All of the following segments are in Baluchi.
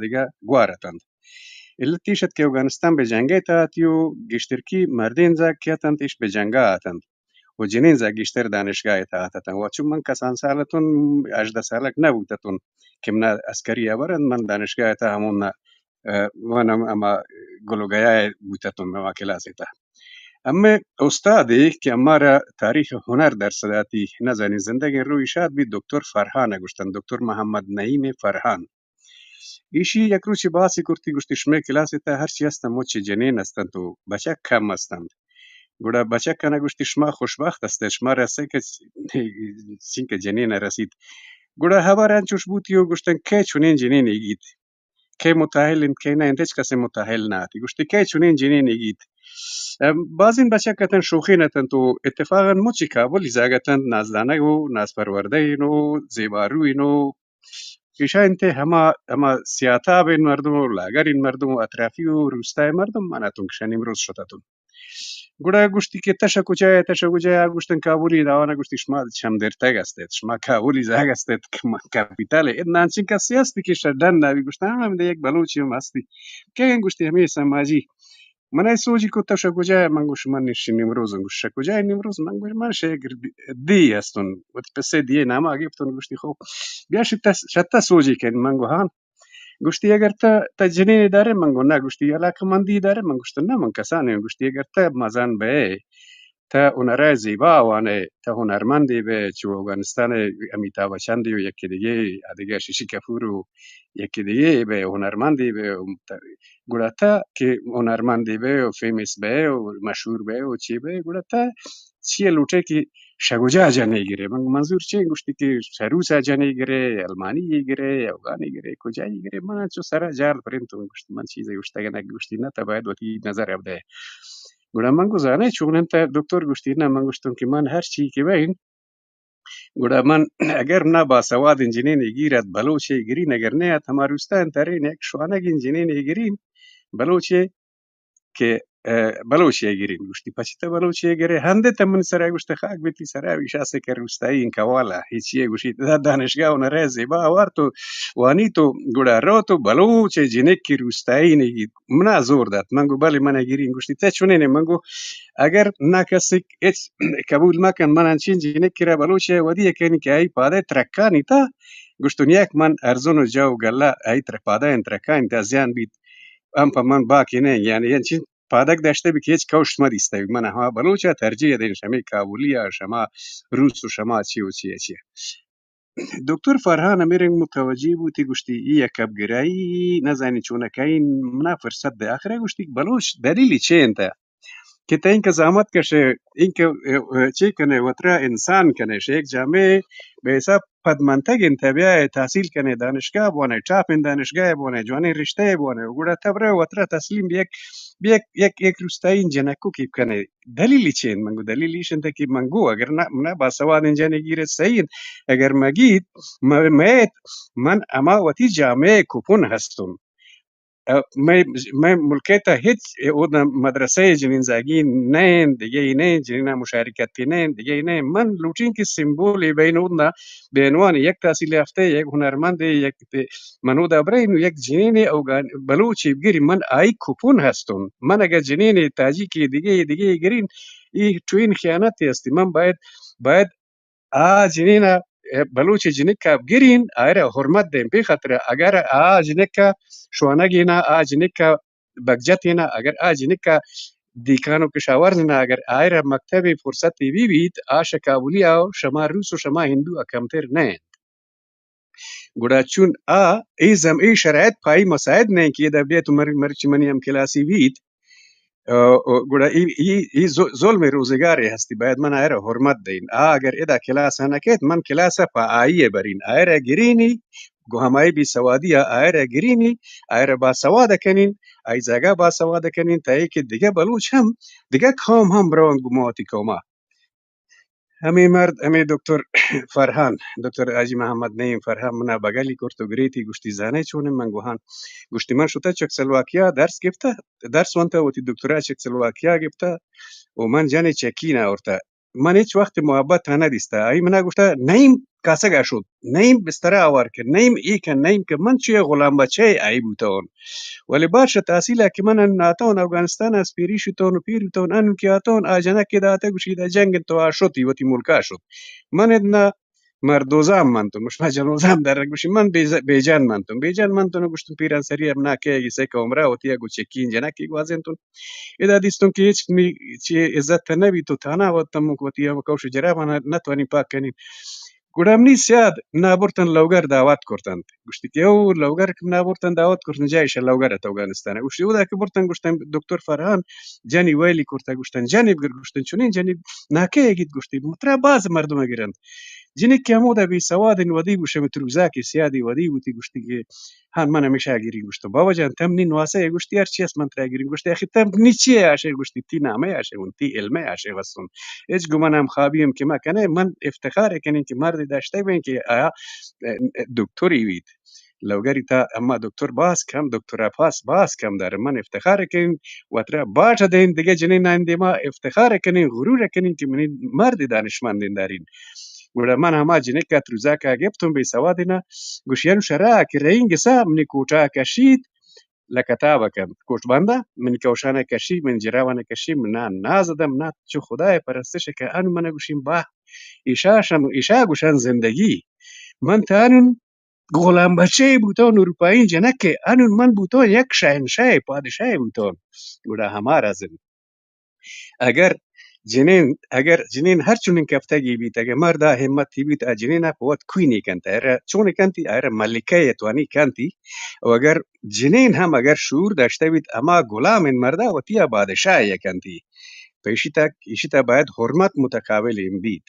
دگہ گوار اتنت۔ علت ایش ات کہ اوگانستان بہ جنگ ء تہا اتیو، گیشترکی مردین زاگ کہ اتنت ایش بہ جنگا اتنت و جنین زاگ گیشتر دانشگاہ ء تہا اتتن۔ و چون من کسان سال اتون، ہژدہ سالک نہ بوتتون کہ منا عسکری ہبر انت، من دانشگاہ ء تہا ہمون نہ، ء، من ہم ہما گل و گیا ء بوتتون ہما کلاس ء تہا۔ ہمے استادے کہ امارا تاریخ ہنر درس داتی، نزانی زندگیں روحی شاد بیت، دکتر فرحان ء گوشتن، دکتر محمد نعیم فرحان۔ ایشی یک روچے باسے کرتی، گوشتی، شمئے کلاس ء تہ ہرچی ہستن مچ جنین ہستنت و بچک کم ہستنت۔ گڑا بچکانا گوشتی، شما خوشبخت ہستئے، شما رسے کہ چنکہ جنین رسیت۔ گڑا ہبر انچوش بوتی و گوشتن، کئے چنین جنینے گیت؟ کئے متاہل انت، کئے نہ انت؟ ہچ کسے متاہل نہ اتی۔ گوشتی، کئے چنین جنینے گیت؟ ام، بازین بچک اتنت، شوخین اتنت و اتفاقاً مچی کابلی زاگ اتنت، نازدانگ و نازپروردہ این و زیبارو این و ایشاں انت ہما، ہما سیاہتابیں مردم و لاگریں مردم و اطرافی و روستائیں مردم من اتوں کہ شہ نیمروز شت اتوں۔ گڑا گوشتی کہ تہ شہ کجا ئے، تہ شہ کجا ئے؟ آ گوشتن کابلی۔ داوانا گوشتی، شما چم درتگ است ات، شما کابلی زاگ است ات کہ ما کپیتال ء۔ ادا انچیں کسے ہستی کہ شہ ڈن نہ بی؟ گوشتن، ہاں، ہمے یک بلوچے ہم ہستی۔ کئے؟ گوشتی، ہمے سماجی۔ من ء سوجی کت، تو شہ کجا ئے؟ من گوشت، من نشین نیمروز آں۔ گوشت، شہ کجا ئے نیمروز؟ من گوشت، من شہ یک دی ہستون، وتی پسے دیئے ناما گپتون۔ گوشتی، خو بیا شہ تہ، شہ تہ سوجی کن۔ من گو، ہاں۔ گوشتی، اگر تہ، تہ جنینے دارے؟ من گو، نہ۔ گوشتی، علاقہ مندی دارے؟ من گوشت، نہ، من کسانے۔ گوشتی، اگر تہ مزن بئے، تہ ہنرائے زیبا وانئے، تہ ہنرمندے بئے، چو اوگانستان ء امیتابھ بچن دے و یکے دگہ، آ دگہ ششی کپور و یکے دگہ بئے، ہنرمندے بئے، تہ گڑا تہ کہ ہنرمندے بئے و فیمس بئے و مشہور بئے و چے بئے، گڑا تہ چی ء لوٹئے کہ شہ کجا جنے گرے؟ من منظور چے؟ گوشتی کہ شہ روس ء جنے گرے، المانی یے گرے، اوگانی گرے، کجا یے گرے؟ من چو سرا جال پرنت و گوشت، من چیزے گوشتگ نہ۔ گوشتی، نہ، تہ باید وتی نظر ء بدئے۔ گڑا من گو، زانے چون انت دکتر؟ گوشتی، نہ۔ من گوشتوں کہ من ہر چی کہ بین، گڑا من اگر منا باسوادیں جنینے گیر ات، بلوچے گرین، اگر نہ ات، ہما روستائیں ترین یک شوانگیں جنینے گرین، بلوچے کہ، ء، بلوچے گرین۔ گوشتی، پچی تہ بلوچے گرے؟ ہندے تہ منی سرا گوشت، خاک بیتی سرا، ایشا سے کہ روستائیں کوالا، ہچی گوشی، دا دانشگاہ ہنرائے زیبا آوارت و وانیت و گڑا روت و بلوچے جنکے روستائینے گیت۔ منا زور دات۔ من گو، بلے، منا گرین۔ گوشتی، تہ چونینے؟ من گو، اگر نہ کسے ہچ قبول مکن، من انچیں جنک کرا بلوچے ودی کنی کہ آئی پادے ترکانی تہ، گوشتون، یک من ارزن و جو گلہ آئی تر-، پادائیں ترکانی تہ زیان بیت، ہم پہ من باکی نہ، یعنی انچیں پادگ داشتہ بی کہ ہچ کوشت مہ دیستہ بی۔ من ہما بلوچا ترجیح دین شمی کابلی ء، شما روس و شما چی و چی ء چی ء۔ دکتر فرحان ہمے رنگ متوجہ بوتی، گوشتی، ای یک کپگرائی، نزانی چونکہ این منا فرصت دے۔ آخر ء گوشتی، بلوچ دلیلی چے انت کہ تئیں کہ زحمت کشے، اینکہ، ء، ء، چے کنے، وترا انسان کنے، شہ یک جامعے بہ حساب پدمنتگ انت، بیائے تحصیل کنے، دانشگاہ بوانے، ٹاپیں دانشگاہ بوانے، جوانیں رشتہ بوانے، گڑا تہ برے وترا تسلیم بہ یک، بہ یک، یک، یک روستائیں جنکو کیپ کنے۔ دلیلی چے انت؟ من گو، دلیل ایش انت کہ من گو، اگر نہ، منا باسوادیں جنے گیرت صحیح انت، اگر مگیت، م-، مئیت، من ہما وتی جامعے کپن ہستون۔ ء، مئے، مئے ملک ء تہ ہچ اودا مدرسہ ء جنین زاگی نہ انت، دگہ ای نہ انت، جنین ء مشارکتی نہ انت، دگہ ای نہ انت۔ من لوٹیں کہ سمبول ء بین اودا بینوان یک تحصیل یافتہ، یک ہنرمند، یک تے-، من اودا برے نو یک جنین ء اوگان بلوچ ء بگری، من آئی کپن ہستون۔ من اگر جنین ء تاجیک ء دگہ ء دگہ ء گرین، ای ٹوین خیانت ہستی۔ من باید، باید آ جنین ء، بلوچ جنک ء گرین، آئرا حرمت دیم۔ پہ خاطر اگر آ جنک ء شوانگینا، آ جنک ء بگجتینا، اگر آ جنک ء دیکان و کشاورزنا، اگر آئرا مکتب فرصت بی بیت، آ شہ کابلی ء شما روس و شما ہندو ء کمتر نہ انت۔ گڑا چون آ اے زم-، اے شرائط پہ آئی مساعد نہ انت کہ ادا بیت و مر-، مرچی منی ہم کلاسی بیت، ء، ء، گڑا ای، ای، ای ظ-، ظلم روزگارے ہستی، باید من آئرا حرمت دئین۔ آ اگر ادا کلاس ء نہ کیت، من کلاس ء پہ آئی ء برین، آئرا گرینی، گو ہمائی بی سوادی ء آئرا گرینی، آئرا باسواد کنین، آئی زاگا باسواد کنین، تا اے کہ دگہ بلوچ ہم، دگہ قوم ہم برون گو ما وتی قوما۔ ہمے مرد، ہمے دکتر فرحان، دکتر حاجی محمد نعیم فرحان منا بگلی کرت و گریتی، گوشتی، زانے چونیں؟ من گوہان۔ گوشتی، من شتہ چکسلواکیا درس گپتہ، درس ونتہ، وتی دکترا چکسلواکیا گپتہ و من جنے چکین آورتہ۔ من ہچ وقت محبت نہ دیستہ۔ آئی منا گوشتہ، نعیم کاسگ ءَ شت، نئیم بستر ءَ آوار کن، نئیم اے کن، نئیم کن، من چو یک غلام بچہ ءِ آئی بوتون۔ ولے بادشاہ تحصیل ءَ کہ من انوں آتون افغانستان ءَ از پیری شتون و پیر بوتون، انوں کہ آتون آ جنک ءَ داتگ، گوشی ادا جنگ انت، تو آ شت، وتی ملک ءَ شت۔ من ادنا مردوزام منتون، گوشت، ما جنوزام در گوشی، من بیز-، بیجان منتون، بیجان منتون، گوشتن پیران سری اب نا کہ گسے کہ عمرہ وتی گو چکین جنکی گوازینتون۔ ادا دیستون کہ ہچ نی چی عزت نہ بیت، تو تھانہ وت تم وتی ہم کوش جرابان نہ توانی پاک کنین۔ گڑا منی سیاد نا برتن لوگر دعوت کرتنت۔ گوشتی کہ او لوگر کہ نا برتن دعوت کرتن، جایش لوگر ات افغانستان۔ گوشتی اودا کہ برتن، گوشتن دکتر فرحان جنی ویلی کرتا، گوشتن جنی بگر، گوشتن چنین جنی ناکہ گیت، گوشتی مترا باز مردم گرنت۔ جنک کہ ہمودا بے سواد ان ودی بوت، شمے تروزا کہ سیادی ودی بوتی، گوشتی کہ ہاں من ہمیشہ گیری۔ گوشتو بابا جان تم نی نواسہ ئے؟ گوشتی ہر چی است من ترا گیری۔ گوشتی اخی تم نی چی ئے آشے؟ گوشتی تی نامہ ئے آشے، اون تی علم ئے آشے وسون۔ ہچ گمان ہم خوابی ہم کہ ما کنے، من افتخار کنین کہ مردی داشتگ بین کہ آیا دکتری بیت۔ لوگری تا اما دکتر باز کم، دکتر ءَ پاس باز کم دار۔ من افتخار کنین وترا باٹ دین، دگہ جنین دیما افتخار کنین، غرور کنین کہ منی مرد دانشمندین دارین۔ گڑا من ہما جنک ءَ تروزاک ءَ گپتوں بے سوادینا، گوشی انوں شرا کہ رئیں گسا منی کوٹا کشیت، لکتاب کنت، کوٹ بندا منی کوشان کشی، من جراوان کشی، من نا ناز دم نا چو خدای پرستش کہ انوں من گوشیم باہ، ایشا شم، ایشا گوشن زندگی۔ من تانون غلام بچے بوتون، اروپائیں جنکے، انون من بوتون یک شہنشاہ پادشاہ بوتون۔ گڑا ہمارا زند اگر جنین، اگر جنین ہر چنین کفتگی بیت، اگر مردا ہمتی بیت، آ جنینا پہ وت کوئی نی کنت، آئرا چون کنتی، آئرا ملکہ ءَ توانی کنتی۔ و اگر جنین ہم اگر شعور داشتہ بیت، ہما غلام ان مردا وتی ءَ بادشاہ ءَ کنتی۔ پہ ایشی تا، ایشی تا باید حرمت متقابل ان بیت۔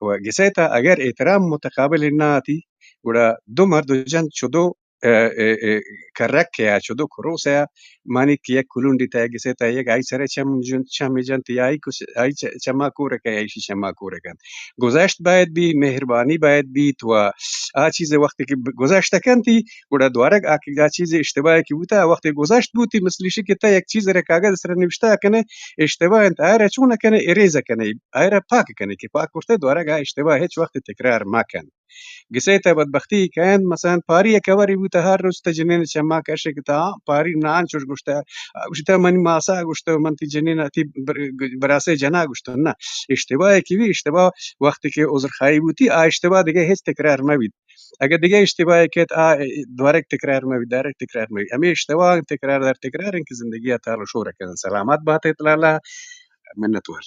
و گسے تا اگر احترام متقابل ان نہ آتی، گڑا دو مرد جن چدو ءَ، ءَ، ءَ، کرک ءَ چدو کروس ءَ مانی کہ یک کلونڈی تہ گسے تہ یک آئی سر چم جن-، چم جنت یا آئی کس-، آئی چ-، چما کور کہ ایشی چما کور کنت۔ گذشت باید بی، مہربانی باید بیت و آ چیز وقتی کہ ب-، گذشت کنتی، گڑا دوارگ آ کہ آ چیز اشتباہ کہ بوتا، وقتی گذشت بوتی، مثل ایشی کہ تہ یک چیز را کاغذ سر نوشتہ کنے، اشتباہ انت، آئرا چون کنے، اریز کنے، آئرا پاک کنے کہ پاک کرتے، دوارگ آ اشتباہ ہچ وقت تکرار مکن۔ گسے تہ بدبختی کئے انت، مثلاً پاری ءِ کبری بوتہ، ہر روچ تہ جنین چما کشے کہ تہ پاری نان چوش گوشتہ، گوشتہ منی ماسا گوشتہ من تی جنین تی بر-، براسے جنا گوشتہ۔ نہ، اشتباہ کہ بی، اشتباہ وقتی کہ عذر خواہی بوتی، آ اشتباہ دگہ ہچ تکرار مہ بیت۔ اگہ دگہ اشتباہ کیت، آ دوارگ تکرار مہ بیت، دارگ تکرار مہ بیت۔ ہمے اشتباہ تکرار در تکرار انت کہ زندگی ءَ تال و شور کنن۔ سلامت بات اطلالا، منت وار۔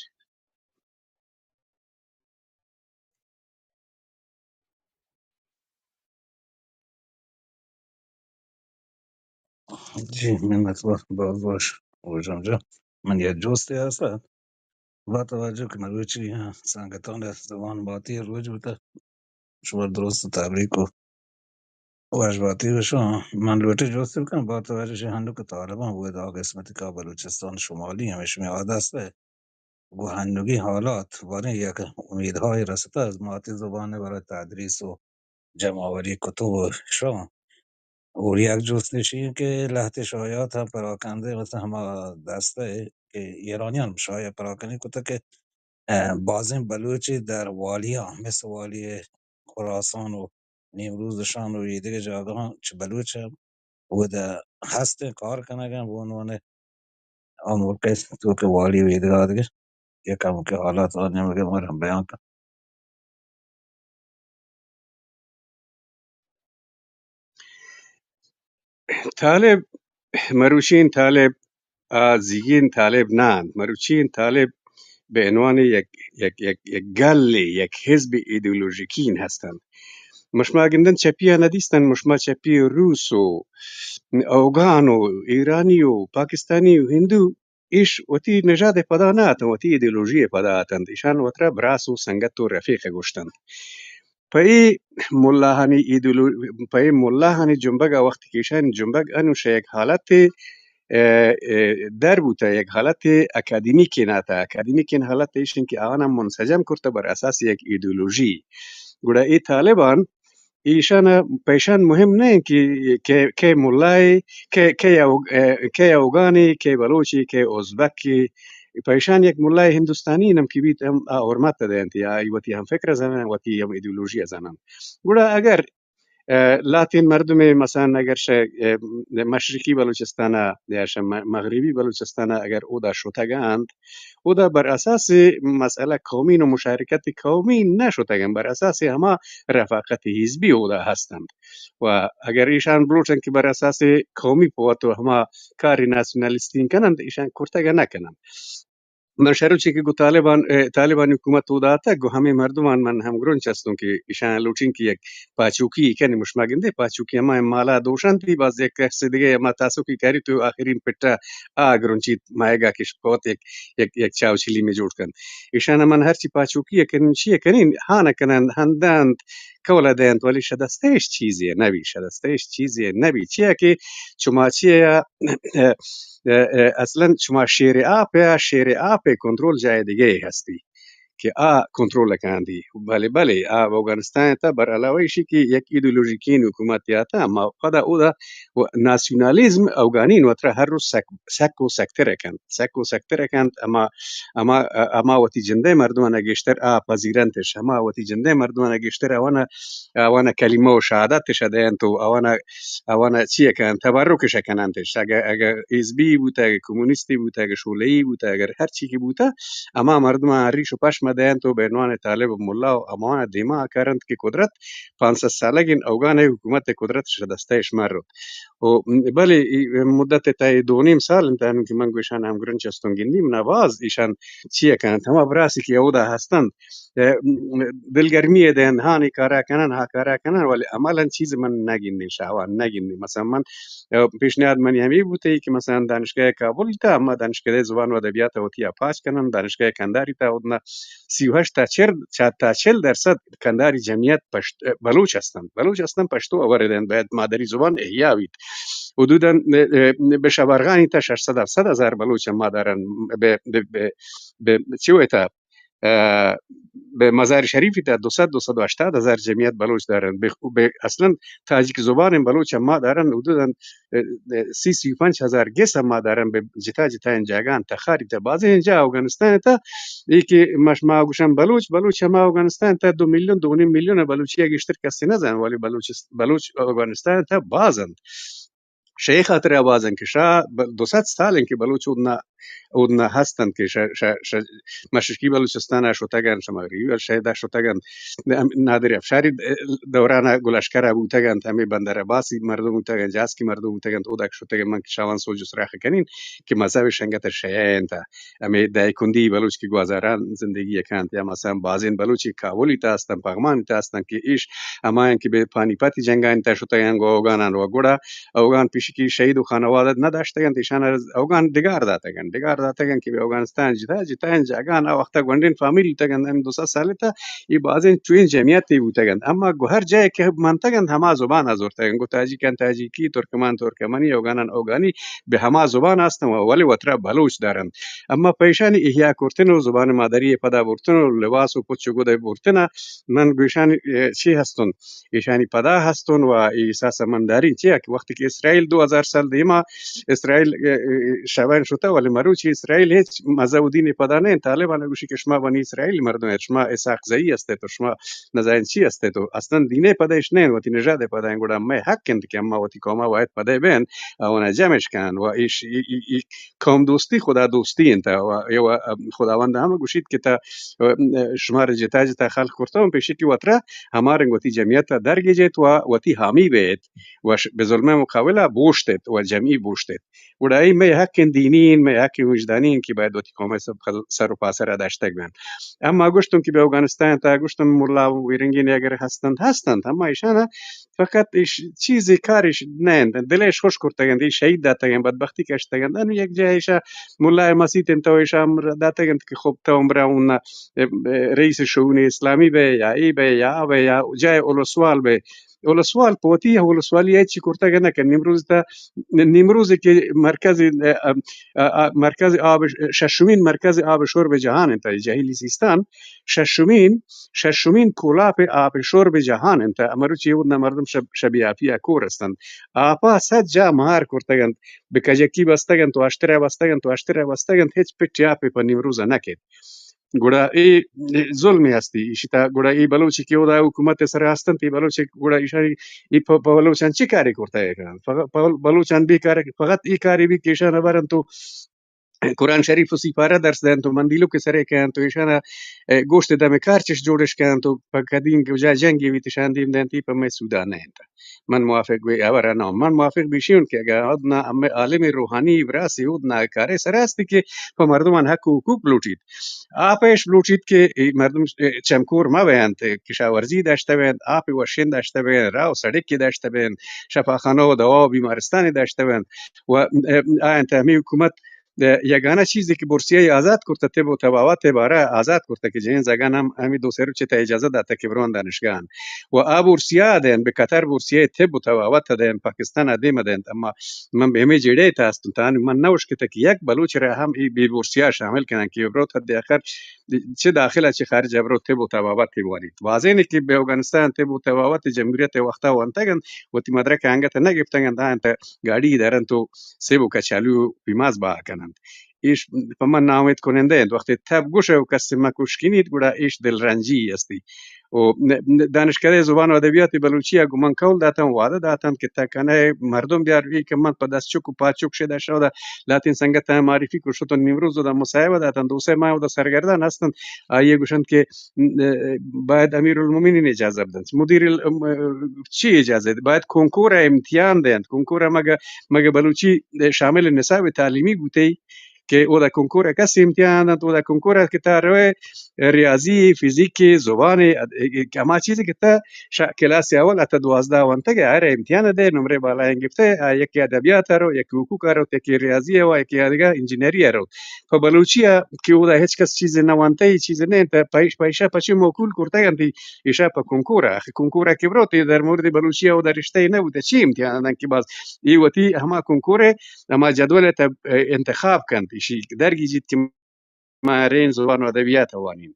جی، منت وار، باز وش، گوجم جان۔ من یک جستے ہست، با توجہ کہ مروچی سنگتان زبان باتی روچ بوتہ، شما درست تبریک و وش باتی بشو۔ من لوٹی جستے بکن، با توجہ شی ہنو کہ طالبان بود آ قسمتی کا بلوچستان شمالی ہمیشہ میں آدست ہے۔ گوں ہنوگیں حالات باریں یک امیدہائی رستہ از ماتی زبان ءَ برای تدریس و جمع‌آوری کتب و شان۔ اور یک جست ایشی کہ لہتے شایعات ہم پراکندہ، مثل ہما دستہ کہ ایرانیان شایعہ پراکنی کتہ کہ، اه، بازیں بلوچی در والیا، مثل والی خراسان و نیمروز شان و یہ دیگہ جاگہاں چہ بلوچ ہم اودا ہستیں، کار کنگ ءَ بہ عنوان آ ملک ءِ توک ءَ والی و ایدگہ آدگہ یک ہمکہ حالات آ نیمگ ءَ مارا بیان کن۔ طالب، مروچی ایں طالب آ زیگیں طالب نہ انت۔ مروچی ایں طالب بہ عنوان یک، یک، یک، یک گلے، یک حزب ایدئولوژیکین ہست انت۔ مشما گندن چپی ءَ نہ دیستن، مشما چپی روس و اوگان و ایرانی و پاکستانی و ہندو ایش وتی نژاد ءِ پدا نہ اتنت، وتی ایدئولوژی ءِ پدا اتنت۔ ایشان وترا براس و سنگت و رفیق گوشتنت۔ پہ اے ملاہانی ایدئولو-، پہ اے ملاہانی جنبگ ءَ وقتی کہ ایشانی جنبگ انوں شہ یک حالتے، ءَ، ءَ، در بوتہ، یک حالتے اکادمیکین آتہ۔ اکادمیکین حالت ایش انت کہ آہاں منسجم کرتہ بر اساس یک ایدئولوژی۔ گڑا اے طالبان ایشان ءَ، پہ ایشان مہم نہ انت کہ کئے، کئے ملا اے، کئے، کئے او-، ءَ، کئے اوگانے، کئے بلوچے، کئے ازبکے، پہ ایشان یک ملائے ہندوستانی ہم کہ بیت ہم آ حرمت دینت یا آئی وتی ہم فکر زانن، وتی ہم ایدیولوژی زانن۔ گڑا اگر ء، لاتین مردمے مثلاً اگر شہ، ء، مشرقی بلوچستان ء یا شہ م-، مغربی بلوچستان ء اگر اودا شتگ انت، اودا بر اساس مسئلہ قومی نو مشارکت قومی نہ شتگ انت، بر اساس ہما رفاقت حزبی اودا ہست انت۔ و اگر ایشان بلوچ انت کہ بر اساس قومی پہ وت و ہما کار ناسیونالیستین کننت، ایشان کرتگ نہ کننت۔ من شروچی کہ گوں طالبان، ء، طالبانی حکومت اودا اتگ، گوں ہمے مردمان من ہمگرنچ ہستوں کہ ایشاں لوٹیں کہ یک پاچوکی کنیں۔ مشما گندے پاچوکی ہما مالا دوشنت، باز یک کس دگہ ہما تاسوکی کاری تو آخرین پٹا آ گرنچیت مائگا کہ شکوت یک، یک، یک چاو چلی میں جوڑ کن۔ ایشان من ہرچی پاچوکی کنیں، چی کنیں، ہاں نہ کنن، ہندنت، کولا دینت، ولی شدستش چیزی نبی، شدستش چیزی نبی۔ چیا کہ چما چیا ء، ء، ء، اصلاً شما شیر آپ ء، شیر آپ ء کنٹرول جائے دگہ ہستی کہ آ کنٹرول کاندی۔ بلے، بلے، آ افغانستان تا بر علاوہ ایشی کہ یک ایدئولوژیکین حکومت یا تا، اما پدا اودا و ناسیونالیزم افغانین وترا ہر روز سک، سک و سکتر کنت، سک و سکتر کنت، اما، اما، اما وتی جندے مردمان گیشتر آ پذیرنتش، اما وتی جندے مردمان گیشتر آوانا، آوانا کلمہ و شہادتش دینت و آوانا آوان چی کنن؟ تبرکش کننتش۔ اگہ، اگہ حزبی بوتہ، اگہ کمونیستی بوتہ، اگہ شعلہ‌ای بوتہ، اگر ہر چی کہ بوتہ، ہما مردماں ریش و پشم دینت و بہ عنوان طالب و ملا و ہماں دیما کرنت کہ قدرت پانصد سالگین اوگان حکومت قدرت شہ دستش مرت۔ و بلے ای مدت تا ای دو نیم سال انت انو کہ من گوشان ہمگرنچ استوں گندی منا باز ایشان چی کننت؟ ہما براسی کہ اودا ہستنت، ء، دلگرمی ء دینت، ہاں اے کارا کنن، ہا کارا کنن، ولی عملاً چیز من نہ گندیں، شاہوان نہ گندیں۔ مثلاً من، ء، پیشنہاد منی ہمے بوتئی کہ مثلاً دانشگاہ کابل تا، اما دانشکدہ زبان و ادبیات وتی پاچ کنن، دانشگاہ کنداری تا اودنا سی و ہشت تا چل، چا تا چل درصد کنداری جمعیت پشت، ء، بلوچ ہستن۔ بلوچ ہستن، پشتو ہبر دینت، باید مادری زبان احیا بیت۔ حدوداً، ء، ء، بہ شبرغانی تا شش صد ہفت صد ہزار بلوچ اما دارن، بہ، بہ، بہ، بہ چی ویتا، ء، بہ مزار شریف تا دو سد، دو سد و ہشتاد ہزار جمعیت بلوچ دارن۔ بہ، بہ اصلاً تاجک زبان بلوچ اما دارن، حدوداً، ء، ء، سی، سی و پنچ ہزار گس اما دارن، بہ جتا جتا جاگان تخاری تا بازیں جا افغانستان تا، ای کہ مش-، ما گوشن بلوچ، بلوچ اما افغانستان تا دو میلیون، دو نیم میلیون بلوچی گیشتر کسی نہ زان، ولی بلوچ، بلوچ افغانستان تا باز انت۔ شہ اے خاطر ء باز انت کہ شہ ب-، دو سد سال انت کہ بلوچ اودنا، اودنا ہست انت کہ شہ، شہ، شہ مشرقی بلوچستان ء شتگ انت، شہ مغربی بل-، شہ ادا شتگ انت۔ ہم-، نادر افشاری د-، دوران ء گلشکر ء بوتگ انت، ہمے بندر عباسی مردم بوتگ انت، جاسکی مردم بوتگ انت، اودا کہ شتگ انت، من کہ شاوان سوج و سراخ کنین کہ مذہب شنگت شیعہ انت، ہمے دائیکندی بلوچ کہ گوازاران زندگی ء کنت، یا مثلاً بازیں بلوچی کابلی تا ہستن، پغمانی تا ہستن کہ ایش ہمایاں کہ بہ پانی پتی جنگانی تا شتگ انت گوں اوگانان و گڑا اوگان پیشکی شہید و خانوادہ نہ داشتگ انت، ایشان ء اوگان ڈگار داتگ انت، ڈگار داتگ انت کہ بہ اوگانستان جتا جتائیں جاگہاں آ وخت ء گونڈیں فامیل بوتگ انت، ہمے دو سد سال ء تہ اے بازیں چوئیں جمعیتے بوتگ انت، اما گوہر جاہے کہ منتگ انت ہما زبان ء زرتگ انت، گوں تاجیکاں تاجیکی، ترکمان ترکمانی، اوگاناں اوگانی، بہ ہما زبان است انت، ولے وترا بلوچ دار انت۔ اما پہ ایشانی احیا کرتن و زبان مادری ء پدا برتن و لباس و پچ و گد ء برتن ء من گوشان، ء، چی ہستن؟ ایشانی پدا ہستن و اے احساس ء من دارین چیا کہ وقتی کہ اسرائیل دو ہزار سال دیما اسرائیل، ء، ء، شوین شتہ، ولی مروچی اسرائیل ہچ مذہب و دین پدا نہ انت۔ طالبان گوشی کہ شما بنی اسرائیل مردم ات، شما اسحاق زئی است ات و شما نزائن چی است ات و اصلاً دین پدا اش نہ انت، وتی نژاد پدا انت۔ گڑا مئے حق انت کہ اما وتی قوم ء باید پدا بین، اونا جمعش کنن و ایش، ای، ای، ای قوم دوستی خدا دوستی انت و، و خداوند ہم گوشیت کہ تا شمار جتا جتا خلق کرتا و پیشی کہ وترا ہما رنگ وتی جمعیت ء درگیجیت و وتی حامی بیت و ش-، بہ ظلم ء مقابل ء بوشت ایت و جمعی بوشت ایت۔ گڑا اے مئے حق انت دینی انت، مئے حق انت وجدانی انت کہ باید وتی قوم ء سر، سر و پاسر ء داشتگ بنت۔ اما گوشتم کہ بہ اوگانستان تا گوشتم ملا و ایرنگین اگر ہستنت، ہستنت، اما ایشان ء فقط ایش چیزے کارش نہ انت، دلش خوش کرتگ انت، اے شہید داتگ انت، بدبختی کشتگ انت۔ انو یک جاہ ایشا ملا مسیت انت و ایشا امر داتگ انت کہ خب تو امرا اون رئیس شؤون اسلامی بئے یا اے بئے یا آ بئے یا جاہ السوال بئے۔ ولسوال پہ وتی ولسوالی ءَ چی کرتگ نہ کن. نیمروز تا، نیمروز کہ مرکز، ا، ا، ا، مرکز آب، ششمین مرکز آب شرب جہان انت، جہلی سیستان ششمین، ششمین کولاپ آب شرب جہان انت. مروچی اودنا مردم شب، شبی آپی ءَ کور استنت. آپا صد جا مار کرتگ انت، بہ کجکی بستگ انت و اشترا بستگ انت و اشترا بستگ انت، ہچ پٹی آپے پہ نیمروز نہ کیت. گڑا اے، اے ظلمے ہستی ایشی تا. گڑا اے بلوچی کہ اودا حکومت سرا ہستنت، اے بلوچ گڑا ایشانی، اے پ-، پہ بلوچان چی کارے کرتا ہے؟ فقط پہ بلوچان بے کار، فقط اے کارے بھی کہ ایشان برن تو قرآن شریف و سیپارہ درس دین تو مندیلو کے سرے کہن تو ایشان، اے، گوشت دم کار چش جوڑش کہن تو پہ قدیم کے جا جنگی بھی تشان دیم دین تی پہ میں سودا نہیں انت. من موافق بی ہبر نہ، من موافق بیشی ہوں کہ اگر ادنا ہمے عالم روحانی براسی ادنا کارے سر است کہ پہ مردمان حق و حقوق لوٹیت، آپ ایش لوٹیت کہ اے مردم، اے، چمکور مہ بینت، کشاورزی داشتہ بینت، آپ وشین داشتہ بینت، راہ و سڑکی داشتہ بینت، شفاخانہ و دوا و بیمارستانی داشتہ بینت و، اے، آئین تہ ہمیں حکومت، اے، یگانہ چیزی کہ بورسیہ آزاد کرتہ، طب و طبابت بارہ آزاد کرتہ کہ جنین زگان ہم ہمیں دو سہ روچ تہ اجازت داتہ کہ برون دانشگاہ و آ بورسیہ دین، بہ قطر بورسیہ طب و طبابت دین، پاکستان ءَ دیم دین، اما من بہ ہمے جیڑے تہ ہستوں، تانی من نہ اشکتہ کہ یک بلوچ را ہم اے بے بورسیہ شامل کنن کہ بروت حد آخر چہ داخل ءَ چہ خارج ءَ بروت طب و طبابت بوانیت. واضح نے کہ بہ افغانستان طب و طبابت جمہوریت وقتا وانتگ انت، وتی مدرک انگت نہ گپتگ انت، آ انت گاڑی درنت و سیب و کچالو و پیماز بہا کننت. ایش پہ من ناامید کنندہ انت. وقتی تب گوش و کس مہ کشکنیت، گڑا ایش دلرنجی استی. و دانشکدہ زبان و ادبیات بلوچی ءَ گوں من قول داتن، وعدہ داتن کہ تا کنے مردم بیار، ای کہ من پہ دست چک و پاچک شدہ شودا لاتین سنگت ءَ معرفی کو شتن. نیمروز دا مصاحبہ داتن، دو سہ ماہ دا سرگردان ہستن. آئیے گوشنت کہ، م، باید امیر المومنین اجازت بدنت. مدیر ال-، م، چی اجازت؟ باید کنکور ءَ امتحان دینت. کنکور ءَ مگہ، مگہ بلوچی شامل نصاب تعلیمی بوتے کہ اودا کنکور ءَ کس امتحان دنت، اودا کنکور ءَ کہ تا روئے ریاضی، فزیک، زبان، اد-، اد-، ہما چیز کہ تا شا-، کلاس اول تا دوازدہ ونتگ ءَ ہر امتحان دے، نمرے بالائیں گپتے، آ یکی ادبیات ءَ رو، یکی حقوق ءَ رو، یکی ریاضی ءَ رو، یکی دگہ انجینئری ءَ رو. پہ بلوچی ءَ کہ اودا ہچ کس چیز نہ ونتہ، اے چیز نہ انت، پیش-، پیشہ پچے موکول کرتگ انت، ایشا پہ کنکور ءَ، آخر کنکور ءَ کہ بروت، اے در مورد بلوچی ءَ اودا رشتہ نہ بوتہ، چی امتحان دنت کہ باز اے وتی ہما کنکور ءَ ہما جدول ءَ تہ انتخاب کنت، ایشی درگیجیت کہ ما رین زبان و ادبیات ءَ وانین.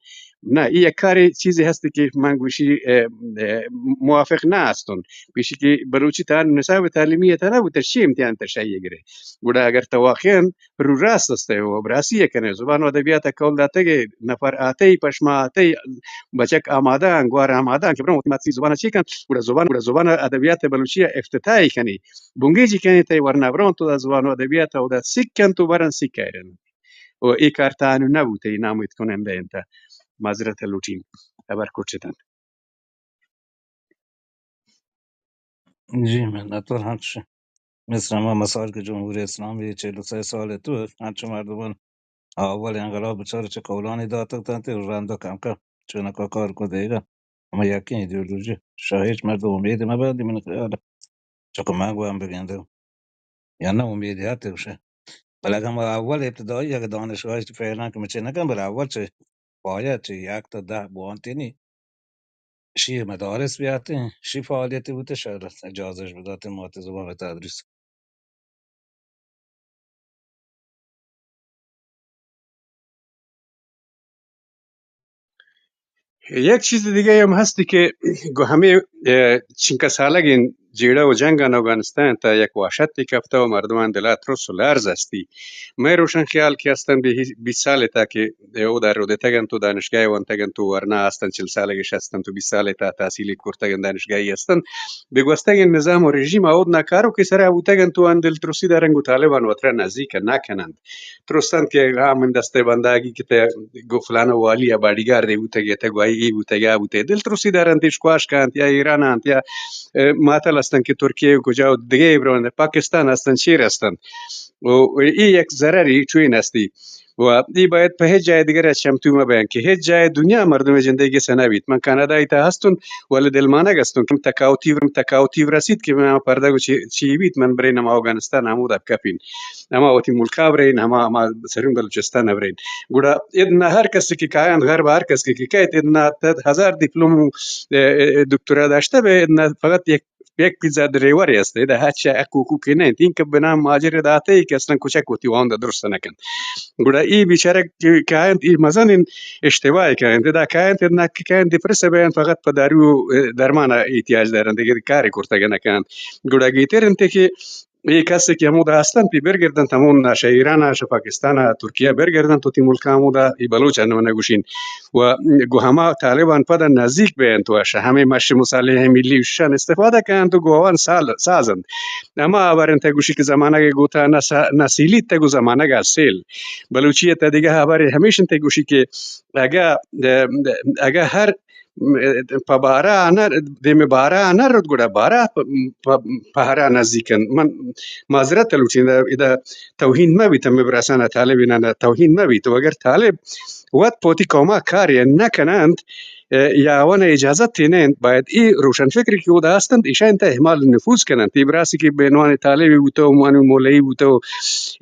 نہ، اے یک کارے چیزے ہست کہ من گوشی، اے، اے، موافق نہ ہستن. گوشی کہ بلوچی تان نصاب تعلیمی ءَ تہ نہ بوتہ، چی امتحان تہ شاہی گرے. گڑا اگر تو واقعاً رو راست ہستے و براسی ءَ کنے، زبان و ادبیات ءَ قول داتگ ئے، نفر آتے، پشما آتے، بچک آمادہ آں، گوار آمادہ آں کہ برون وتی ماتی زبان ءَ چی کن، گڑا زبان، گڑا زبان ءُ ادبیات بلوچی ءَ افتتاحی کنی، بنگیجی کنی، تئی ورنا برون تو دا زبان ءُ ادبیات ءَ اودا سیکھ کن تو برن سیکھ کائرن. و اے کار تا انو نہ بوتہ، اے نامید کنندہ انت. معذرت لوٹین، ہبر کچ اتنت. جی، منتوار. ہنچ مصر ہما مثال کہ جمہوری اسلامی چہل و سئے سال ءَ تو ہنچو مردمان اول انقلاب بچار چہ قولانی داتگ تنت، رند کم کم چونکا کار کو دیگا. ہما یکیں ایدئولوژی شاہیچ مردم امید مہ بندی من خیال. چکہ من گوان بگندم. یا نہ امید ہتے گوشے. بلے اگہ ما اول ابتدائی اگہ دانشگاہ فعلاً کہ مچے نہ کن، بلے اول چہ پایہ چہ یک تا دہ بوانتینی شی مدارس بیاتیں، شی فعالیتی بوتے، شر اجازش بداتیں ماتی زبان تدریس. یک چیز دیگہ ہم ہستی کہ گو ہمیں، اے، چنکا سالگیں جیڑہ و جنگ ان افغانستان تا یک وحشت کپتہ و مردمان دلا ترس و لرز ہستی. مئے روشن خیال کہ ہستن بیست سال تا کہ اودا رودتگ انت و دانشگاہ ونتگ انت و ورنا ہستن چل سالگش ہستن و بیست سال تا تحصیل کرتگ انت، دانشگاہی ہستن. بہ گوستگیں نظام و رژیم آ اودنا کاروکے سرا بوتگ انت و آن دلترسی دارن گوں طالبان وترا نزیک نہ کننت. ترس انت کہ ہاں من دست بنداگی کہ تہ گوں فلانا والی ءَ باڈی گارڈے بوتگ یا تہ گواہی ای بوتگ یا بوتگ. دلترسی دارنت، ایش کواش کانت یا ایران انت یا، اے، ماتل ہستن کہ ترکیہ کجا و دگہ برون پاکستان ہستن، چیر ہستن. و ای یک ضرری چوین ہستی. و اے باید پہ ہچ جاہ دگرا چمتو مہ بین کہ ہچ جاہ دنیا مردم جندے گسا نہ بیت۔ من کاناڈا ء تہا ہستون، ولے دلمانگ ہستون کہ تکاوتی، تکاوتی رسیت کہ من پردہ گو چی، چی بیت، من برین ہما اوگانستان ہمودا کپین، ہما وتی ملکا برین، ہما، ہما سرین بلوچستان برین۔ گڑا ادنا ہر کس کہ کاینت، غرب ہر کس کہ کئیت، ادنا تد ہزار دیپلوم، اے، اے، اے، دکترا داشتہ بہ، ادنا فقط یک یک پیزا ڈرائیورے است، ادا ہچ حق حقوقے نہ انت، اینکہ بنا ماجر داتے کہ اصلاً کچک وتی واندا درست نہ کنت۔ گڑا ای بیچارہ کہ کاینت، ای مزن اشتباہ کاینت، ادا کاینت، نہ کاینت، دپرس بینت، فقط پہ دارو درمان احتیاج دارنت، دگہ کارے کرتگ نہ کنت۔ گڑا گیتر انت کہ اے کس کہ ہمودا ہستنت، برگردنت ہمودا، شہ ایران، شہ پاکستان، ترکیہ برگردنت، وتی ملکا ہمودا، ای بلوچ انو نہ گوشین۔ و گو ہما طالبان پدا نزیک بینت و شہ ہمے مش مصالحہ ملی شان استفادہ کننت و گو آوان سال سازنت۔ ہما ہبر انت گوشی کہ زمانگ گوتا نہ سا-، نہ سیلیت گو زمانگ سیل۔ بلوچی تا دگہ ہبر ہمیش انت گوشی کہ اگہ، اگہ ہر پہ بارہ آنر، دیم بارہ آنر رد گڑا بارہ پ-، پ-، پہرا نزیک انت۔ من معذرت لوٹین، ادا توہین مہ بیت، ہمے براسانا طالب انانا توہین مہ بیت۔ و اگر طالب وت پہ وتی قوما کارے نہ کننت، ء، یا آوان اجازت نہ انت، باید اے روشن فکر کہ اودا ہستنت، ایشان تا اعمال نفوذ کننت۔ اے براسی کہ بینوان طالبی بوتو، مانی مولوی بوتو،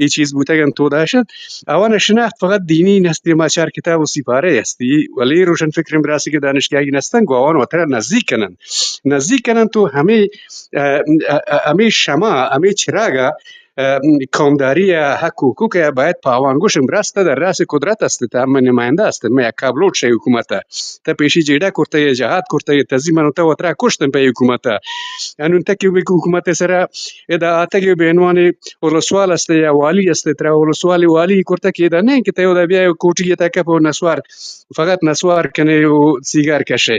اے چیز بوتگنت، اودا شت، آوان شناخت فقط دینی نستی، ما چار کتاب و سپارہ ہستی، ولی روشن فکر براسی کہ دانشگاہی نستن، گو آوان وترا نزدیک کننت، نزدیک کننت تو ہمے، ء، ء، ء، ہمے شما، ہمے چراگا ء، قومداری ء حق و حقوق ء باید پہ آوان گوشن، راست ء در راس قدرت است، تا من نمائندہ است، من یک کابلوٹ شے حکومت ء، تا پیشی جیڑہ کرتگ، جہاد کرتگ، تزی من تا وترا کشتن پہ حکومت ء۔ انون تک کہ حکومت ء سرا ادا آتگ بینوان ولسوال است یا والی است، ترا ولسوال والی کرتگ کہ ادا نہیں کہ تے ادا بیا کوٹی تا کپ و نسوار، فقط نسوار کنے و سیگار کشے۔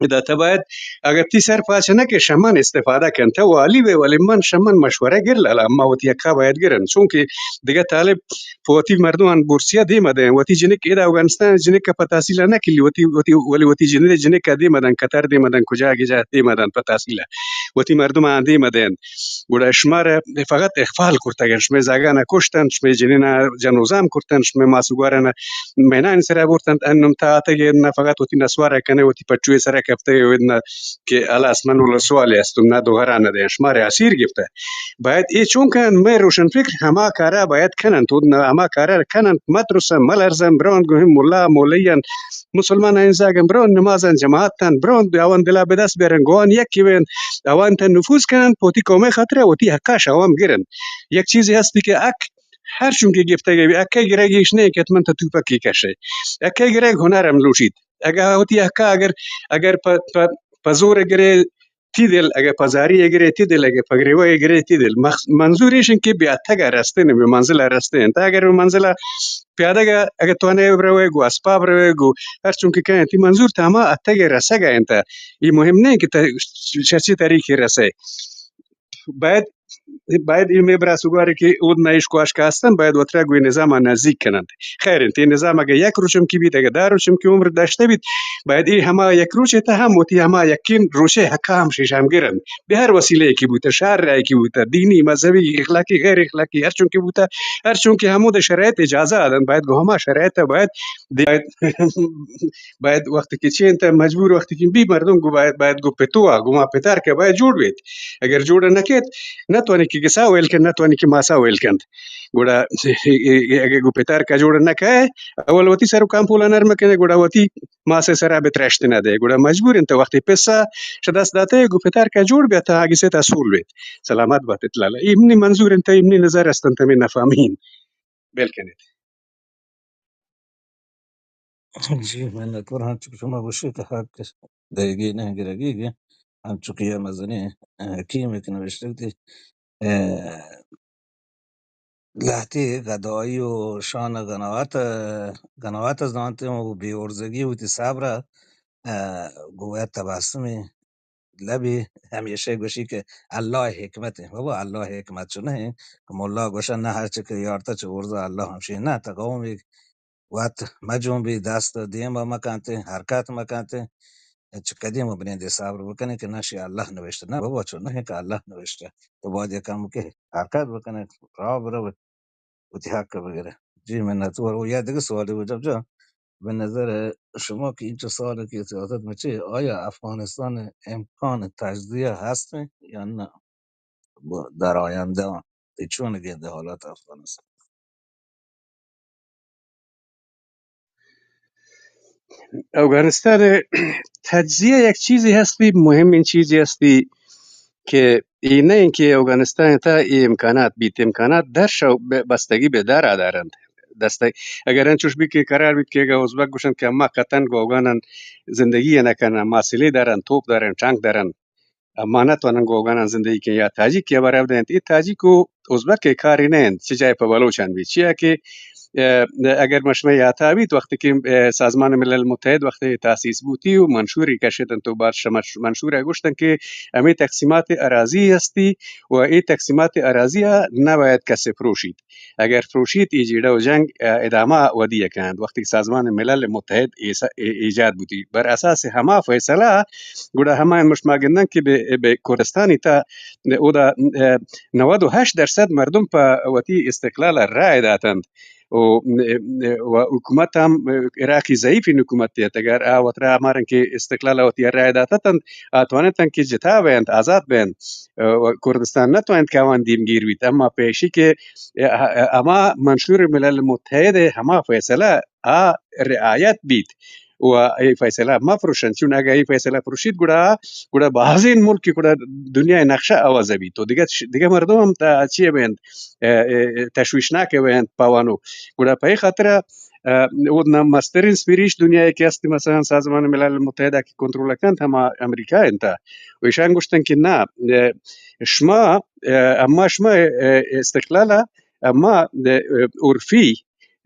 ادا تہ باید اگر تی سر پاچ نہ کہ شمن استفادہ کن، تہ والی بے، ولی من شمن مشورہ گر لالا، اما وتی حقا باید گرن، چونکہ دگہ طالب پہ وتی مردمان بورسیا دیما دیں، وتی جنک ادا افغانستان جنک پہ تحصیل نہ کلی، وتی، وتی، ولی وتی جنک، جنک دیما دن، قطر دیما دن، کجا گجا دیما دن پہ تحصیل، وتی مردمان دیما دیں۔ گڑا شمارا فقط اغفال کرتگ انت، شمئے زاگانا کشتن، شمئے جنینا جنوزام کرتن، شمئے ماسوگوارانا مینانی سرا برتنت، انم تا آتگے نہ فقط وتی نسوارا کنے، وتی پچوئے سرا کپتگے و نہ کہ ہلاس من ولسوالے ہستم، نہ دوہرا نہ دیں، شمارا اسیر گپتہ۔ باید اے چون کننت، مئے روشن فکر ہما کارا باید کننت، و نہ ہما کارا کننت، مدرسہ ملرزن، برونت گوہن ملا مولویان مسلمان انزاگن، برونت نمازان جماعتان، برونت آوان دلا بدست بیارن، گوان یکی بینت، آوان تا نفوذ کننت، پہ وتی قومئے خاطرا وتی حقا شہ آوان گرنت۔ یک چیزے ہستی کہ حق ہر چونکہ گپتگ بی، حقئے گرگ ایش نہ کہ حتماً تا توپکی کشے۔ حقئے گرگ ہنر ہم لوٹیت۔ اگہ وتی حقا اگر، اگر پہ، پہ، پہ زور گرے تی دل، اگہ پہ زاری گرے تی دل، اگہ پہ گریوہ گرے تی دل، مخ-، منظور ایش کہ بہ اتگا رستن، بہ منزلا رستن۔ تا اگر بہ منزلا پیادگا اگہ تو نے روے گو، اسپاب روے گو، ہر چونکہ کہیں تی منظور تا ہما اتگے رسگا انت۔ یہ مہم نہیں کہ تا چرچی طریقے رسے۔ باید، باید اے مئے براسوگوارے کہ اود نہ اشکو اشکا ہستن، باید وترا گوی نظام ء نزدیک کننت۔ خیر انت، اے نظام اگہ یک روچم کی بیت، اگہ دہ روچم کی عمر داشتہ بیت، باید اے ہما یک روچے تہ ہم وتی ہما یکین روچے حقا ہم شیشہ ہم گرنت۔ بہ ہر وسیلہ یکی بوتہ، شہر را یکی بوتہ، دینی، مذہبی، اخلاقی، غیر اخلاقی، ہر چونکہ بوتہ، ہر چونکہ ہمود شرائط اجازہ آدن، باید گو ہما شرائط باید دے-، باید وقتی کہ چین تہ مجبور وقتی کہ بی مردم گو باید، باید گو پتوا، گو ما پتار کہ باید جوڑ بیت۔ اگر جوڑ نہ کیت، نہ توانی کہ گسا ویل کن، نہ توانی کہ ماسا ویل کن۔ گڑا اگہ گو پتار کہ جوڑ نہ کئے، اول وتی سر و کام پولا نرم کنے، گڑا وتی ماسے سرا بترشت نہ دے۔ گڑا مجبور انت وقتی پسا شہ دست داتے، گو پتار کہ جوڑ بیت، آگی سے تا سول بیت۔ سلامت بات لالا۔ ایمنی منظور انت، ایمنی نظر است انت، ہمیں نفہمین۔ بل کنیت۔ جی، منتوار، ہنچو کہ شما گوشی کہ حق دئیگی نہ گرگی گے، ہنچو کہ یہ مزنی، اه، حکیم ایک نوشتگ دی، اه، لہتی گدائی و شان گناوت، گناوت زانتے و بے عرضگی وتی صبر، اه، گویت تبسمی لبی ہمیشہ گوشی کہ اللہ حکمت ہے۔ بابا، اللہ حکمت چو نہیں کہ ملا گوشن نہ ہر چی کہ یارتا چو ارزا اللہ ہمشی نہ۔ تا قومی وت مجون بی، دست دیم مکنتے، حرکت مکنتے، چو قدیم بنیندے صبر بکنے کہ نہ شی اللہ نوشتہ۔ نہ بابا، چو نہیں کہ اللہ نوشتہ۔ تو باید یک کم کہ حرکت بکنے، راہ برو، وتی حق بگرے۔ جی، منتوار. و یا دگہ سوالے وجب جان، بہ نظر شما کہ اینچو سال کہ سیاست مچے، آیا افغانستان امکان تجزیہ ہست یا نہ؟ در آینده اے چون گندے حالات افغانستان؟ اوگانستان تجزیہ یک چیزی ہستی، مہمین چیزی ہستی کہ اے نہ انت کہ اوگانستان تا اے امکانات بیت، امکانات در شو بستگی بہ در دارنت. دست اگر انچوش بیت کہ قرار بیت کہ اگہ ازبک گوشنت کہ اما کتن گوگانن زندگی نہ کنن، ما سلے دارن، توپ دارن، ٹانک دارن، ما نتوانن گوگاناں زندگی کن، یا تاجیک یا براب دینت. اے تاجیک و ازبک ء کارے نہ انت، چہ جاہ پہ بلوچان بیت. چیا کہ، اه، اگر ما شمئے یاتا بیت، وقتی کہ، اه، سازمان ملل متحد وقتی تاسیس بوتی و منشوری کشتنت و بعد شما منشور ء گوشتن کہ ہمیں تقسیمات اراضی ہستی و اے تقسیمات اراضی ء نباید کسے پروشیت. اگر پروشیت، اے جیڑہ و جنگ، اه، ادامہ ودی ء کنت. وقتی کہ سازمان ملل متحد ایسا-، ای-، ایجاد بوتی، بر اساس ہما فیصلہ، گڑا ہما مشت ما گندن کہ بہ، بہ کردستانی تا اودا، اه، نود و ہشت درصد مردم پہ وتی استقلال ء رائے داتنت. و، و حکومت ہم عراقی ضعیفیں حکومت ات. اگر آ وترا ہمارن کہ استقلال ء وتی رائے داتنت، آ توانتن کہ جتا بینت، آزاد بینت. اه، و کردستان نہ توانت کہ آوان دیمگیر بیت. اما پیشی کہ، اه، ہما منشور ملل متحد ء ہما فیصلہ آ رعایت بیت و اے فیصلہ مہ پروشنت، چون اگہ اے فیصلہ پروشیت گڑا، گڑا بازین ملک گڑا دنیا نقشہ عوض بیت و دگہ، دگہ مردم ہم تا چی بینت، اه، اه، تشویشناک بینت پہ وانو. گڑا پہ اے خاطر اه، اود نا مسترین سپیریش دنیا ء کہ است، مثلاً سازمان ملل متحد ء کہ کنٹرول کنت، ہما امریکہ انت. و ایشان گوشتن کہ نہ، اه، شما، اه، اما شما، اه، استقلال ء اما، اه، عرفی،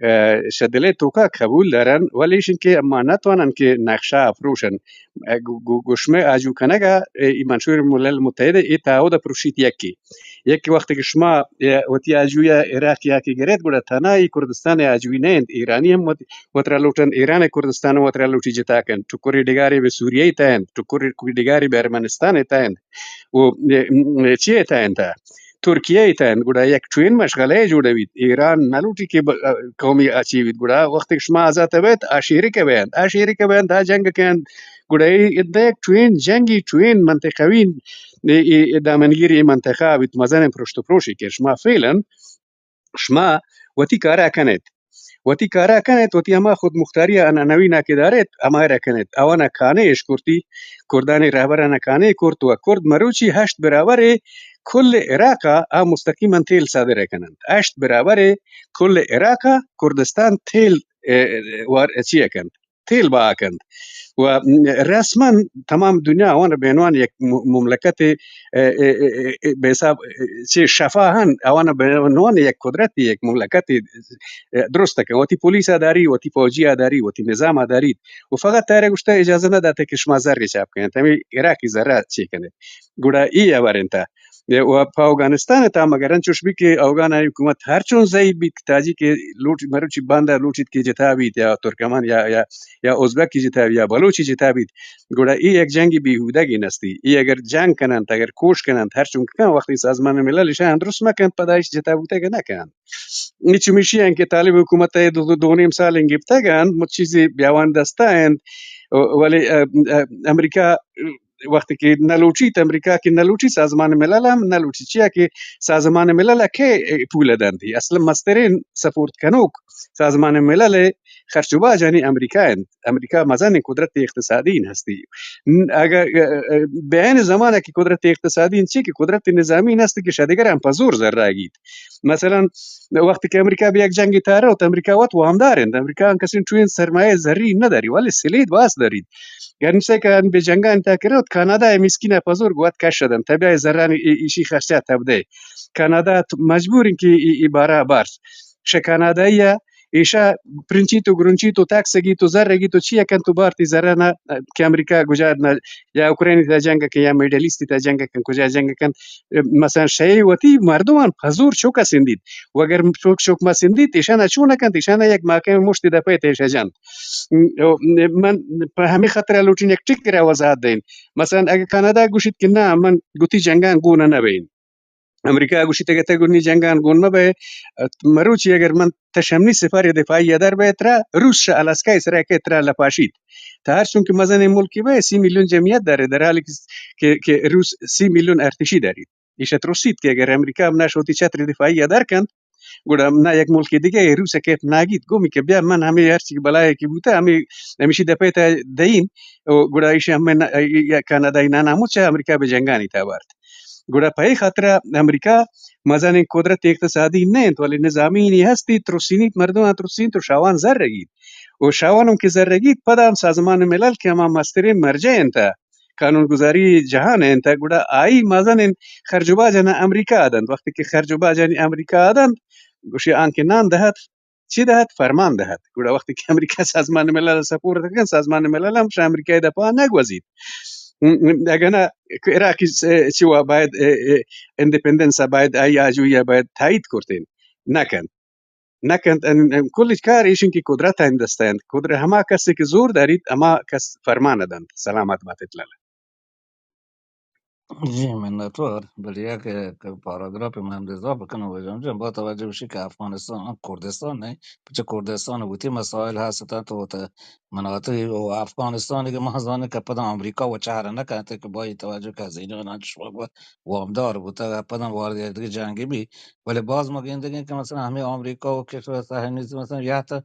اه، شدلے توکا قبول دارن، ولی ایشن کہ اما نتوانن کہ نقشہ پروشن. اه، گو-، گو-، گوشمے آجو کنگا، اه، ای منشور ملل متحد ء ای تعہد پروشیت یکی. یک وقتی کہ شما، اه، وتی آجوئی ء عراق یا کہ گرید، گڑا تنہا ای کردستان ء آجوئی نہ انت، ایرانی ہم وت-، وترا لوٹن، ایران ء کردستان وترا لوٹی جتا کن، ٹکری ڈگاری بہ سوریہ ء تہ انت، ٹکری ڈگاری بہ ارمنستان ء تہ انت، و، اه، چی ء تہ انت، ترکیہ ء تہ انت، گڑا یک چوین مشغلہ ء جوڑ بیت. ایران نہ لوٹی کہ ب-، اه، قومی آچی بیت، گڑا وقتی کہ شما آزاد بیت، آ شیرک ء بینت، آ شیرک ء بینت، آ جنگ کنت، گڑا ای اد یک چوین جنگی، چوین منطقوی ای، ای، ای دامنگیری ای منطقہ بیت، مزنیں پرشت و پروشی کہ شما فعلاً شما وتی کارا کنیت. وتی کارا کنیت، وتی ہما خود مختاری ء عنعنوی نا کہ داریت، ہما را کنیت. آوانا کانے اش کرتی، کردانی رہبرانا کانے کرت و کرد مروچی ہشت برابر کل عراق ء آ مستقیما تیل صادر کننت. ہشت برابر کل عراق ء کردستان تیل، اه، اه، وار چی کنت؟ تیل بہا کنت. و رسماً تمام دنیا آوان بہ عنوان یک م-، مملکت، اه، اه، اه، اه، بہ حساب، اه، چہ شفاہاً آوان بہ عنوان یک قدرت، یک مملکت، اه، درست کنت. وتی پولیس ء داری، وتی فوجی ء داری، وتی نظام ء داری. و فقط تیرے گوشتہ اجازہ نہ داتے کہ شما زر چاپ کنیت، ہمیں عراقی زر چی کنیت. گڑا ای ہبر انت. و پہ اوگانستان ء تام اگر انچوش بیت کہ اوگان ء حکومت ہر چون ضعیف بیت، تاجی کہ لوٹ، مروچی باندا لوٹیت کہ جتا بیت، یا ترکمان یا، یا، یا ازبکی جتا بیت، یا بلوچی جتا بیت، گڑا ای یک جنگی بیہودگی نستی. ای اگر جنگ کننت، اگر کوش کننت، ہر چون کن وقتی سازمان ملل اشان درست مکنت، پدا ایش جتا بوتگ نہ کننت. ای چمیشی انت کہ طالب حکومت ء دو، دو، دو نیم سال انت گپتگ انت، مچ چیزی بیاوان دستا انت، ولی، اه، اه، امریکہ وقتی کہ نہ لوٹیت، امریکہ کہ نہ لوٹیت، سازمان ملل ہم نہ لوٹیت، چیا کہ سازمان ملل ء کئے پول دنت؟ اصلا مسترین سپورٹ کنوک سازمان ملل ء خرچ و باجانی امریکہ انت. امریکہ مزن قدرت اقتصادی ہستی. ن-، اگر، اه، اه، بین زمان کہ قدرت اقتصادی انت، چی کہ قدرت نظامی ہست کہ شدیگر ہم پہ زور زر راگیت. مثلاً وقتی کہ امریکہ بہ یک جنگی تہا روت، امریکہ وت وامدار انت. امریکہ انکسین چوین سرمایہ زری نہ داری، ولی سلید باز داریت. گرمسے کہ بہ جنگانی تہا کہ روت، کانادا ء مسکین ء پزور گوات کش دنت، تبیا ء زرانی ای-، ایشی خرچہ تب دے. کانادا ت-، مجبور انت کہ ای، ای بارا بارت. شہ کانادائی ء ایشا پرنچی تو گرنچی تو تاکسگی تو زرگی تو چی کن تو بارتی زرانا کہ امریکہ گجا نہ یا اوکرین تا جنگ کن یا میڈل ایسٹ تا جنگ کن، کجا جنگ کن، مثلاً شے وتی مردمان پزور چوک سندیت. و اگر چوک چوک ما سندیت، ایشانا چون کنت؟ ایشانا یک ماکیں مشت دپے تیش جنت. من پہ ہمیں خطرہ لوٹین یک ٹکرہ وضاحت دین. مثلاً اگہ کانادا گوشیت کہ نہ، من گوتی جنگان گون نہ بین، امریکا گوشیت کہ تہ گونی جنگان گون مہ بئے، مروچی اگر من تہ شمنی سپر دفاعی ء در بئے ترا روس شہ الاسکا ء سرا کہ ترا لپاشیت۔ تہ ہر چون کہ مزنیں ملکی بئے، سی میلیون جمعیت دارے، در حالی کہ، کہ، کہ روس سی میلیون ارتشی داریت۔ ایشا ترسیت کہ اگر امریکا ہم نہ شوتی چتر دفاعی ء در کنت، گڑا نہ یک ملک دگہ روس ء کیپ ناگیت، گومی کہ بیا من ہمے ہرچی کہ بلائے کہ بوتہ، ہمے، ہمیشی دپے تہ دئین، و گڑا ایشی ہمے نہ، یا کانادائی نانا مچ امریکا بہ جنگانی تہ بارت۔ گڑا پہ اے خاطرا امریکا مزنیں قدرت اقتصادی نہ انت، ولی نظامی نی ہستی، ترسینیت، مردمان ترسینیت و شاوان زر گیت۔ و شاوان ہم کہ زر گیت، پدا ہم سازمان ملل کہ ہما مستریں مرجع انت، قانون گذاری جہان انت، گڑا آئی مزنیں خرج و باجانا امریکا دنت۔ وقتی کہ خرج و باجانی امریکا دنت، گوشی آنکہ نان دہت، چی دہت؟ فرمان دہت۔ گڑا وقتی کہ امریکہ سازمان ملل سپورت کنت، سازمان ملل ہم شہ امریکہ دپا نہ گوزیت۔ اگہ نہ، عراقی س-، چی وا باید، اے، اے، انڈیپینڈنس باید، آئی آجوئی باید تائید کرتین۔ نہ کنت۔ نہ کنت۔ ان، ان کل کار ایشن کہ قدرت این دست انت۔ قدرت ہما کسی کہ زور داریت، ہما کس فرمان دنت۔ سلامت باتت لالا۔ جی، منتوار۔ بلے یک، یک پاراگرافے من ہم اضافہ کناں، واجہ جان، با توجہ بشی کہ افغانستان، کردستان نہ، پچہ کردستان وتی مسائل ہست انت، تو وت مناطق و افغانستان کہ ما زانیں کہ پدا امریکہ و چہر نہ کنت کہ با توجہ کہ ہزینہ آنان شما وامدار بوتگ، پدا وارد یک دگہ جنگے بی، ولی باز ما گندگیں کہ مثلاً ہمے امریکہ و کشور صہیونیست مثلاً یا تو،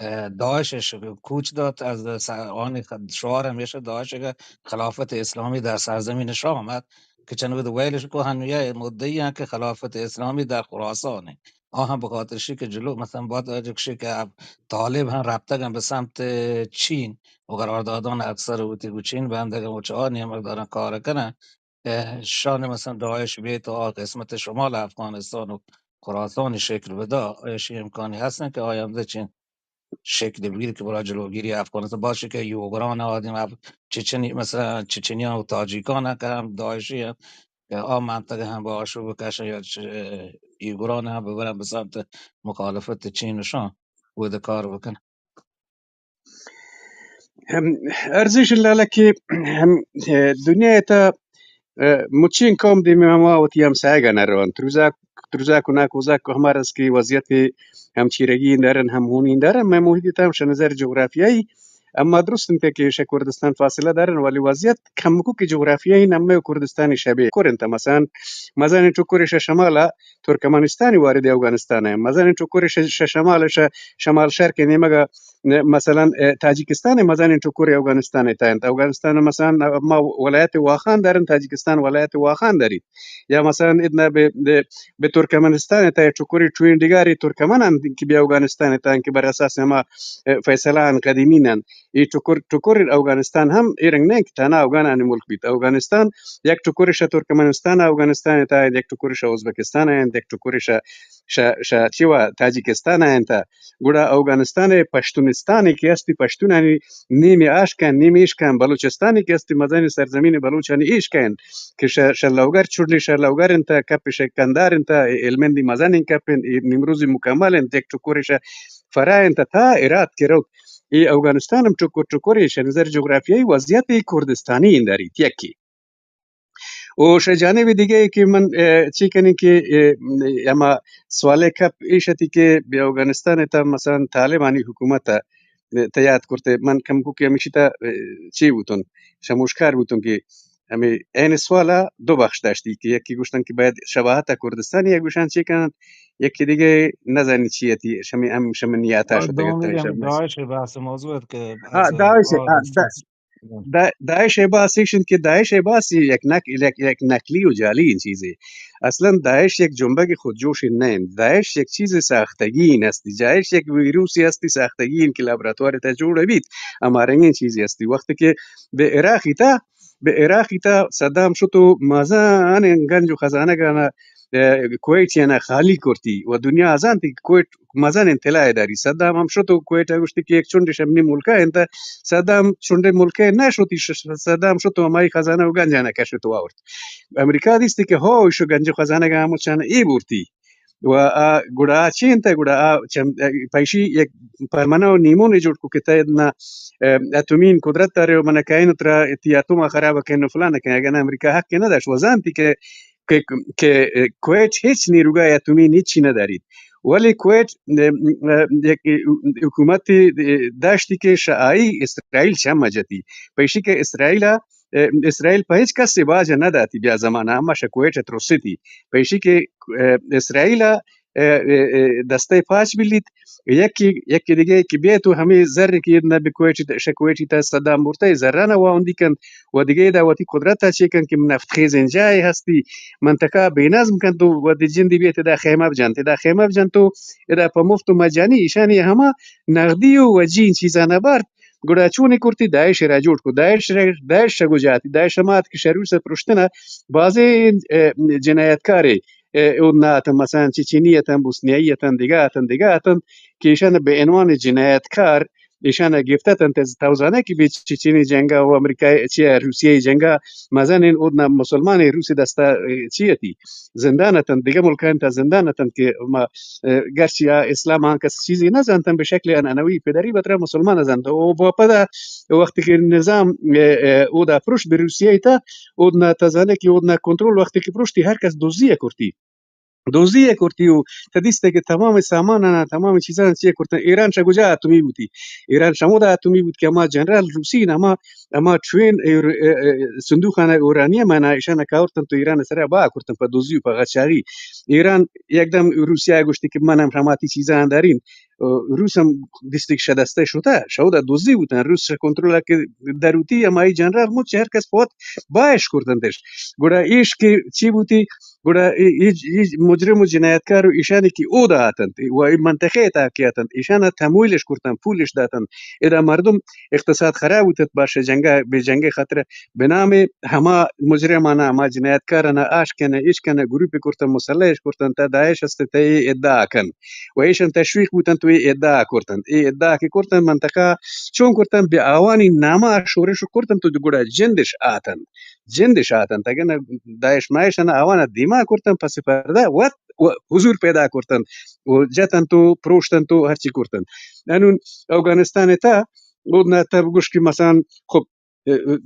اه، داعش اش کوچ دات از س-، آنی خ-، شعار ہمیشہ داعش اگہ خلافت اسلامی در سرزمین شام ات کہ چنود ویلش کو ہنویہ مدعی ہیں کہ خلافت اسلامی در خراسان ہے۔ آہاں بخاطر شی کہ جلو مثلاً بات جکشی کہ اب طالب ہم رپتگ ہیں بہ سمت چین و قراردادان اکثر ہوتی گو چین بندگ ہیں و چہ آ نیمگ دارن کار کنن۔ اه، شان مثلاً داعش بیت و آ قسمت شمال افغانستان و خراسان شکل بدا، ایشی امکانی ہستن کہ آیندہ چین شکل بگیر کہ برای جلوگیری افغانستان باشه که یوگران آدم اف-، چچنی، مثلاً چچنیان و تاجیکان که هم داعشی هم که آ منطقه هم به آشوب بکشن یا چ-، یوگران هم ببرن به سمت مخالفت چین و شان و ده کار بکنن. ہم، ارزش لالا کہ ہم، دنیا تا، اه، مچین قوم دیمی ہما وتی ہمسایگا نہ روان۔ تروزاک، تروزاک و ناکوزاک و ہما رس کہ وضعیت ہم چیرگی دارن، ہم ہونی دارن۔ میں محیط تام شہ نظر جغرافیائی، اما درست انت کہ شہ کردستان فاصلہ دارن، ولی وضعیت کمکو کہ جغرافیائی نمے و کردستانی شبیہ کر انت۔ مثلاً مزن ٹکر شہ شمالا ترکمنستانی وارد افغانستان ء، مزنیں ٹکرے شہ، شہ شمال، شہ شمال شرق ء نیمگ ء، مثلاً، ء، تاجکستان ء مزنیں ٹکرے افغانستان ء تہ انت۔ افغانستان ء مثلاً ما ولایت واخان دارن، تاجکستان ولایت واخان داریت۔ یا مثلاً ادنا بہ، بہ، بہ ترکمنستان ء تہ ٹکرے ٹوئیں ڈگارے ترکمن انت کہ بہ افغانستان ء تہ انت کہ بر اساس ہما، ء، فیصلہ ان قدیمین انت۔ اے ٹکر، ٹکر افغانستان ہم اے رنگ نہ انت کہ تہنا افغانانی ملک بیت۔ افغانستان یک ٹکرے شہ ترکمنستان ء افغانستان ء تہ انت، یک ٹکرے شہ ازبکستان ء انت، یک ٹکرے شہ، شہ، شہ چی وا تاجکستان ء انت۔ گڑا افغانستان ء پشتونستان کہ استی، پشتونانی نیمے آشکن، نیمے ایشکن، بلوچستان کہ استی، مزنیں سرزمین بلوچانی ایشکن کہ شہ، شہ لوگر چڈلی شہ لوگر انت، کپ شہ کندار انت، ہلمندی مزنیں کپ انت، اے نیمروزی مکمل انت، یک ٹکرے شہ فرا انت تا ہرات کہ روت۔ اے افغانستان ہم ٹکر ٹکرے شہ نظر جغرافیائی وضعیت اے کردستانی انداریت یکے۔ و شہ جانب دیگہ کہ من، اه، چی کنی کہ، اه، ہما سوال کپ ایش اتی کہ بہ افغانستان تا مثلاً طالبانی حکومت ء تیاد کرتے، من کمکو کہ ہمیشی تا، اه، چی بوتن، شموشکار بوتن کہ ہمیں این سوال دو بخش داشتی کہ یکی گوشتن کہ باید شباہت کردستانی یا گوشان چی کنن، یکی دیگہ نزانی چی اتی، شمی ہم شمنیاتا شتگتن دومی ہم شمس۔ داعش بحث موضوع ات کہ ہاں، از داعش، آ، ہاں، دا-، دا-، داعش ء بحث ایش انت کہ داعش ء بحث یک نق-، یک، یک نقلی و جعلی این چیزے۔ اصلاً داعش یک جنبگ خودجوش نہ انت۔ داعش یک چیز ساختگی این است۔ داعش یک ویروسی استی ساختگی این کہ لابراتوار تا جوڑ بیت۔ ہما رنگیں چیزے استی۔ وقت کہ بہ عراقی تا، بہ عراقی تا صدام شتو مزن گنج و خزانہ گانا اه، کویٹیانا خالی کرتی و دنیا ازانتی کہ کویٹ مزنیں طلائے داری۔ صدام ہم شت و کویٹا گوشتی کہ یک چنڈے شہ منی ملکا انت۔ صدام چنڈے ملکے نہ شتی، ش-، ش-، صدام شت و ہمائی خزانہ و گنجانا کشت و آورت۔ امریکہ دیستی کہ ہو ایشو گنج و خزانہ گا ہمو چان اے بورتی۔ و آ گڑا آ چی انت؟ گڑا آ چم-، پیشی یک پرمانہ و نیمونے جوڑ کو کہ تہ ادنا، اه، اتومین قدرت دارے و من کائن ترا اتی اتوما خراب کن و فلان کن۔ اگن امریکہ حق نہ داشت، وزانتی کہ کہ، کہ کویت ہچ نیروگاہ اتمی ہچی نہ داریت، ولی کویت، اه، اه، یک حکومتی داشتی کہ شہ آئی اسرائیل چم جتی، پہ ایشی کہ اسرائیل ءَ، اه، اسرائیل پہ ہچ کسے باج نہ داتی بیا زمانہ، ہما شہ کویت ءَ ترسیتی، پہ ایشی کہ، اه، اسرائیل ءَ، اه، اه، اه، دستہ پاچ بلیت، یکی، یکی دگہ کہ بیت و ہمے زر کہ ادنا بہ کویٹی تہ، شہ کویٹی تہ صدام برتہ، اے زران ءَ واہندی کنت و دگہ ادا وتی قدرت ءَ چے کنت کہ نفت خیزیں جاہے ہستی، منطقہ ءَ بے نظم کنت و وتی جندی بیت ادا خیمہ بجنت، ادا خیمہ بجنت و ادا پہ مفت و مجانی ایشانی ہما نغدی و وجی چیزاں بارت۔ گڑا چونے کرتی؟ داعش ءَ را جوڑ کو۔ داعش را، داعش شہ کجا اتی؟ داعش ہما ات کہ شہ روس ءَ پرشتن ءَ بازیں، اه، جنایتکارے، اه، اودنا اتن، مثلاً چچینی اتن، بوسنیائی اتن، دگہ اتن، دگہ اتن کہ ایشان بہ عنوان جنایتکار ایشان گپت اتنت۔ تو زانے کہ بہ چچینی جنگ ءَ و امریکہ چی روسیہ جنگ ءَ مزنیں اودنا مسلمان روس دستا، اه، چی اتی؟ زندان اتنت، دگہ ملکانی تہ زندان اتنت کہ ما، اه، گرچی آ اسلام آن کس چیزی نہ زانتن، بہ شکل عنعنوی پدری بترا مسلمان زانت۔ و با پدا وقتی کہ نظام، اه، اه، اودا پروش بہ روسیہ تہ، اودنا تہ زانے کہ اودنا کنترل وقتی کہ پروشتی ہر کس دزی ءَ کرتی۔ دزی ءَ کرتی و تہ دیستے کہ تمام سامان آنا، تمام چیزاں چی کرتن؟ ایران شہ کجا اتمی بوتی؟ ایران شمودا اتمی بوت کہ ہما جنرال روسی نا ہما ہما چوین ایر-، اه، اه، صندوق آنا اورانیم آنا ایشان کاورتن تو ایران سرا با کرتن پہ دزی و پہ غچاری۔ ایران یکدم روسیا گوشتی کہ من ہم ہماتی چیزاں دارین۔ اه، روس ہم دیستی کہ شہ دستے شتا، شہ اودا دزی بوتن، روس شہ کنترل کہ دروتی ہمائی جنرال مچ ہر کس پہ وت باش کرتنتش۔ گڑا ایش کہ چی بوتی؟ گڑا ای، ای، ای مجرم و جنایتکار و ایشانی کہ اودا آتنت و ای منطقہ تا کہ آتنت، ایشانا تمویلش کرتن، پولش داتن۔ ادا مردم اقتصاد خراب بوتت، باشہ جنگا، بہ جنگے خاطر بہ نام ہما مجرمانا، ہما جنایتکارانا آش کنہ، ایش کنہ، گروپ کرتن، مسلحش کرتن، تا داعش است، تا ای ادعا کن و ایشان تشویق بوتن تو ای ادعا کرتن۔ ای ادعا کہ کرتن منطقہ چون کرتن؟ بہ آوانی ناما شورش کرتن تو گڑا جندش آتن۔ جندش آتنت، اگن داعش ماعش آنا آوانا دیما کرتن، پس پردہ وت و حضور پیدا کرتنت و جتنت و پروشتنت و ہرچی کرتنت۔ انون اوگانستان تا اودنا تب گوش کہ مثلاً خب، اه، اه،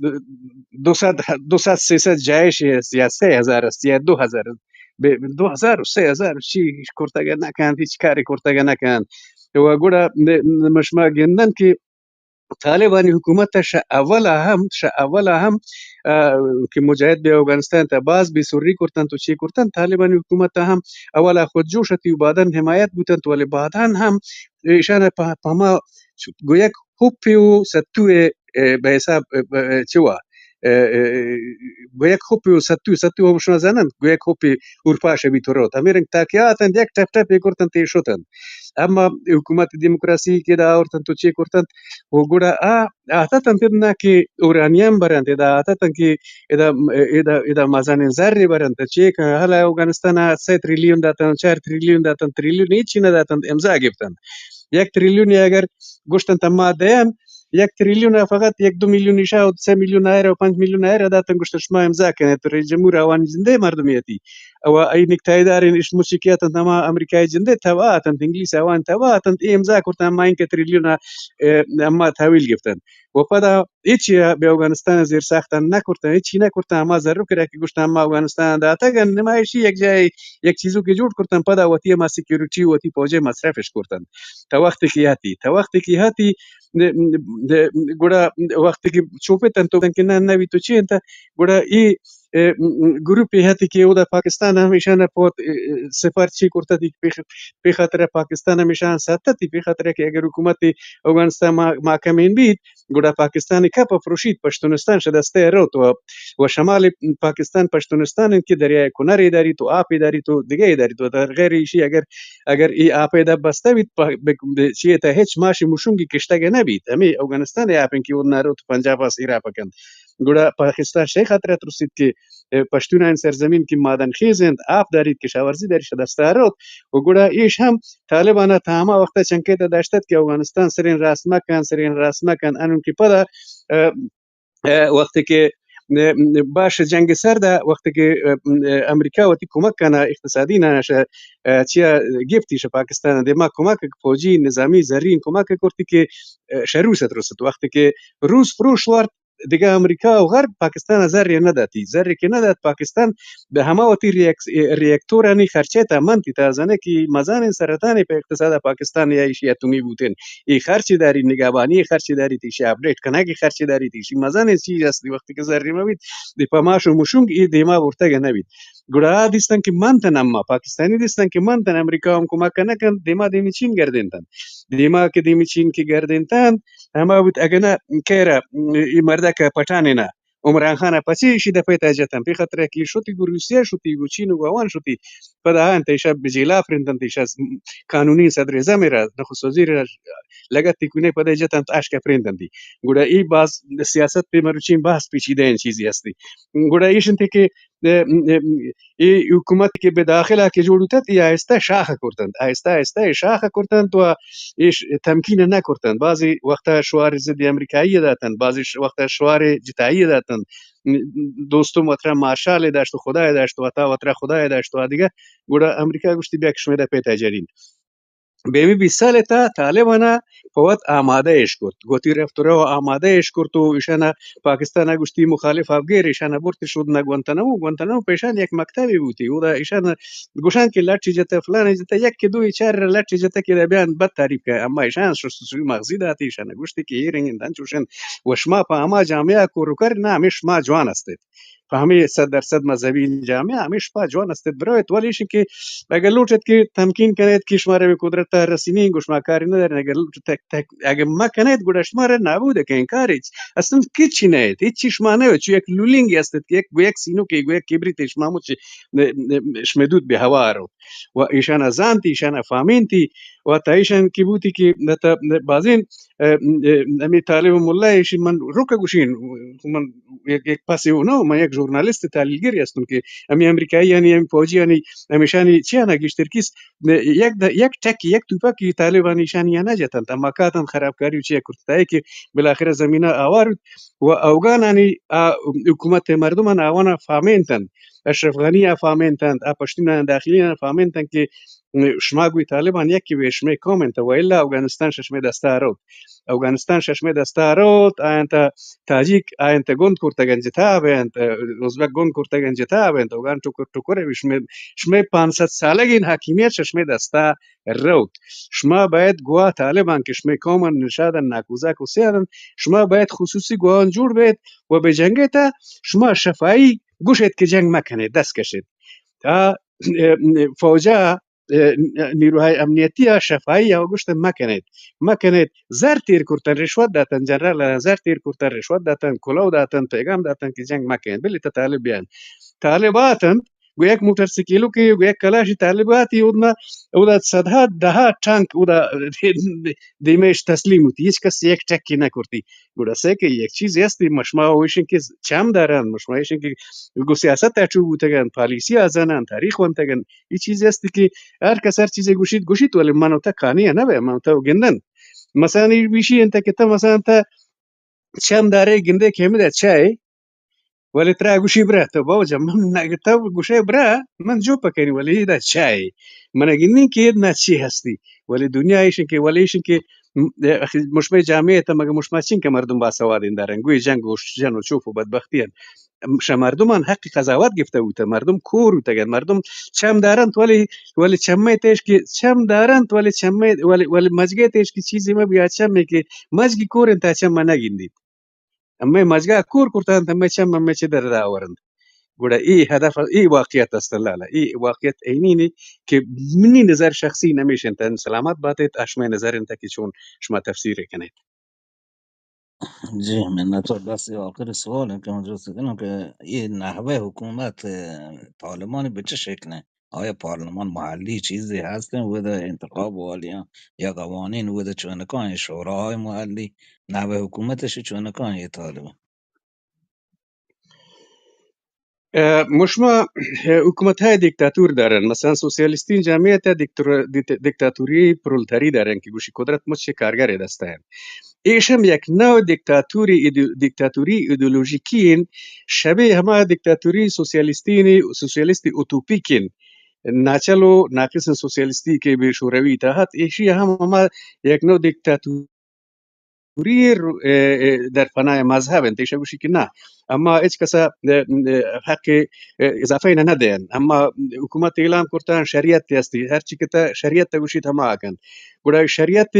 دو سد، دو سد، سیصد جاعش است یا سہ ہزار است یا دو ہزار است۔ بہ دو ہزار و سہ ہزار چی کرتگ نہ کنت، ہچ کاری کرتگ نہ کنت۔ و گڑا ن-، ن-، مشما گندن کہ طالبانی حکومت ء شہ اول ء ہم، شہ اول ء ہم، آ، کہ مجاہد بہ اوگانستان تہ باز بے سری کرتنت و چے کرتنت، طالبانی حکومت ء ہم اول ء خود جوش اتی و بعداً حمایت بوتنت، ولے بعداً ہم ایشان ء پہ، پہ ہما گویک ہپے و ستو ء، ء، بہ حساب، ء، ء، چوا، ء، ء، گویک ہپے و ستو، ستو ہم شما زاننت، گویک ہپے اورپاش بیت و روت۔ ہمے رنگ تاکہ آتنت، یک ٹپ ٹپے کرتنت، اے شتنت۔ اما حکومت دموکراسی کہ دا آورتنت تو چے کرتنت؟ و گڑا آ آتتنت ادنا کہ اورانیام برنت، ادا آتتنت کہ ادا، ادا، ادا مزنیں زرے برنت۔ چے کہ حالا اوگانستان ء سئے تریلیون داتنت، چار تریلیون داتنت، تریلیون ہچی نہ داتنت، امضا گپتنت۔ یک تریلیون اگر گوشتنت اما دئین، یک تریلیون ء فقط یک دو میلیون ایشا و سئے میلیون آئرا و پنچ میلیون آئرا داتنت، گوشتنت شما امضا کنئے، تو رئیس جمہور آوانی جندئے مردمے اتی۔ و ای نکتہ دارین اش مچی کہ اتنت، ہما امریکہ جندئے تبا اتنت، انگلیس آوانی تبا اتنت، اے امضا کرتنت، اما اینکہ تریلیون ء، ء، اما تحویل گپتنت۔ و پدا ہچی بہ اوگانستان زیر ساختان نہ کرتنت، ہچی نہ کرتنت، ہما زرک را کہ گوشتنت اما اوگانستان داتگ انت، نمائشی یک جاہے یک چیزوکے جوڑ کرتنت، پدا وتی ہما سیکیورٹی، وتی پوجے مصرف اش کرتنت۔ تا وقتی کہ ہتی، تا وقتی کہ ہتی، گڑا وقتی کہ چوپتنت تو کہ نہ، نہ بیت تو چی انت، گڑا ای، ء، گروپے ہتی کہ اودا پاکستان ہم ایشان ء پہ وت، ء، سفر چی کرتتی، پہ، پہ خاطر پاکستان ہم ایشان ساتتی، پہ خاطر کہ اگر حکومت اوگانستان ما، ماکمین بیت، گڑا پاکستان کپ پروشیت، پشتونستان شہ دستے روت و، و شمال پاکستان پشتونستان انت کہ دریائے کنرے داریت و آپے داریت و دگہ داریت و در غیر ایشی اگر، اگر ای آپے دپ بستہ بیت، پہ، بہ، بہ، چی تہ ہچ ماشی مشونگی کشتگ نہ بیت۔ ہمے اوگانستان آپ انت کہ اودنا روت پنجاب ء سیرا پکنت۔ گڑا پاکستان شے خاطر ترسیت کہ، ء، پشتونانی سرزمین کہ معدن خیز انت، آپ داریت، کشاورزی داریت، شہ دستا روت۔ و گڑا ایش ہم طالبان ء تا ہما وقت ء چنکے تہ داشتت کہ اوگانستان سرین راست مکن، سرین راست مکن، انون کہ پدا، ء، ء، وقتی کہ، ء، باش جنگ سرد ء وقتی کہ، ء، ء، امریکہ وتی کمک کنا اقتصادی نہ ش-، ء، چیا گپتی شہ پاکستان ء دیما کمک، فوجی، نظامی، زرین کمک کرتی کہ، ء، شہ روس ء ترست۔ وقتی کہ روس پروش وارت، دگہ امریکہ و غرب پاکستان ءَ زرے نہ داتی، زرے کہ نہ دات، پاکستان بہ ہما وتی ریئیک-، ریئیکٹورانی خرچہ تا منتی، تا زانے کہ مزانیں سرطانے پہ اقتصاد پاکستان یا ایشی اتمی بوتین۔ اے خرچ داری، نگہبانی خرچ داری، تیشی اپڈیٹ کنگی خرچ داری، تیشی مزانیں چیز است، وقتی کہ زرے مہ بیت، دی پہ ماش و مشونگ اے دیما برتگ نہ بیت۔ گڑا آ دیستن کہ منتن، اما پاکستانی دیستن کہ منتن، امریکہ ہم کمک نہ کنت، دیما دیمی چین گردینتن۔ دیما کہ دیمی چین کہ گردینتن، ہما بوت اگہ نہ کیرا اے مردک پٹانے نہ عمران خان ءَ پچے ایشی دپے تہ جتن، پہ خاطر کہ شتی گو روسیہ شتی، گو چین و گو آوان شتی، پدا آنت ایشا بجیلا پرندنت، ایشا قانونی صدر اعظم را، نخست وزیر را لگت تکونے پدا جتن اشکا پرندنتی۔ گڑا ای باز سیاست پہ مروچین باز پیچیدہ این چیزی ہستی۔ گڑا ایش انت کہ اے، اے، اے حکومت کہ بہ داخل ءَ کہ جوڑ بوتنت، اے آہستہ شاخ کرتنت، آہستہ آہستہ اے شاخ کرتنت و ایش تمکین نہ کرتنت۔ بعضی وقت شعار ضد امریکایی داتنت، بعضی ش-، وقت شعار جتایی داتنت۔ دوستم وترا مارشال داشت و خدای داشت و عطا وترا خدای داشت و دگہ۔ گڑا امریکہ گوشتی بیا کہ شمئے دپے تہ جنین۔ بیمی بیست سال تا طالبانا پہ وت آمادہ اش کرت، گوتی رفت و رو آمادہ اش کرت و ایشانا پاکستان ءَ گوشتی مخالف افگر، ایشانا برت شود نہ گوانتانامو، گوانتانامو پیشان یک مکتبے بوتی، اودا ایشان گوشان کہ لٹے جتہ، فلانے جتہ، یک کہ دوئے چار لٹے جتہ کہ بیان بد تعریف کن، اما ایشان شستشوی مغزی داتی، ایشانا گوشتی کہ اے رنگین دن چوشن و شما پہ ہما جامعہ کور کر نہ، ہمیں شما جوان استت۔ پہ ہمے صد درصد مذہبی جامعہ ہمے شما جوان است ات، برویت، ولی ایش کہ اگہ لوٹ ات کہ تمکین کن ات کہ شمارا بہ قدرت ءَ رسینی، گو شما کاری ندارین، اگہ لوٹ ات تک، تک، اگہ مہ کن ات، گڑا شمارا نابود کن، کار ہچ، اصلاً کچی نہ ات، ہچی شما نہ ات، چو یک لولنگے است ات کہ یک، گو یک سینوکے، گو یک کبریتے شما مچ شمئے دود بہ ہوار ات۔ و ایشانا زانتی، ایشانا فامینتی، و تا ایشان کہ بوتی کہ تا بازین ء، ء، ہمے طالب ملا ایشی من رک گوشین، من یک، یک پسے و نہ، من یک ژورنالیست تحلیلگرے ہستم کہ ہمے امریکاییانی، ہمے فوجیانی، ہمیشانی چیانا گیشتر کس یک د-، یک ٹکی، یک توپکی طالبانی ایشانی نہ جتنت، اما کاتن خرابکاری و چیا کرت، تا کہ بالاخرہ زمینہ آوار بوت و اوگانانی آ حکومت مردمان آوانا فامینتن، اشرف غنی آ فامینتن، آ پشتونان داخلیان فامینتن کہ شما گوی طالبان یکے بے، شمئے قوم انت، و الا افغانستان شہ شمئے دستا روت۔ افغانستان شہ شمئے دستا روت، آیان تا تاجیک آیان تا گند کرتگن جتا بینت، ازبک گند کرتگن جتا بینت، اوگان ٹکر ٹکر بی، شمئے، شمئے پانصد سالگین حاکمیت شہ شمئے دستا روت۔ شما باید گوا طالبان کہ شمئے قومن نشادن ناکوزاک و سیادن، شما باید خصوصی گواہان جوڑ بیت و بہ جنگیت، شما شفائی گوشیت کہ جنگ مکنیت، دست کشیت۔ آ، اه، فوجا، اه، نیروهای امنیتی ء شفائی ء گوشت مکنیت، مکنیت۔ زر تیر کرتن، رشوت داتن، جنرال ء زر تیر کرتن، رشوت داتن، کلو داتن، پیغام داتن کہ جنگ مکنیت، بلے تا طالب بیان۔ طالب آتن، گو یک موٹر سیکلو کہ گو یک کلاشی طالب آتی، اودنا، اودا صدها، دها ٹانک، اودا دیمش تسلیم ہوتی، ہیچ کس یک ٹکی نہ کرتی۔ گڑا سے کہ یک چیزے است، مشما و ایشن کہ چم دارن، مشما ایشن کہ گو سیاست ء چو بوتگن، پالیسی ء زانن، تاریخ ونتگن، اے چیزے است کہ ہر کس ہر چیزے گوشیت، گوشیت، ولی من و تہ قانع نہ بہ، من و تہ گندن۔ مثلاً اے بیشی انت کہ تہ مثلاً تہ چم دارے گندے کہ ہمدا چائے، ولی ترا گوشی برا، تو بابا جان، من نہ، تو گوشے برا، من جو پکنی، ولی ادا چائے۔ من گندی کہ ادا چی ہستی۔ ولی دنیا ایشن کہ، ولی ایشن کہ م-، اخی مشمئے جامعہ تا مگہ مشما چین کہ مردم باسوادین دارن، گوی جنگ و جن و چوپ و بدبختی ان۔ شہ مردمان حق قضاوت گفته بوته، مردم کور بوتگن، مردم چم دارنت ولی، ولی چمئے تیش کہ چم دارنت ولی چمئے، ولی، ولی مجگئے تیش کہ چیزی مہ بیا چمئے کہ مجگی کور انت چم نگندیت۔ ہمے مجگا کور کرتنت، ہمے چم ہمے چہ در آورنت۔ گڑا اے ہدف، اے واقعیت است لالا، اے واقعیت اینی نے کہ منی نظر شخصی نمیش انت، سلامت باتیت، اشمئے نظر انت کہ چون شما تفسیر کنیت۔ جی، منت۔ بس یہ آخری سوال ہے کہ من جست کنم کہ یہ نحوه حکومت، اه، طالبان به چه شکله؟ آیا پارلمان محلی چیزی هستن و ده انتخاب والیان یا قوانین و ده چونکان شوراهای محلی نحوه حکومتش چونکان یہ طالبان؟ اه، مشما، اه، حکومت های دیکتاتور دارن، مثلاً سوسیالیستین جامعه تا دیکتاتور-، دیت-، دیکتاتوری پرولتاری دارن که گوشی قدرت مچ کارگر دسته هن. ایشم یک نوع دیکتاتوری ایدئو-، دیکتاتوری ایدئولوژیکی ان، شبیه هما دیکتاتوری سوسیالیستین، سوسیالیست اوتوپیک ان، ناچل و ناقص سوسیالیستی که به شوروی تحت، ایشی هم هما یک نوع دیکتاتور دیکتاتوری رو-، اه، اه، در پناہ مذہب انت، ایشا گوشی کہ نہ، اما ہچ کسا، اه، اه، حق، اه، اضافہ اینا نہ دین، اما حکومت اعلان کرتن شریعت ہستی، ہر چی کہ تا شریعت تا گوشیت ہما کنت۔ گڑا شریعت،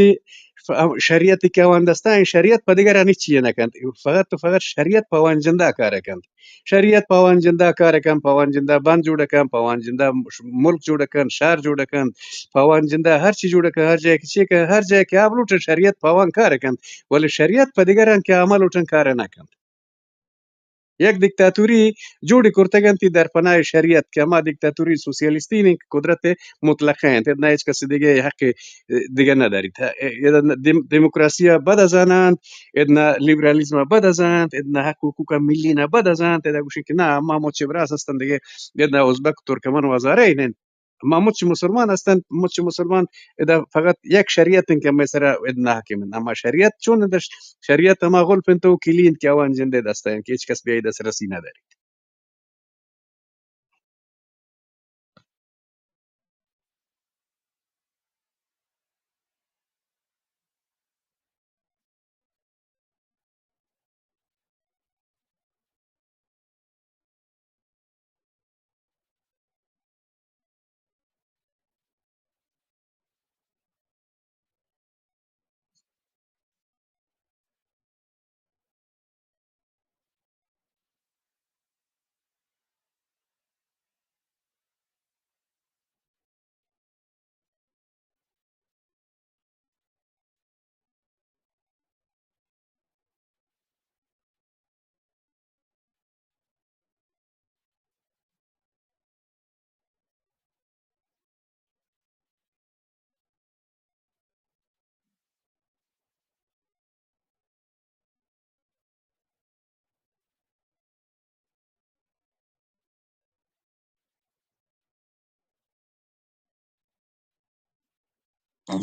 شریعت کہ آوان دستان، شریعت پہ دگرانی چی نہ کنت، فقط تو فقط شریعت پہ آوان جندا کار کنت۔ شریعت پہ آوان جندا کار کن، پہ آوان جندا بند جوڑ کن، پہ آوان جندا ملک جوڑ کن، شہر جوڑ کن، پہ آوان جندا ہر چی جوڑ کن، ہر جاگہ کہ چی کن، ہر جاگہ کہ آ بلوٹن شریعت پہ آوان کار کنت، ولی شریعت پہ دگران کہ آ ملوٹن کار نہ کنت۔ یک دیکتاتوری جوڑی کرتگ انت در پناہ شریعت کہ ہما دیکتاتوری سوسیالیستی انت کہ قدرت مطلقہ انت، نہ ہچ کس دگہ حق دگہ نہ داریت۔ ادا دیم-، دیموکراسی ء بد ء زاننت، ادا لیبرالیزم ء بد ء زاننت، ادا حق حقوق ملی ء بد ء زاننت، ادا گوشی کہ نہ، ما مچ براس ہستن دگہ، ادا ازبک، ترکمن و ہزارہ انت۔ ما مچ مسلمان ہستن، مچ مسلمان ادا فقط یک شریعت انت کہ ہمے سرا ادا حاکم انت۔ اما شریعت چون انت؟ شریعت ہما غلف انت و کلی انت کہ آوان جندے دست انت کہ ہچ کس بیائی دست رسی نہ داریت۔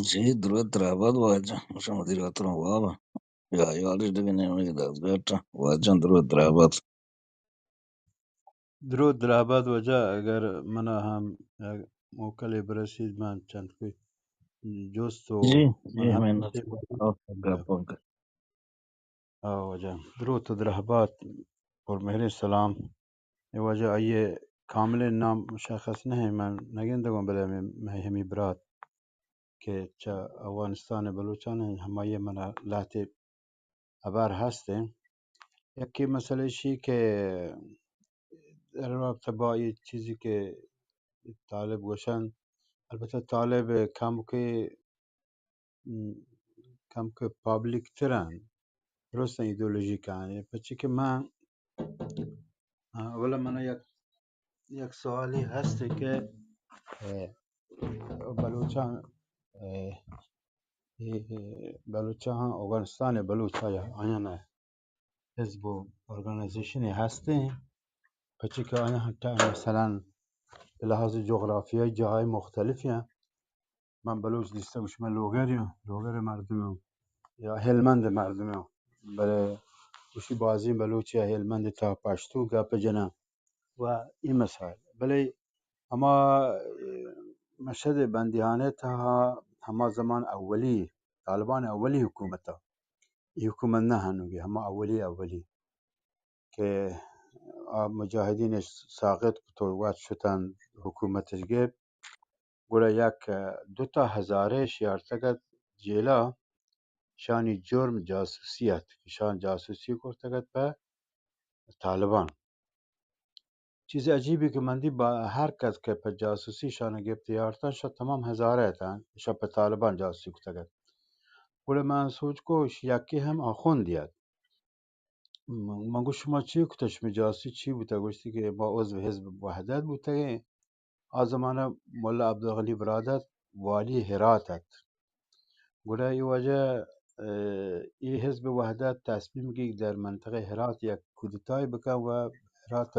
جی، درود درابات واجہ، شما دیر اتروں واب۔ یا یارش دیگه نمیگه دستگاہتا۔ واجہ درود درابات۔ درود درابات واجہ، اگر منا ہم یک موکلے برسید، من چند کوئی جست و جی، جی، من ہم من گپاں کر۔ آ، واجہ، دروت و درہبات، پر مہریں سلام۔ اے واجہ، آئی ء کاملیں نام مشخص نہ انت، من نگندگوں، بلے ہمے، مئے ہمے برات کہ چہ اوغانستان ء بلوچان انت، ہمائی ء منا لہتے ہبر ہست انت۔ یکے مسئلہ ایشی کہ در رابطہ با اے چیزی کہ طالب گوشنت، البتہ طالب کمکے م، کمکے پبلک تر انت، درستاں ایدئولوژیک انت۔ پرچے کہ من، آ، اولا من یک، یک سوالی ہست کہ، اے، بلوچاں، اے، اے، اے، بلوچاں اوگانستان بلوچ آیا، آیاں حزب و ارگنائزیشنے ہست انت، پرچے کہ آیاں ٹا-، مثلاً لحاظ جغرافیائی جاہے مختلف انت۔ من بلوچ دیستگ، گوشی من لوگر آں، لوگر مردم آں، یا ہلمند مردم آں، بلے گوشی بازیں بلوچ یا ہلمند تا پشتو گپ جناں و اے مسائل۔ بلے ہما، اے، مشہد بندیہانہ تہا ہما زمان اولی، طالبان اولی حکومت ء، اے حکومت نہ ہنوگی، ہما اولی اولی کہ آ مجاہدین ساقط کت و وت شتن حکومتش گپت، گڑا یک دو تا ہزارے شیارتگ ات جیلا، شانی جرم جاسوسی ات، شان جاسوسی کرتگ ات پہ طالبان۔ چیز عجیبی کہ من دی، با ہر کس کہ پہ جاسوسی شان گپت یارتن، شا تمام ہزارہ اتن، شا پہ طالبان جاسوسی کتگ ات۔ گڑا من سوچ کو، اش یکی ہم آخوندی ات۔ من، من گوشت، شما چی کتہ؟ شمئے جاسوسی چی بوتہ؟ گوشتی کہ ما عضو حزب وحدت بوتگیں۔ آ زمانہ ملا عبدالغنی برادر والی ہرات ات۔ گڑا اے واجہ، اه، اے حزب وحدت تصمیم گیگ در منطقہ ہرات یک کودتای بکن و ہرات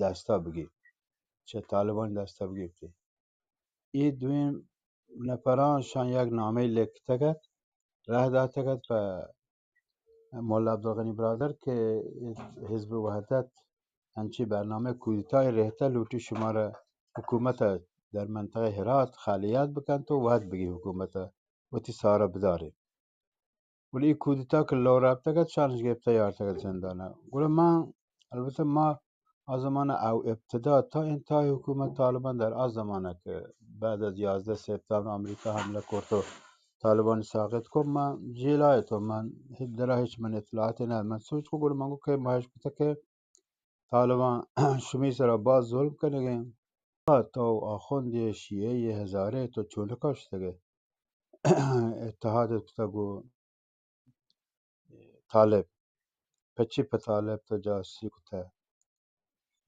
دستا بگی، چہ طالبان دستا بگیپتی۔ اے دوئیں نفراں شان یک نامے لکتگ ات، رہ داتگ ات پہ ملا عبدالغنی برادر کہ حزب وحدت انچیں برنامہ کودتای رہتہ، لوٹی شمارا حکومت در منطقہ ہرات خالیت بکنت و وحد بگی حکومت وتی سارا بدارے۔ گڑا اے کودتا کہ لو رپتگ ات، شانش گپتہ یارتگ ات زندانا۔ گڑا من، البتہ ما آ زمانہ او ابتدا تا انتہائی حکومت طالبان در آ زمانہ کہ بعد از یازدہ سپتامبر امریکہ حملہ کرت و طالبان ساقط کو، من جیلا ات و من درا ہچ من اطلاعات نہ، من سوچ کو گڑا من گو کہ ماہش کتا کہ طالبان شمی سرا باز ظلم کنگیں۔ تو آخوندے شیعہ یے ہزارے تو چونکا شتگے اتحاد کتگ و طالب، پچی پہ طالب تو جاسوسی کتہ۔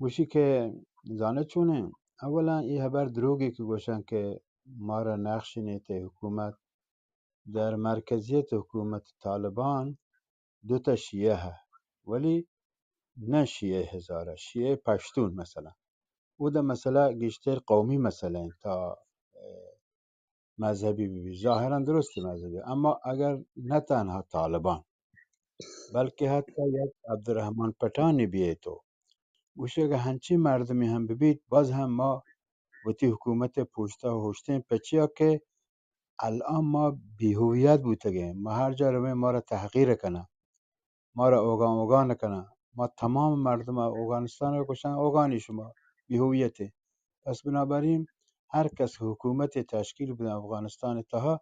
گوشی کہ زانہ چونیں، اولاً اے ہبر دروگی کہ گوشن کہ مارا نقش نیتے حکومت، در مرکزیت حکومت طالبان دو تا شیعہ ہے، ولی نہ شیعہ ہزارہ، شیعہ پشتون مثلاً۔ او دا مسئلہ گیشتر قومی مسئلہ ہیں تا، اه، مذہبی بہ بیت، ظاہراً درست مذہبی، اما اگر نہ تنہا طالبان، بلکہ حتی یک عبدالرحمن پٹھانی بیئے تو گوشے کہ ہنچیں مردمی ہم بہ بیت، باز ہم ما وتی حکومت پشتا ہوشتیں، پچیا کہ الان ما بے ہویت بوتگیں، ما ہر جا رویں مارا تحقیر کناں۔ مارا اوگان اوگان کناں۔ ما تمام مردم اوگانستان ء گوشاں اوگانی شما بے ہویت انت۔ پس بنابراین ہر کس حکومت تشکیل بدن افغانستان تہا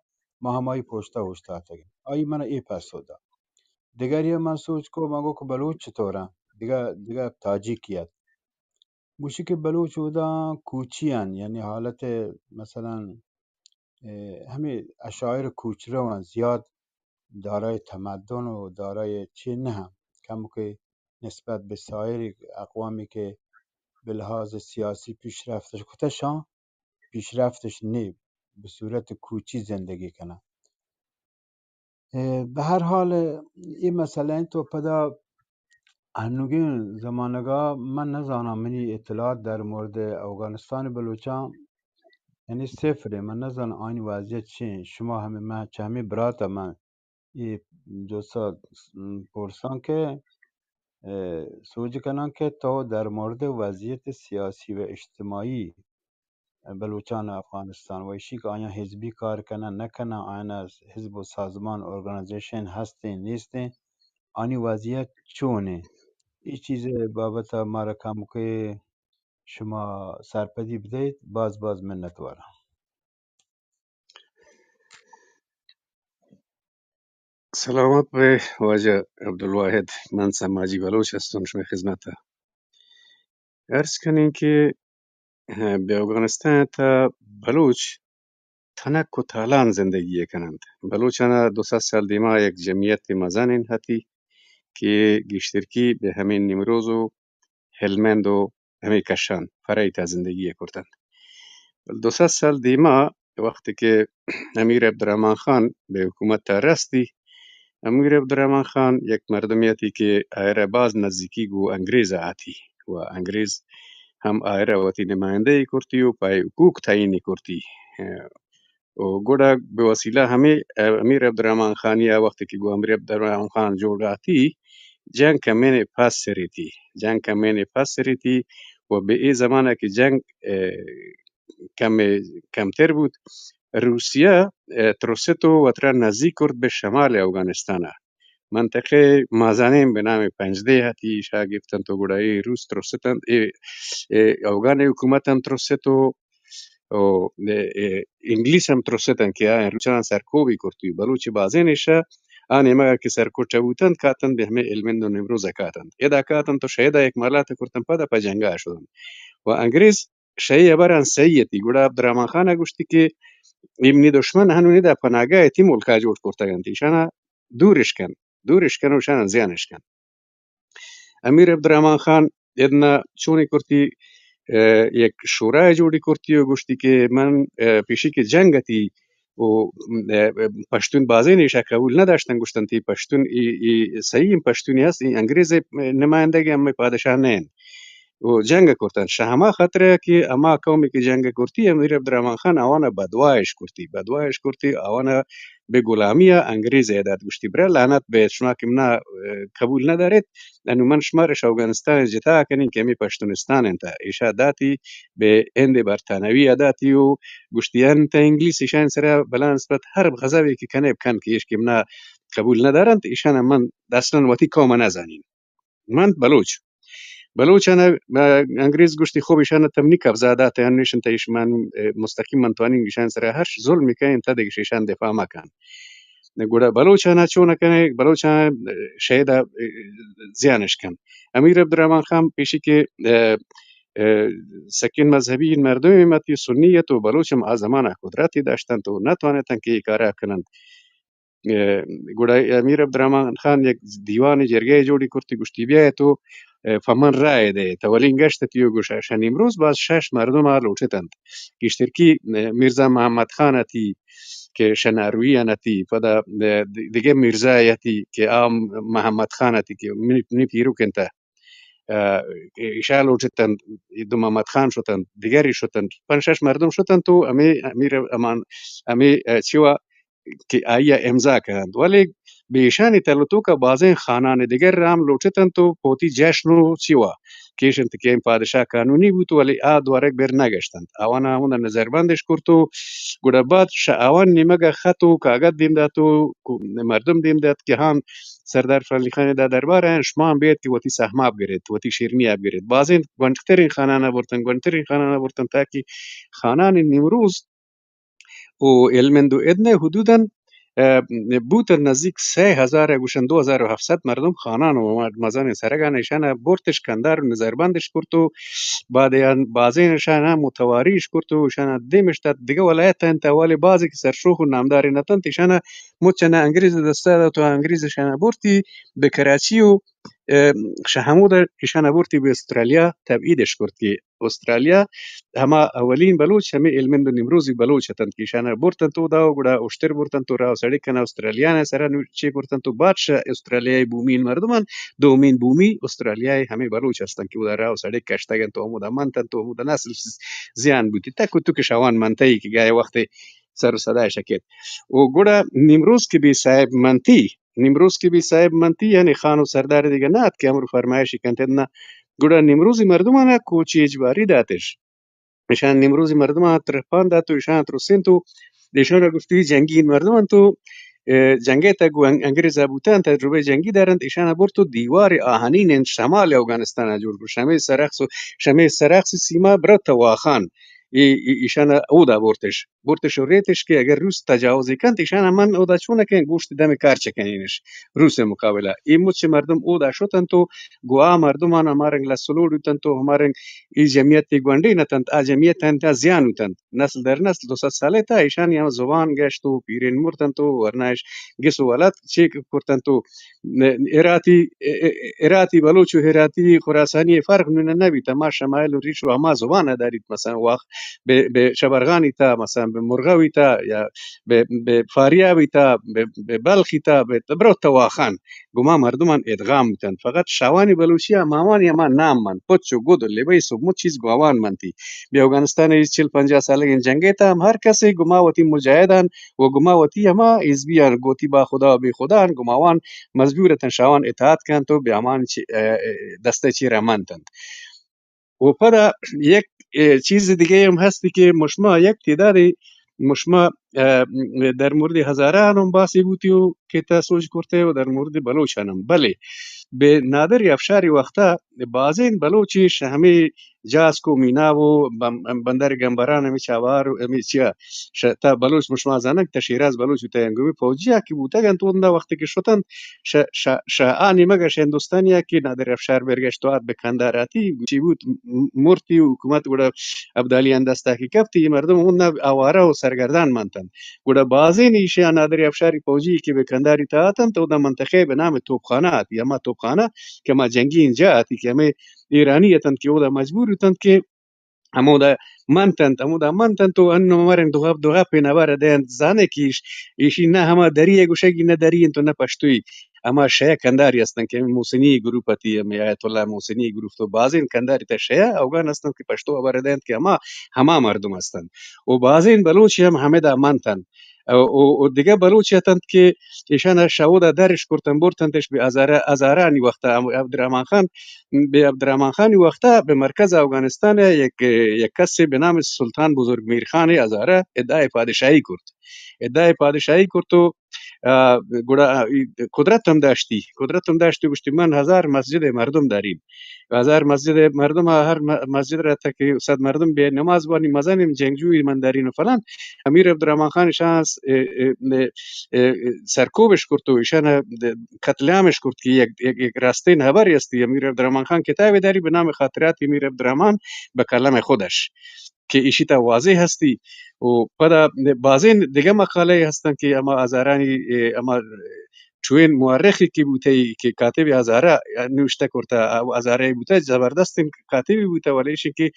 ما ہمائی پشتا اوشتاتگیں۔ آئی من اے پسو دا۔ دگری من سوچ کو، من گو کہ بلوچ چطور انت؟ دگہ، دگہ تاجیکی ات۔ گوشی کہ بلوچ اودا کوچی ان، یعنی حالت مثلاً، اه، ہمیں اشاعر کوچ رو ان، زیاد دارای تمدن و دارای چی نہ ان، کم کہ نسبت بہ سایر اقوامی کہ بہ لحاظ سیاسی پیشرفتش کتہ شان، پیشرفتش نی، بہ صورت کوچی زندگی کنن۔ اه، بہ ہر حال، اے مسئلہ انت و پدا ہنوگیں زمانگا من نزاناں، منی اطلاعات در مورد اوگانستان بلوچاں یعنی صفر انت، من نزاناں آنی وضعیت چی انت۔ شما ہمیں، من چہ ہمیں برات من اے جستا پرساں کہ، اه، سوج کناں کہ تو در مورد وضعیت سیاسی و اجتماعی بلوچان افغانستان و ایشی کہ آیاں حزبی کار کنن نہ کنن، آیاں حزب و سازمان، آرگنائزیشن ہستیں نیستیں، آنی وضعیت چونیں؟ اے چیز بابت مارا کمکے شما سرپدی بدئیت، باز باز منتواراں۔ سلامت بئے واجہ عبدالواحد، من سماجی بلوچ ہستوں شمئے خذمت ء۔ عرض کنیں کہ، اه، بہ اوگانستان ء تہ بلوچ تنک و تالان زندگی ء کن انت۔ بلوچان ء دو سد سال دیما یک جمعیت مزنیں ہتی کہ گیشترکی بہ ہمے نیمروز و ہلمند و ہمے کشان فرعی تہا زندگی ء کرت انت۔ بلے دو سد سال دیما وقتی کہ امیر عبدالرحمن خان بہ حکومت تہا رستی، امیر عبدالرحمن خان یک مردمے اتی کہ آئرا باز نزیکی گوں انگریز ء اتی و انگریز ہم آئرا وتی نمائندہ ای کرتی و پہ حقوق تعین ای کرتی۔ و گڑا بہ وسیلہ ہمے امیر عبدالرحمن خانی ء وقتی کہ گوں امیر عبدالرحمن خان جوڑ اتی، جنگ کمین پس سریتی، جنگ کمین پس سریتی و بہ اے زمانہ کہ جنگ، اه، کم، کمتر بوت، روسیہ، اه، ترست و وترا نزیک کرت بہ شمال اوگانستان ء۔ منطقہ مازنین بہ نام پنجدے ہتی، شاہ گپتنت و گڑا اے روس ترستنت، اے، اے اوگان حکومت ہم ترست و و، اه، اه، انگلیس ہم ترستن کہ آیاں روچاں سرکوبی کرتی و بلوچ بازین ایشا آ نیمگا کہ سرکوچہ بوتنت کاتنت بہ ہمے ہلمند و نیمروز کاتنت۔ ادا کاتنت و شہدا یک مالات کرتن پدا پہ جنگا شدنت۔ و انگریز شہی ہبران سہی اتی۔ گڑا عبدالرحمن خان گوشتی کہ اے منی دشمن ہنو ندا پناگاہ اتی ملکا جوڑ کرتگنت۔ ایشانا دور اشکن، دور اشکن و ایشانا زیان اشکن۔ امیر عبدالرحمن خان ادنا چونی کرتی، اه، یک شورای جوڑی کرتی و گوشتی کہ من، اه، پیشی کہ جنگ اتی و، اه، پشتون بازین ایشا قبول نداشتن، گوشتن تی پشتون ای، ای صحیح پشتونی ہست، ای انگریز نمائندگی ہمے پادشاہ نین۔ و جنگ کرتن۔ شہ ہما خاطرہ کہ ہما قومی کہ جنگ کرتی، امیر عبدالرحمن خان آوانا بدواہ اش کرتی، بدواہ اش کرتی، آوانا بہ غلامی ء انگریز ء دات۔ گوشتی، برا لعنت بیت، شما کہ منا، اه، قبول نہ داریت، انو من شما را شہ اوگانستان جتا کنیں کہ ہمے پشتونستان انت۔ ایشا داتی بہ ہند برطانوی ء داتی و گوشتی، انت انگلیس ایشان سرا بلا نسبت ہر غضبے کہ کنے بکن کہ ایش کہ منا قبول ندارنت، ایشان من اصلاً وتی قوم نزانین. من بلوچ. بلوچان، اه، انگریز گوشتی، خوب، ایشان تمنی قبضہ دات، انیشن تا ایش من، اه، مستقیم من توانین ایشان سرا ہر ظلم کن، تا دیگه ایشان دفاع مکن. گڑا بلوچانا چون کنے؟ بلوچان، اه، شہید، اه، زیانش کن. امیر عبدالرحمن خان پیشی کہ، اه، اه، سکین مذہبی مردم متی سنی ات و بلوچ ہم آ زمانہ قدرتی داشتنت و نتوانتن کہ ای کارا کننت. اه، گڑا امیر عبدالرحمن خان یک دیوان جرگہ جوڑی کرتی، گوشتی، بیا تو، اه، فمن رائے دے، تو ولین گشت تیو گوشا. شہ نیمروز باز شش مردم آ لوٹتنت. گیشترکی، اه، مرزا محمد خان اتی کہ شہ ناروی آن اتی، پدا، اه، دگہ مرزا اتی کہ آ محمد خان اتی کہ منی، منی پیرک انت. اه، ایشا لوٹتنت، دو محمد خان شتنت، دگری شتنت، پنچ شش مردم شتنت و ہمے امیر امان، ہمے، اه، چیوا کہ آئی ء امضا کننت، ولی بہ ایشانی تل و توکا بازیں خانان دگر ہم لوٹتنت و پہ وتی جشن و چیوا کیش انت کہ پادشاہ قانونی بوت، ولی آ دوارگ بر نہ گشتنت. آوان ہمودا نظربندش کرت و گڑا بعد شہ آوان نیمگا خط و کاگد دیم دات و مردم دیم دات کہ ہان سردار فضل علی خان دا دربار آیان، شما ہم بیت کہ وتی سہما بگرت، وتی شیرنی بگرت. بازیں گونڈترین خانانا برتن، گونڈترین خانانا برتن، تاکہ خانان نیمروز و ہلمند و ادنہ حدوداً، اه، بوتن نزدیک سئے ہزار ء گوشن دو ہزار و ہفت صد مردم خانان و مزنیں سرگان ایشان ء برتش، کندار و نظربندش کرت و بعد آن بازین ایشان ء متواریش کرت و ایشان ء دیمش دات. دگہ ولایت انت، ولی بازی کہ سرشوخ و نامدار نہ اتنت، ایشان ء مچ ء انگریز دست ء دات و انگریز ایشان ء برتی بہ کراچی و، اه، شہ ہمود ء ایشان ء برتی بہ استرالیا تبعیدش کرت کہ استرالیا ہما اولین بلوچ ہمے ہلمند و نیمروزی بلوچ اتنت کہ ایشان ء برتنت اودا و گڑا اشتر برتنت و راہ و سڑک کنا استرالیان ء سرا نو-، چے کرتنت و بعد شہ استرالیائی بومین مردمان دومین بومی استرالیائی ہمے بلوچ ہستنت کہ اودا راہ و سڑک کشتگ انت و ہمودا منتنت و ہمودا نسل ز-، زیان بوتی. تک و تک شوان منتئی کہ گاہے وقتے سر و صدا شکیت. و گڑا نیمروز کہ بی صاحب منتی، نیمروز کہ بی صاحب منتی، یعنی خان و سردار دیگہ نہ ات کہ امر فرمائشی کنت نہ. گڑا نیمروزی مردمانا کوچی اجباری داتش. ایشان نیمروزی مردمان ترپان دات و ایشان ترسینت و ایشان گوشتی، جنگی مردمان تو، اه، جنگے تا گو ان-، انگریزا بوتان تجربہ جنگی دارنت، ایشان برت و دیوار آہنین انت شمال افغانستان جوڑ کرت. شمے سرخس و شمے سرخس سیما برت واخان. ای، ای، ایشان اودا برتش. برتش و ریتش کہ اگر روس تجاوزی کنت، ایشان من اودا چون کن گوشت دم کار چکنینش روس مقابلہ. ای مچ مردم اودا شتنت و گوا مردمان ہمارنگ لسلوڑ اتنت و ہمارنگ ای جمعیت گونڈی نتنت، آ جمعیت انت زیان اتنت. نسل در نسل دو صد سالے تا ایشانی ہم زبان گشت و پیرین مرتنت و ورنائش گس و ولد چیک کرتنت و ہراتی، ہراتی بلوچ و ہراتی خراسانی فرق نون نہ بیت. ہما شمائل و ریش و ہما زبان داریت، مثلاً واخ بہ، بہ شبرغانی تا، مثلاً بہ مرغوی تا یا بہ، بہ فاریابی تا، بہ، بہ بلخی تا، بہ برو تواخان گما مردمان ادغام بوتنت. فقط شاوانی بلوچی ہماوانی ہما نام من، پچ و گد و لبیس و مچ چیز گواوان منتی. بہ افغانستان چل پنجاہ سالگیں جنگے تا ہم ہر کسے گما وتی مجاہدان و گما وتی ہما حزبیان گوتی با خدا و بے خدایان گماوان مجبور اتن شاوان اطاعت کنت و بہ ہمان چی-، اه، اه، دستہ چیرا منتنت. و پدا یک، اه، چیز دیگہ ہم ہستی کہ مشما یک تعدادی مشما، اه، در مورد ہزاران ہم باسی بوتی و کہ تا سوچ کرتے و در مورد بلوچان ہم. بلے بہ نادر افشاری وقتا بازین بلوچی شہ ہمے جاسک و میناب و بم-، بندر گمبران ہمے چاوار و ہمے چیا ش-، تا بلوچ مشما زانگ تا شیراز بلوچ و تینگوی فوجی آ کہ بوتگ انت اوندا وقت کہ شتنت ش-، ش-، شہ آ نیمگ ش ہندوستانی آ کہ نادر افشار برگشت و آت بہ کنداراتی چی بوت م-، مرتی و حکومت گڑا ابدالیان دستا کہ کپتی، یہ مردم اوندا آوارہ و سرگردان منتنت. گڑا بازین ایشی آ نادر افشاری فوجی کہ بہ کنداری تا اتنت، اودا منطقہ بہ نام توپخانہ آتی، ہما توپخانہ کہ ہما جنگی جا آتی کہ ہمے ایرانی اتنت کہ اودا مجبور اتنت کہ ہمودا منتنت، ہمودا منتنت و انو مرن دو گپ، دو گپ نبر دینت، زانے کہ ایش-، ایشی نہ ہما دری گوشگی نہ دری انت و نہ پشتوی. ہما شے کنداری ہستن کہ ہمے محسنی گروپ اتی، ہمے آیت اللہ محسنی گروپ تو بازین کنداری تا شے اوگان ہستن کہ پشتو خبر دینت کہ ہما، ہما مردم ہستن. و بازین بلوچی ہم ہمدا منتن. و، و، و دگہ بلوچ اتنت کہ ایشان شہ اودا درش کرتن برتنتش بہ ہزارہ-، ہزارانی وقتا ہم عبدالرحمن خان، بہ عبدالرحمن خانی وقتا بہ مرکز افغانستان یک، یک کسے بہ نام سلطان بزرگ میر خان ہزارہ ادعای پادشاہی کرت. ادعای پادشاہی کرت و آ، گڑا، آ، ای قدرت ہم داشتی، قدرت ہم داشتی، گوشتی، من ہزار مسجد ءِ مردم دارین، ہزار مسجد ءِ مردم، آ، ہر م-، مسجد ءَ را تک صد مردم بیا نماز بوانی، مزنیں جنگجوی من دارین و فلان. امیر عبدالرحمن خان اشان س-، اه، اه، اه، اه، سرکوبش کرت و اشان قتل عامش کرت کہ یک، یک، یک راستین ہبر استی. امیر عبدالرحمن خان کتابے داری بہ نام خاطرات امیر عبدالرحمن بہ قلم خودش کہ ایشی تا واضح ہستی. و پدا بازین دگہ مقالہ ہستن کہ ہما ہزارانی، اه، ہما چوین مورخی کہ بوتئی کہ کاتب ہزارہ نوشتہ کرتا، ہزارہ بوتا، زبردستین کاتبی بوتا، ولی ایشی کہ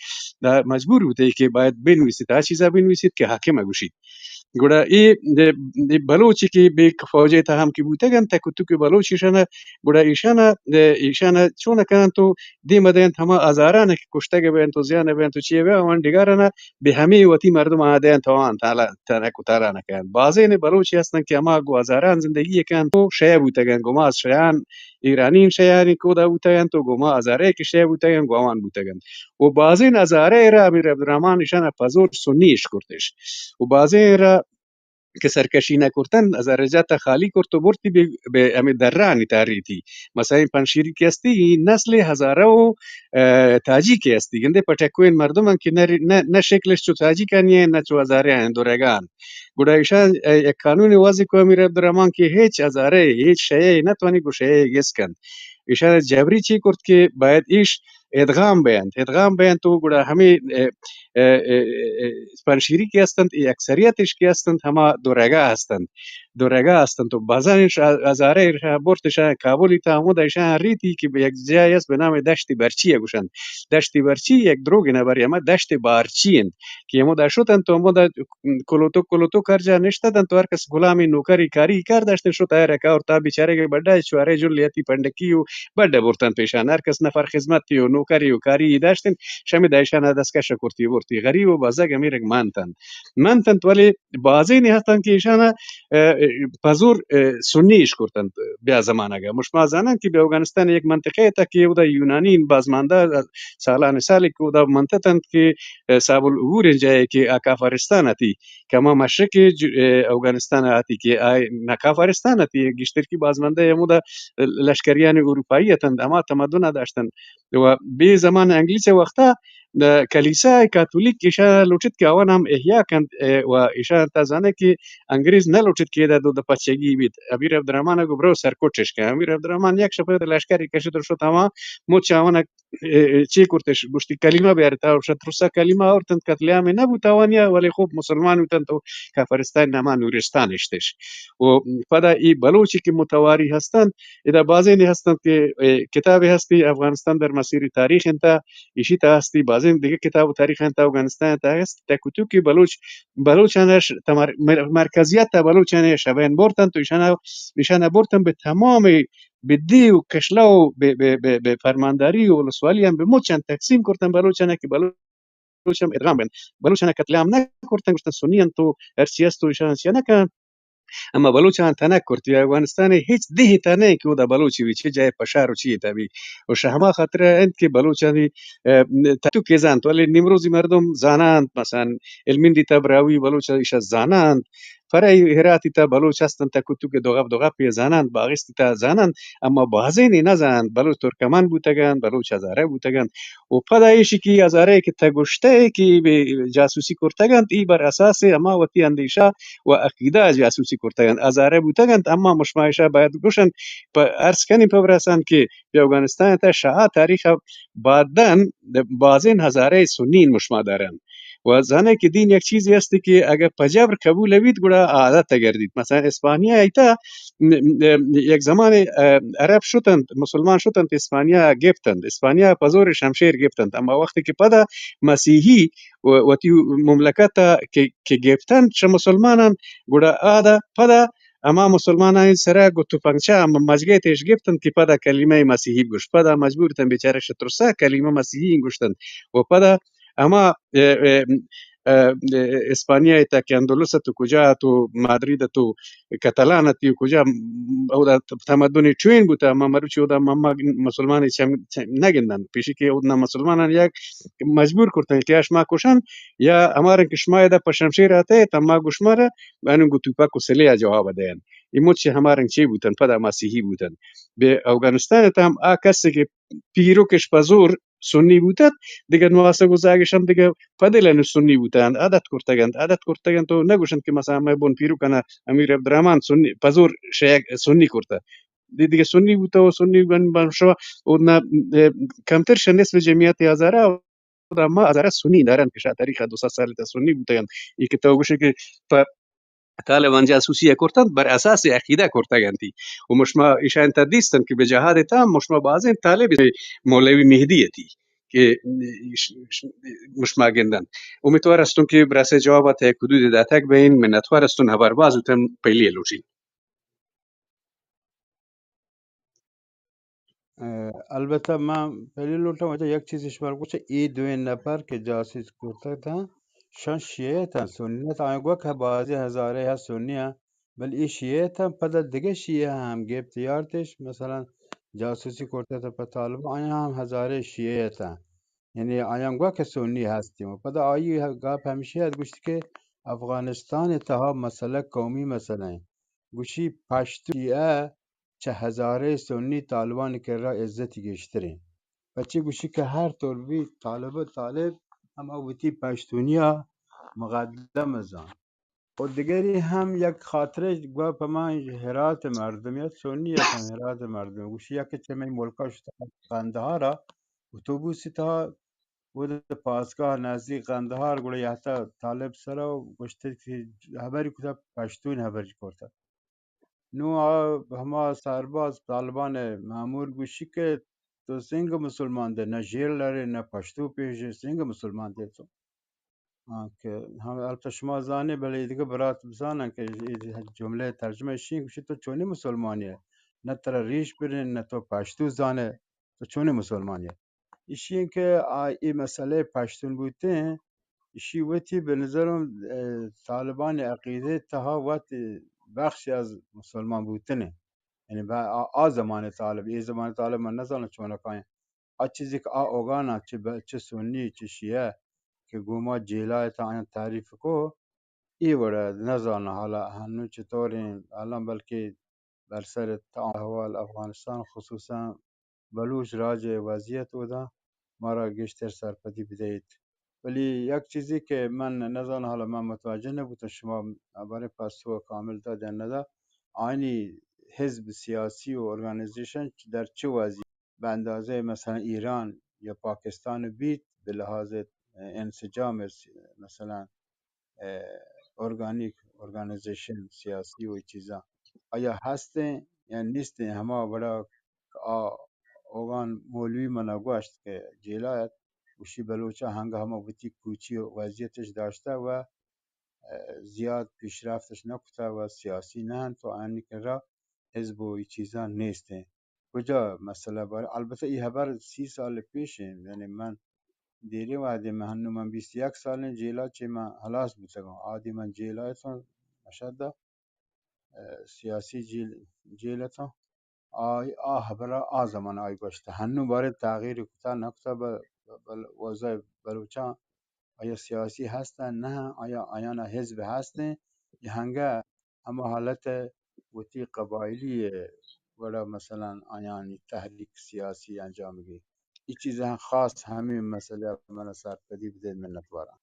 دا مجبور بوتئی کہ باید بنویسیت، آ چیزا بنویسیت کہ حاکم گوشیت. گڑا اے، اے بلوچی کہ بے فوجے تا ہم کہ بوتگن، تک و توک بلوچ ایشانا، گڑا ایشانا، ایشانا چون کنن تو دیم دینت ہما ہزاران کہ کشتگ بینت و زیان بینت و چی بینت، آوان ڈگارنا بہ ہمے وتی مردم آ دینت و آوان تالا-، تنک و تالان کنت. بازین بلوچی ہستن کہ ہما گوں ہزاران زندگی کنت و شیع بوتگن، گوں ما شیعان، ایرانی شیعانی کودا بوتگن و گوں ما ہزارے کہ شیع بوتگن، گوں آوان بوتگن. و بازین ہزارے را امیر عبدالرحمن ایشانا پزور سنی اش کرتش. و بازین را کہ سرکشی نہ کرتن، ہزارہ جاہ تا خالی کرت و برتی بہ، بہ ہمے درانی تا ریتی. مثلاً پنشیری کہ استی، ای نسل ہزارہ و، اه، تاجی کہ استی. گندے پٹکوین مردم ہن کہ نہ ری-، نہ، نہ شکلش چو تاجی کانی ہیں، نہ چو ہزارے ہیں، دورگان. گڑا ایشان، اه، یک قانون وضع کو امیر عبدالرحمن کہ ہیچ ہزارے، ہیچ شیعے نہ توانی گو شیعے گس کن. ایشان جبری چی کرت کہ باید ایش ادغام بینت، ادغام بینت و گڑا ہمے، اه، اه، اه، اه، پنشیری کہ ہستنت، اے اکثریتش کہ ہستنت، ہما دو رگا ہستنت، دو رگا ہستنت و بازان اش ہزارہ اش برتش کابلی تا ہمودا ایشان ریتی کہ یک جاہے است بہ نام دشت برچی گوشنت. دشت برچی یک دروگے نہ بری، ہما دشت بارچی انت کہ ہمودا شتنت و ہمودا کلوتو کلوتو کرجا نشتہ دنت و ہر کس غلامی نوکری کاری کار داشتن، شت آئرا کاورت. آ بیچارگے بڈا چوارے جلی اتی پنڈکی و بڈا برتنت پیشان. ہر کس نفر خدمتی و نوکری و کاری داشتن، شمی دا ایشانا دستکش کرتی برتی. غریب و بزگ ہمے رنگ مانتنت. مانتنت ولی بازینے ہستنت کہ ایشانا، اه، پزور، اه، سنی اش کرتنت بیا زمانگا. مشما زانن کہ بہ اوگانستان یک منطقہ تا کہ اودا یونانی بازماندہ سالان سالی کہ اودا منتتنت کہ، اه، صعب العبور جاہے کہ آ کافرستان اتی. کہ ہما مشرق ج-، اه، اوگانستان آتی کہ آ نہ کافرستان اتی، گیشتر کہ بازمندہ ہمودا لشکریان اروپائی اتنت، ہما تمدن داشتن. و بے زمان انگلیس وقتا، اه، کلیسا کاتولیک ایشان لوٹت کہ آوان ہم احیا کنت، اه، و ایشان تا زانے کہ انگریز نہ لوٹت کہ ادا دو دپا چگی بیت. امیر عبدالرحمن گو برو سرکوٹش کن. امیر عبدالرحمن یک شپے لشکری کشت و شت ہما مچ آوان ء، ء، چے کرتش؟ گوشتی، کلمہ بیارت. آ شت رسا کلمہ آورتنت، قتل عام نہ بوت آوانیا، ولی خوب مسلمان بوتنت و کافرستان ناما نورستان اشتش. و پدا ای بلوچی کہ متواری ہستنت، ادا بازینے ہستنت کہ، ء، کتابے ہستی، افغانستان در مسیر تاریخ انت، ایشی تا ہستی، بازین دگہ کتاب و تاریخ انت، افغانستان تا ہست، تک و توکی بلوچ، بلوچان اش تمر-، مر-، مرکزیت تا بلوچان اش بین برتنت و ایشانا، ایشانا برتن بہ تمام بہ دیو و کشلا و بہ، بہ، بہ، بہ فرمانداری و ولسوالی ہم بہ مچان تقسیم کرتن بلوچانا کہ بلوچ ہم ادغام بنت. بلوچانا قتل عام نہ کرتن، گوشتن سنی انت و ہرچی است و ایشان چیا نہ کن. اما بلوچان تنک کرت، یا افغانستان ہچ دہ تا نہ کہ اودا بلوچی بی، چہ جائے پشار و چی تا بی. و شہ ہما خاطر انت کہ بلوچانی، اه، تتو کہ زانت، ولی نیمروزی مردم زانانت، مثلاً ہلمندی تا براہوئی بلوچ ایشا زانانت، فرعی ہراتی تا بلوچ ہستنت، تا کتو کہ دو گپ دو گپے زاننت، باغستی تا زاننت، اما بازینے نہ زاننت. بلوچ ترکمان بوتگنت، بلوچ ہزارہ بوتگنت. و پدا ایشی کہ ہزارہ کہ تا گوشتہ کہ بہ جاسوسی کرتگنت، ای بر اساس ہما وتی اندیشہ و عقیدہ جاسوسی کرتگنت. ہزارہ بوتگنت، اما مشما ایشا باید گوشن، پہ عرض کنی پہ براسان کہ بہ اوگانستان تا شہ آ تاریخ بعداً بازین ہزارہ سنین مشما دارن. و زانے کہ دین یک چیزے است کہ اگہ پہ جبر قبول بیت، گڑا عادت گردیت. مثلاً اسپانیا ایتا، م-، م-، یک زمانے، اه، عرب شتنت، مسلمان شتنت، اسپانیا گپتنت، اسپانیا پہ زور شمشیر گپتنت. اما وقتی کہ پدا مسیحی و-، وتی مملکت کہ، کہ گپتنت شہ مسلمانان، گڑا آدا پدا ہما مسلمانانی سرا گوں تپنگچہ ہم مجگیت اش گپتنت کہ پدا کلمہ مسیحی بگوش. پدا مجبور اتنت بیچارہ شہ ترسا کلمہ مسیحی گوشتنت. و پدا ہما، اه، اه، اه، اسپانیا ات کہ اندلس ات و کجا ات و مادرید ات و کتالان ات و کجا، اودا تمدن چوین بوتا، ہما مروچی اودا ہما مسلمان چم، چم نہ گندن، پیشی کہ اودا مسلمانان یک مجبور کرتن کہ اش ما کشن یا ہمارن کہ شما ادا پہ شمشیر آتے، تا ما گوشمارا انو گوں توپک و سلحا جواب دین. اے مچ ہما رنگ چے بوتن، پدا مسیحی بوتن. بہ اوگانستان ء تہ ہم آ کسے کہ پیرکش پہ زور سنی بوتت، دگہ نواسگ و زاگش ہم دگہ پدل انت سنی بوتنت، عادت کرتگ انت، عادت کرتگ انت و نگوشنت کہ مثلاً مئے بن پیرکانا امیر عبدالرحمن سنی، پہ زور شیعہ سنی کرتہ. دی دگہ سنی بوتہ و سنی بن، بن شما اودا، اے، کمتر شہ نصف جمعیت ہزارہ، اودا ما ہزارہ سنی دارن کہ شہ تاریخ دو سد سال تا سنی بوتگ انت. اے کہ تو گوشے کہ پہ طالبان جاسوسی ء کرتنت، بر اساس عقیدہ کرتگ انتی. و مشما ایشان تا دیستن کہ بہ جہاد تام مشما بازیں طالب مولوی مہدی اتی کہ مشما گندن. امیدوار استوں کہ براسے جواب ء تہ حدود داتگ بین. منتوار استوں، ہبر باز اتن پہلی لوٹی. ء، البتہ من پہلی لوٹاں واجہ یک چیزے شمار گوشاں، اے دوئیں نفر کہ جاسوس کرتگ تاں، شان شیعہ تاں، سنی نہ تاں. آیاں گوک بازیں ہزارے ہست سنی آں، بلے اے شیعہ تاں، پدا دگہ شیعہ ہم گپت یارتش، مثلاً جاسوسی کرتگ تاں پہ طالبان، آیاں ہم ہزارے شیعہ تاں. یعنی آیاں گوک سنی ہستیں. و پدا آئی گپ ہمشی ات گوشت کہ افغانستان تہا مسئلہ قومی مسئلہ ایں. گوشی پشتو شیعہ چہ ہزارے سنی طالبان کرا عزتی گیشتریں. پچی گوشی کہ ہر طور بی طالب، طالب ہما وتی پشتونیا مقدم زان. و دگری ہم یک خاطرے گوا پہ ما ہرات مردم یا سنی یا ہم ہرات مردم گوشی، یک چہ مئے ملکا شتا قندہارا اتوبوسی تہا، اود پاسگاہ نزدیک قندہار، گڑا یہتا طالب سرا گوشتے کہ ہبری کتا، پشتون ہبری کرتا. نوں آ ہما سرباز طالبان مامور گوشی کہ تو سنگ مسلمان دے، نہ جیل دارے، نہ پشتو پیش، سنگ مسلمان دے تو. آ، کہ ہم البتہ شما زانے، بلے اے دگہ برات بزانن کہ اے جملہ ترجمہ اشی گوشی تو چونی مسلمانی ہے، نہ ترا ریش برین، نہ تو پشتو زانے، تو چونی مسلمانی ہے. اشی کہ آ، اے مسئلہ پشتون بوتیں، اشی وتی بہ نظرم، اه، طالبان عقیدہ تہا وت بخشی از مسلمان بوتنے. یعنی با-، آ، آ زمانہ طالب، اے زمانہ طالب من نزانم چون کائیں. آ چیزی کہ آ اوگانا چہ ب-، چہ سنی، چہ شیعہ کہ گوما جیلا تا آیاں تعریف کو، اے وڑا نزانم حالا ہنو چطوریں حالا، بلکہ بر سر تمام احوال افغانستان، خصوصاً بلوچ راج ء وضعیت اودا مارا گیشتر سرپدی بدئیت. ولی یک چیزے کہ من نزاناں، حالا من متوجہ نبوتاں، شما باریں پسو کامل دات یا ندا، آیانی حزب سیاسی و ارگانیزیشن در چه وضعیت، بہ اندازہ مثلاً ایران یا پاکستان بیت، بہ لحاظ انسجام، مثلاً ارگانیک، ارگانیزیشن، سیاسی و اے چیزاں آیا ہستیں یا نیستیں؟ ہما وڑا کہ آ اوگان مولوی منا گوشت کہ جیلا ات، گوشی بلوچاں ہنگہ ہما وتی کوچی و وضعیتش داشتہ و زیاد پیشرفتش نکتہ و سیاسی نہ انت و آیانی کرا حزب و اے چیزاں نیستیں. کجا مسئلہ بار؟ البتہ اے ہبر سی سال پیش انت، یعنی من دیریں وہدے، من ہنو من بیست یک سالیں جیلا چہ من ہلاس بوتگاں. آدی من جیلا اتاں، مشہدا، اه، سیاسی جیل، جیل اتاں. آ، آ ہبرا آ زمانہ آئی گوشتہ. ہنو باریں تغییر کتا نکتا، بل، بل وضع بلوچاں آیا سیاسی ہستن نہ، آیا آیانا حزب ہستیں، یا ہنگہ ہما حالت ء وتی قبائلی ء وڑا مثلاً آیانی تحریک سیاسی انجام گی. اے چیزاں خاص ہمے مسئلہ من سرپدی بدے، منتواراں.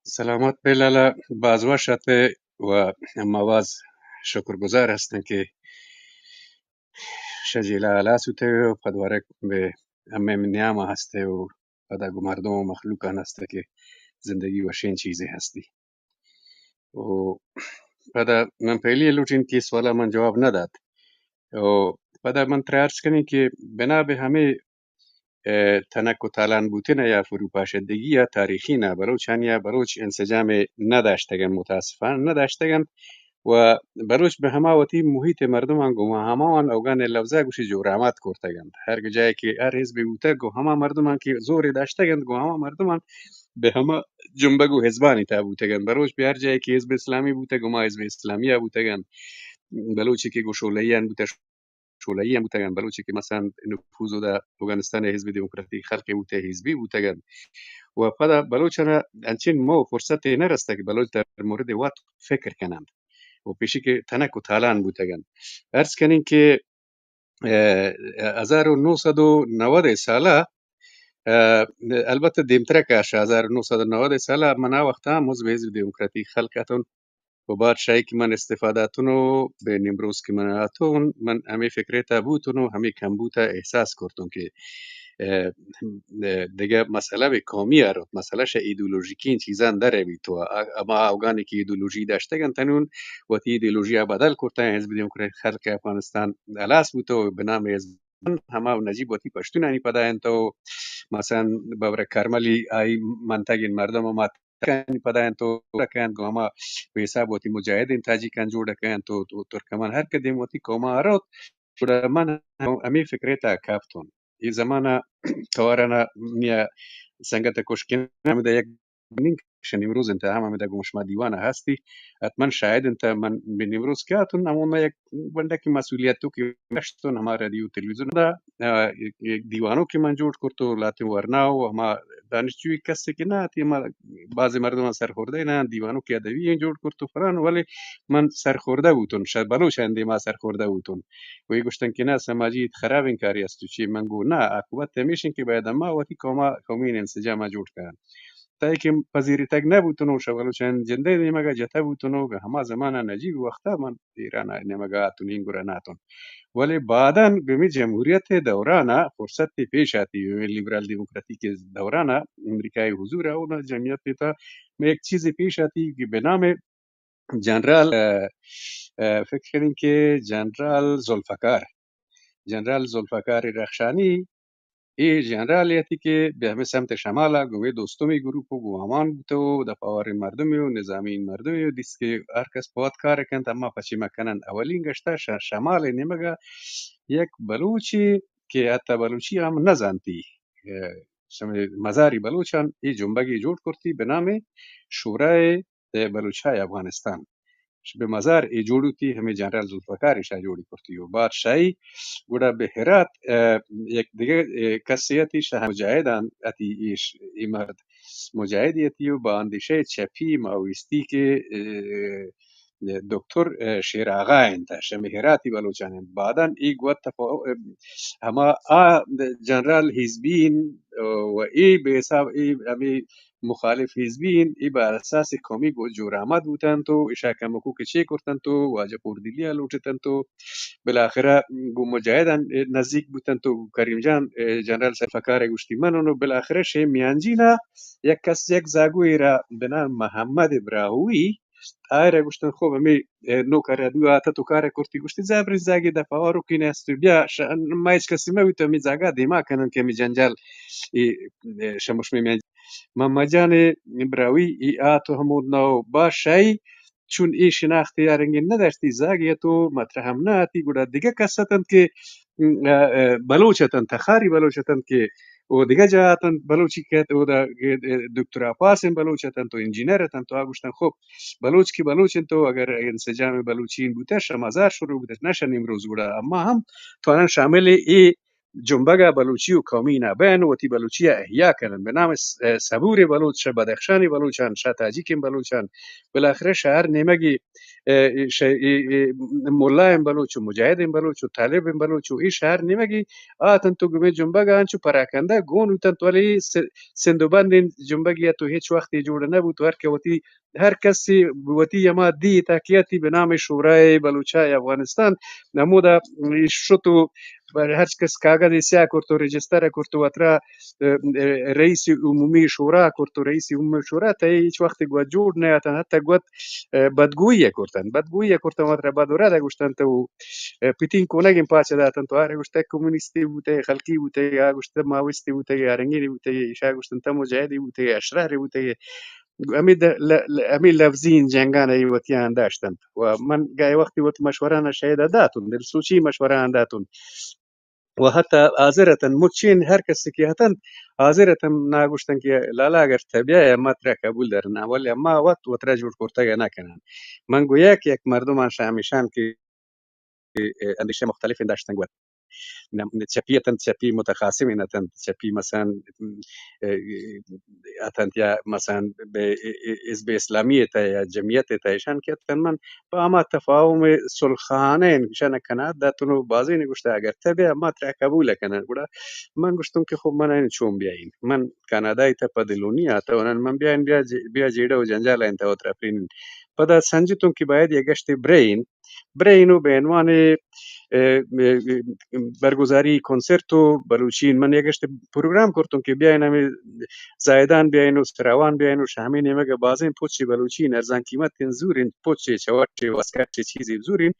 سلامت بے لالا، باز وش ات و ما باز شکر گزار ہستیں کہ شہ جیلا ہلاس بوتے و پدوارک بے ہمے نیام ہستے و پدا گو مردم و مخلوقان ہستے کہ زندگی وشیں چیزے ہستی. و پدا من پہلی لوٹین کہ سوالا من جواب نہ دات. و پدا من ترا عرض کنیں کہ بنا بہ ہمے، اه، تنک و تالان بوتن یا فروپاشدگی یا تاریخی نا بلوچانی یا بلوچ انسجام نہ داشتگن، متاسفانہ نہ داشتگن. و بلوچ بہ ہما وتی محیط مردمان گوں ہماوان اوگان لفظا گوشی جورامات کرتگ انت. ہر جائے کہ ہر حزبے بوتگ گوں ہما مردمان کہ زورے داشتگ انت گوں ہما مردمان بہ ہما جنبگ و حزبانی تہا بوتگ انت. بلوچ بہ ہر جائے کہ حزب اسلامی بوتگ گوں ہما حزب اسلامی ء بوتگ انت. بلوچے کہ گوں شعلہیان بوتگ، شعلہیان بوتگ انت. بلوچے کہ مثلاً نفوذ و دا اوگانستان حزب دموکراتیک خلق بوتگ، حزبی بوتگ انت. و پدا بلوچانا انچین مو فرصتے نہ رستگ کہ بلوچ در مورد وت فکر کنند. و پیشی کہ تنک و تالان بوتگ انت۔ عرض کنیں کہ، اه، ہزار و نو سد و نود سالا، اه، البتہ دیمترا کاش، ہزار و نو سد و نود سالا من آ وقتا ہم عضو حزب دموکراتیک خلق اتون و بادشاہی کہ من استفادہ اتون و بہ نیمروز کہ من آتون، من ہمے فکرے تا بوتون و ہمے کمبوتا احساس کرتون کہ، اه، اه، دگہ مسئلہ بہ قومی آ روت، مسئلہ شہ ایدولوژیکیں چیزاں در بیت و آ، ہما اوگانی کہ ایدولوژی داشتگ انت انون وتی ایدولوژی ء بدل کرتہ، حزب دموکرات خلق افغانستان ہلاس بوتہ و بنام حزب ہما نجیب وتی پشتونانی پدا انت و مثلاً ببرک کرملی آئی منطقہ مردم ہما تاجکانی پدا انت و جوڑ کنت، گوں ہما بے حساب وتی مجاہدین تاجکان جوڑ کنت و، و ترکمان ہر کدیم وتی قوما روت، گڑا من ہمے فکرے تا کپتون۔ اے زمانہ توارانا میا سنگت کشکن ہمدا یک نیم کشن امروز انت، ہم ہمدا گوں شما دیوان ہستی، حتماً شاید انت من بہ نیمروز کہ اتون ہمونا یک بنڈکی مسئولیت تو کہ نشتون ہما رادیو تلویزیون دا، آ، یک، یک دیوانو کہ من جوڑ کرتو لاتیں ورنا و ہما دانشجوی کسے کہ نہ اتی، ہما بعض مردمان سرخوردہ نہ انت، دیوانو کہ ادبی جوڑ کرتو فلان، ولی من سرخوردہ بوتون، شاید بلوچ اندی ما سرخوردہ بوتون۔ و اے گوشتن کہ نہ، سماجی خرابیں کارے است، چی من گو نہ، عاقبت ہمیش انت کہ باید اما وتی قوما، قومی انسجام جوڑ کنن۔ تئی کہ پذیرتگ نہ بوتنو، شہ بلوچان جندے نیمگا جتہ بوتنو، ہما زمانہ نجیب وقتا من ایران نیمگا اتون، این گرا نہ اتون۔ ولی بعداً گمی جمہوریت دورانا فرصت پیش آتی، گمی لیبرال دموکراتیک دورانا امریکای حضور اونا جمعیت پیتا میں ایک چیزے پیش آتی کہ بہ نام جنرال، اه، اه، فکر کنیں کہ جنرال ذوالفقار، جنرال ذوالفقار رخشانی، اے جنرالے اتی کہ بہ ہمے سمت شمالا گوں اے دوستمی گروپ و گوں ہمان بوتہ و دفعہ واریں مردمے و نظامی مردمے و دیست کہ ہر کس پہ وت کار کنت، اما پچے ما کنن۔ اولین گشتا ش-، شمال نیمگا یک بلوچے کہ حتی بلوچی ہم نزانتی، اه، شمے مزاری بلوچان اے جنبگے جوڑ کرتی بہ نام شورای ء بلوچ ء افغانستان۔ بہ مزار اے جوڑ بوتی، ہمے جنرال ذوالفقار ایشا جوڑی کرتی و بادشاہی گڑا بہ ہرات، ء، یک دگہ، ء، کسے اتی شہ مجاہدان اتی ایش، اے مرد مجاہدی اتی و با اندیشہ چپی ماویستی کہ، ء، دکتر، ء، شیر آغا انت، شہ مہ ہراتی بلوچان انت۔ بعداً اے گوت تفا-، ء، ہما آ جنرال حزبین و اے بہ حساب اے ہمے مخالف حزبی انت، اے بہ اساس قومی گو-، جورآمد بوتنت و اشا کمکو کہ چے کرتنت و واجہ پوردلی ء لوٹتنت و بالاخرہ گوں مجاہدان نزیک بوتنت و کریم جان، ء، جنرال ذوالفقار ء گوشتی من انو بالاخرہ شے میانجینا یک کس یک زاگوے را بہ نام محمد براہوئی آئرا گوشتن خوب ہمے، ء، نوکر ء دو آتت و کار ء کرتی گوشتی زبریں زاگے دفعہ آروکین است بیا ش-، ما ہچ کسی مہ بیت ہمے زاگا دیما کنن کہ ہمے جنجال اے، ء، شمشمے میانجی محمد جان براہوئی ای آ تو ہمود نہ و با شاہی چون ای شناخت یا رنگین نہ داشتی زاگی تو مطرح ہم نہ آتی گڑا دگہ کس اتنت کہ، م، ا، ا، بلوچ اتنت، تخاری بلوچ اتنت کہ او دگہ جاہ اتنت، بلوچی کہت اودا، ا، دکتر آپاسیں بلوچ اتنت و انجینئر اتنت تو آ گوشتن خوب بلوچ کہ بلوچ انت تو اگر انسجام بلوچی بوتش شمازار شروع بوتش نہ شن امروز گڑا اما ہم توانن شامل ای جنبگ ء بلوچی و قومی نہ بین، وتی بلوچی ء احیاء کنن۔ بہ نام س-، ء، صبور بلوچ، شہ بدخشانی بلوچان، شہ تاجیکیں بلوچان، بالاخرہ شہر نیمگی، ء، ش-، ای، ای، ملائیں بلوچ و مجاہدیں بلوچ و طالبیں بلوچ و ای شہر نیمگی آتنت و گمے جنبگ ء انچو پراکندہ گون بوتنت، ولی س-، سندھ و بندیں جنبگی ء تو ہچ وقت ای جوڑ نہ بوت، ہر کہ وتی ہر کسی وتی ہما دی تاکیتی بہ نام شورای بلوچای افغانستان ہمودا شت و ہر کس کاگد سیاہ کرت و رجسٹر کرت و وترا، اه، رئیس عمومی شورا کرت و رئیس عمومی شورا تئی ہچ وقت گوت جوڑ نہ اتن، حتی گوت، اه، بدگوئی کرتن، بدگوئی کرتن وترا بد و رد گوشتن تو، اه، پتین کونگیں پاچ داتن تو آرے گوشتہ کمیونستی بوتے، خلقی بوتے، یا گوشتہ ماویستی بوتے، یا رنگینی بوتے، ایشا گوشتن تم مجاہدی بوتے، اشراری بوتے، ہمے د-، ل-، ل-، ہمے لفظی جنگان ء وتیان داشتنت و من گاہے وقتی وت مشورہ نہ شاید داتون، دل سوچی مشورہ آن داتون و حتی حاضر اتن، مچین ہر کس کہ اتنت حاضر اتن، ناگوشتن کہ لالا اگر تبیا یا ما ترا قبول درنا، ولی اما وت وترا جوڑ کرتگ نہ کنن۔ من گویا کہ یک مردمان شامیشان کہ، کہ اندیشہ مختلف داشتن گوت۔ نہ، چپی اتنت، چپی متخاصم اتنت، چپی مثلاً، اه، اتنت یا مثلاً بہ حزب اسلامی ءِ تہ یا جمعیت ءِ تہ ایشان کہ اتکن، من پہ ہما تفاہم ءِ صلح خواہانہ ءَ ایشان ءَ کنات داتن و بازین گوشتہ اگر تہ بیا ما ترا قبول کنن۔ گڑا من گوشتم کہ خب من این چون بیائین؟ من کانادا ءِ تہ پہ دلونی آتہ و نن من بیائین بیا جے-، بیا جیڑہ و جنجال ءَ انت و ترا پرینین۔ پدا سنجتم کہ باید یک گشتے برین، برین و بہ عنوان، اه، برگزاری کنسرت و بلوچین من یک گشتے پروگرام کرتم کہ بیائین ہمیں زاہدان بیائین و سراوان بیائین و شہ ہمیں نیمگ ءَ بازیں پچ بلوچین ارزان قیمت انت، زور انت، پچ چوٹ واسکٹ چیزی زور انت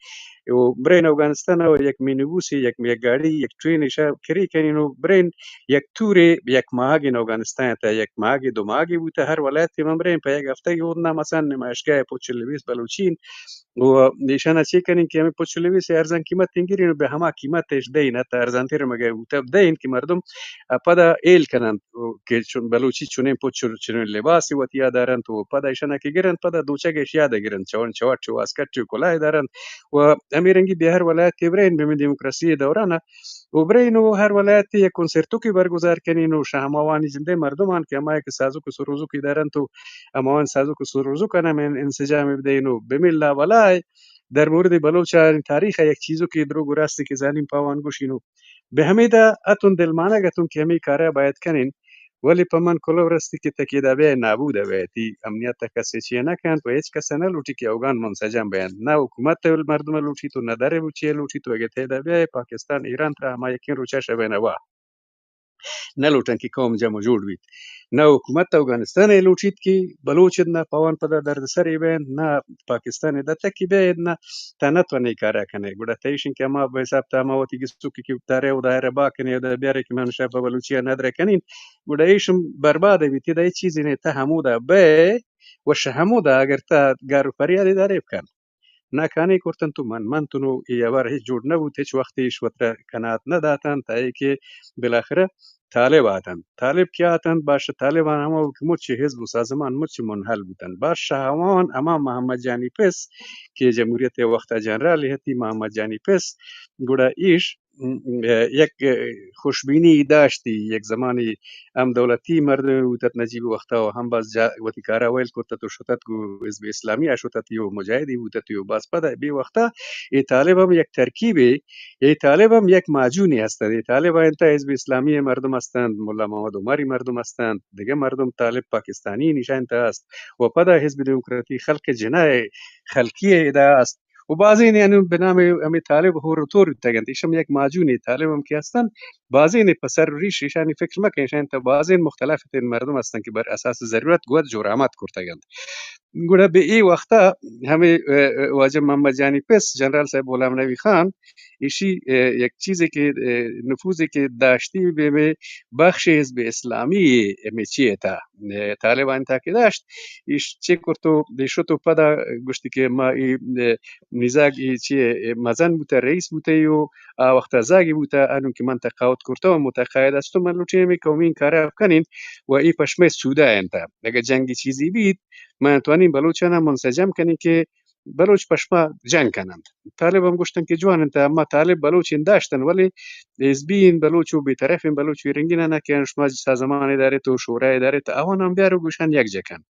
و برین افغانستان و یک مینیبوس، یک، یک گاڑی، یک ٹرین ایشا کری کنین و برین یک تورے یک ماہگین افغانستان تا یک ماہگی دو ماہگی بوتا ہر ولایت من برین پہ یک ہفتہ یود نہ مثلاً نمائشگاہ پچ لبیس بلوچین و ایشانا چی کنین کہ ہمیں پچ لبیس ارزان قیمت انگیرین و بہ ہما قیمت اش دین حتی ارزان تر مگہ بوتا دین کہ مردم پدا ایل کننت کہ چون بلوچی چونیں پچ و چونیں لباسی وتی یاد دارنت و پدا ایشانا کہ گرنت پدا دوچگ اش یاد گرنت چون چوٹ چو واسکٹ چو کلاه دارنت و ہمیں رنگی بہ ہر ولایت کہ برین بہ ہمیں دیموکراسی دوران و برین و ہر ولایت یک کنسرتو کہ برگزار کنین و شہ ہماوانی جندے مردمان کہ ہمائی کہ سازوک و سروزوکی دارنت و ہماوان سازوک و سروزوکانا من انسجام بدین و بملا ولائے در مورد بلوچانی تاریخ یک چیزو کہ دروگ و راستی کہ زانین پاوان گوشین و بہ ہمیدا اتون دلمانگ اتون کہ ہمیں کارا باید کنین، ولی پہ من کلو رستی کہ تکی دا بیا نابود بیتی، امنیت کسی چی نہ کنت و ہچ کس نہ لوٹی کہ اوگان منسجم بینت، نہ حکومت مردم لوٹی تو نہ در بوچی لوٹی تو اگہ تیدا بیا پاکستان ایران ترا ہما یکین روچا شبین وا نہ لوٹن کہ قوم جمع جوڑ بیت۔ نہ حکومت افغانستان ء لوٹیت کہ بلوچ اد نہ پوان پدا دردسر ء بینت، نہ پاکستان ء دتک کہ بیا اد نہ تا نہ تو نی کارا کنے۔ گڑا تیشن کہ ہما بہ حساب تا ہما وتی گسوکی کہ تارے و دائرہ با کنے و دا بیارے کہ من شپ بلوچی ء ندرہ کنین۔ گڑا ایشم برباد بیت، دا ہچ چیزی نے تا ہمودا بے و شہ ہمودا اگر تا گار و فریادی دارے بکن۔ ناکانی کرتنت و من منتن و اے ہبر ہچ جوڑ نہ بوت، ہچ وخت ایش وترا کنات نہ داتنت، تا اے کہ بالاخرہ طالب آتنت۔ طالب کیا آتنت؟ بادشاہ طالبان ہما کہ مچ حزب و سازمان مچ منحل بوتنت۔ بادشاہ ہمان ہما محمد جانی پس کہ جمہوریت وقتا جنرال ہتی، محمد جانی پس، گڑا ایش یک خوشبینی داشتی، یک زمانی ہم دولتی مردم بوتت نجیب وقتا و ہم باز جا وتی کارا ویل کرتت و شتت گو حزب اسلامی آ شتت و مجاہدی بوتت و باز پدا بے وقتا اے طالب ہم یک ترکیبے، اے طالب ہم یک ماجونے ہستنت۔ اے طالب انت حزب اسلامی مردم ہستنت، ملا محمد عمری مردم ہستنت، دگہ مردم طالب پاکستانی نشان تا است و پدا حزب دموکراتی خلق جناح خلقی ادا است۔ و بازین یعنی بہ نام ہمیں طالب ہور و تور بیتگ انت۔ ایشم یک ماجونے طالب ہم کہ ہستن، بازین پہ سر و ریش ایشانی فکر مکن، ایشان تا بازین مختلف تین مردم ہستن کہ بر اساس ضرورت گوت جور آماد کرتگ انت۔ گڑا بہ اے وقتا ہمیں، اه، اه، واجہ محمد جانی پس جنرال صاحب غلام نبی خان ایشی، اه، یک چیزے کہ، اه، نفوذے کہ داشتی بہ میں بخش حزب اسلامی ہمیں چیئے تا۔ اه، طالبان تا کہ داشت، ایش چے کرتو، دی شتو پدا گوشتی کہ ما ای، اه، نزاگ ای چی، اه، مزن بوتا، رئیس بوتا یو، آ وقتا زاگی بوتا، انو کہ من تقاوت کرتا و متقاعد استو، من لوٹی ہمیں قومی کارا کنین و ای پشمے سودا انتا۔ اگر جنگی چیزی بیت، من توانین بلوچانا منسجم کنین کہ بلوچ پشما جنگ کننت۔ طالب ہم گوشتن کہ جوان انت، اما طالب بلوچ ان داشتن، ولی حزبی ان بلوچ و بے طرف ان بلوچ وی رنگین نہ کہ شما سازمان ادارے تو شورا ادارے تو آوان ہم بیارو گوشان یک جکن۔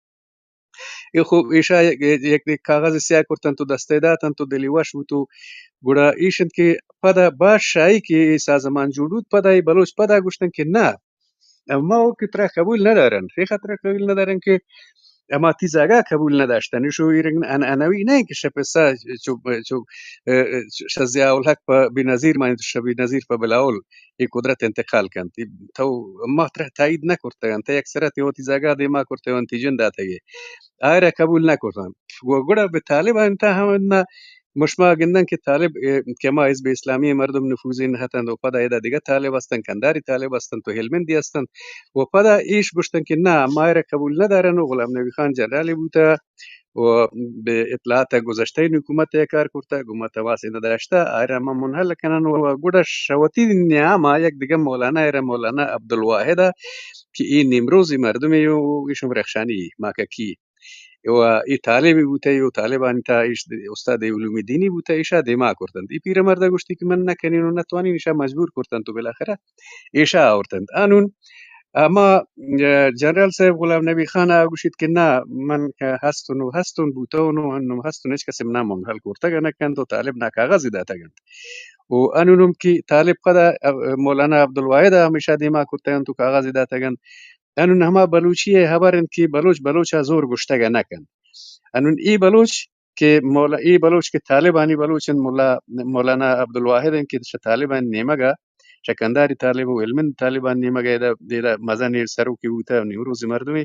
اے خو ایشا یک، یک، یک کاغذ سیاہ کرتن تو دستے داتن تو دلی وش بو تو گڑا ایش انت کہ پدا بادشاہی کہ اے سازمان جوڑ بوت، پدا اے بلوچ پدا گوشتن کہ نہ، اما او کہ ترا قبول نہ دارن، شیخ ترا قبول نہ دارن کہ اما تی زاگا قبول نہ داشتن۔ شو ایرن ان انوی نہیں کہ شپ سا چو، چو، اه، اه، شزیا الحق پہ بنظیر مانی تو شبی نظیر پہ بلاول۔ اے قدرت انتقال کنت۔ تو ما ترا تائید نہ کرتگ انت، یک سرا تی وتی زاگا دیما کرتگ انت، تی جند داتگے۔ آئرا قبول نہ کرتن۔ گو-، گڑا بہ طالب انت ہم نہ مشما گندن کہ طالب، اے، کہ ما حزب اسلامی مردم نفوذی نہ ہتن و پدا ادا دگہ طالب استن، کنداری طالب استن تو ہلمندی استن و پدا ایش گوشتن کہ نہ، ما آئرا قبول نہ دارن و غلام نبی خان جنرال بوتا۔ و بہ اطلاعات گذشتہ حکومت ء کار کرتا، حکومت ء واسی نداشتہ، آئرا ما منحل کنن و گڑا شوتی نیام ء یک دگہ مولانا، ایرا مولانا عبدالواحد ء کہ اے نیمروزی مردمے و ایشم رخشانی ماککی۔ و اے طالبے بوتہ، او طالبانی تہا ایش استاد علوم دینی بوتہ، ایشا دیما کرتنت۔ اے پیرمردا گوشتی کہ من نکنین و نتوانین، ایشا مجبور کرتنت و بالاخرہ ایشا آورتنت۔ انون ہما، اه، جنرال صاحب غلام نبی خان ء گوشیت کہ نہ، من ہستون و ہستون بوتون و انون ہستون، ہچ کس منہ منحل کرتگ نہ کنت و طالب نہ کاغذ داتگ انت۔ و انون ہم کہ طالب پدا، اه، مولانا عبدالواحد ء ہمیشہ دیما کرتگ انت و کاغذ داتگ انت۔ انون ہما بلوچی ء ہبر انت کہ بلوچ بلوچ ء زور گوشتگ نہ کنت۔ انون اے بلوچ کہ مولا-، اے بلوچ کہ طالبانی بلوچ انت، مولا-، مولانا عبدالواحد انت کہ شہ طالبانی نیمگ ء، شہ کندھاری طالب و ہلمند طالبانی نیمگ ء، ادا، ادا مزنیں سروکے بوتہ، نیمروز مردمے۔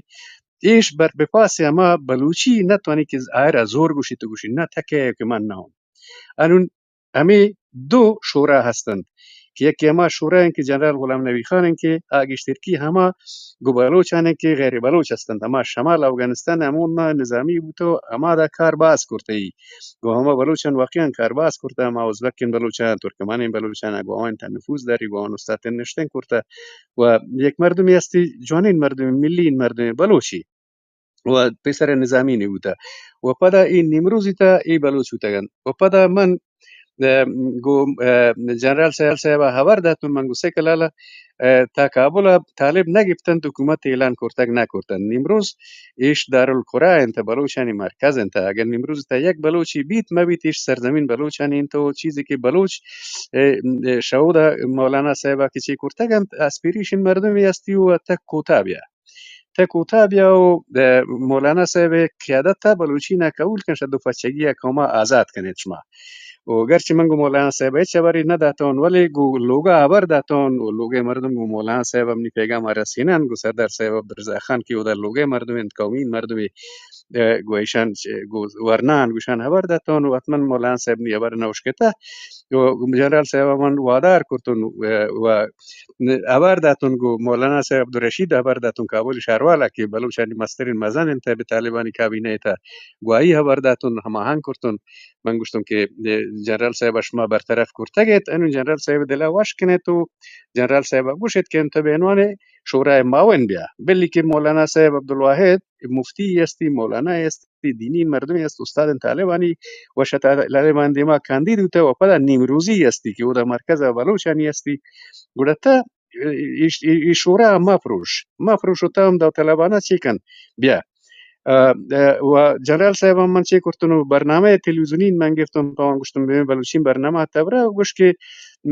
ایش بر بپاس ہما بلوچی نہ توانی کہ آئرا زور گوشی تو گوشی، نہ تکے کہ من نہ ہوں۔ انون ہمے دو شورا ہستنت کہ یکے ہما شورا انت کہ جنرال غلام نبی خان انت کہ آ گیشترکی ہما گوں بلوچان انت کہ غیر بلوچ ہستنت، ہما شمال افغانستان ء ہمودا نظامی بوتہ و ہما دا کار باز کرتہ ای۔ گوں ہما بلوچان واقعاً کار باز کرتہ، ہما ازبکیں بلوچان، ترکمانیں بلوچان گوں آوان تھا نفوذ داری، گوں آوان استاد نشتن کرتہ و یک مردمی ہستی، جوانین مردمی، ملین مردمی بلوچی۔ و پیسر نظامی نی بوتہ۔ و پدا اے نیمروزی تا اے بلوچ بوتگ انت۔ و پدا من، اه، گو، اه، جنرال صاحب، صاحب ء ہبر داتن، من گو سیکل ء، اه، تا کابل ء طالب نہ گپتنت، حکومت اعلان کرتگ نہ کرتنت۔ نیمروز ایش دارالقرا انت، بلوچانی مرکز انت۔ اگر نیمروز تا یک بلوچی بیت مہ بیت، ایش سرزمین بلوچانی انت و چیزی کہ بلوچ، اه، اه، شہود ء مولانا صاحب ء کہ چی کرتگ انت، اسپیریشن مردمی ہستی و تک کوتا بیا۔ تہ کوتاہ بیا و، اه، مولانا صاحب ء قیادت ء بلوچی نا قبول کن، شہ دو پچگی ء قوم ء آزاد کن ایت شما۔ و گرچہ من گوں مولانا صاحب ء ہچ ہبرے نہ داتون، ولے گوں لوگ ء ہبر داتون و لوگ ء مردم گوں مولانا صاحب ء منی پیغام ء رسینان، گوں سردار صاحب عبدالرزاق خان کہ اودا لوگ ء مردم انت، قومی مردم، اه، گوں ایشان چ-، گوں ورنان گوشان ہبر داتون و حتماً مولانا صاحب نی ہبر نہ اشکتہ۔ و جنرال صاحب ء من وادار کرتون، اه، و ہبر داتون گوں مولانا صاحب عبدالرشید ہبر داتون کابل شہروالا کہ بلوچانی مسترین مزن انت بہ طالبانی کابینہ ء تہ گواہی ہبر داتون ہماہنگ کرتون۔ من گوشتون کہ جنرال صاحب ء شما برطرف کرتگ ایت، انو جنرال صاحب دل ء وش کن ایت و جنرال صاحب ء گوش ایت کہ انت بہ عنوان شورای معاون بیا، بلی کہ مولانا صاحب عبدالواحد مفتی استی، مولانا استی، دینی مردمے است، استاد طالبانی و شہ طالبان دیما کاندید بوتہ و پدا نیمروزی استی کہ اودا مرکز بلوچانی استی۔ گڑا تہ ایش-، ای، ای شورا مہ پروش، مہ پروش و تہ ہم داوطلبانہ چی کن بیا۔ اه، اه، و جنرال صاحب ہم من چی کرتن و برنامہ تلویزیونی من گفتن، پہ آوان گوشتن ببین بلوچی برنامہ تبرہ گوش کہ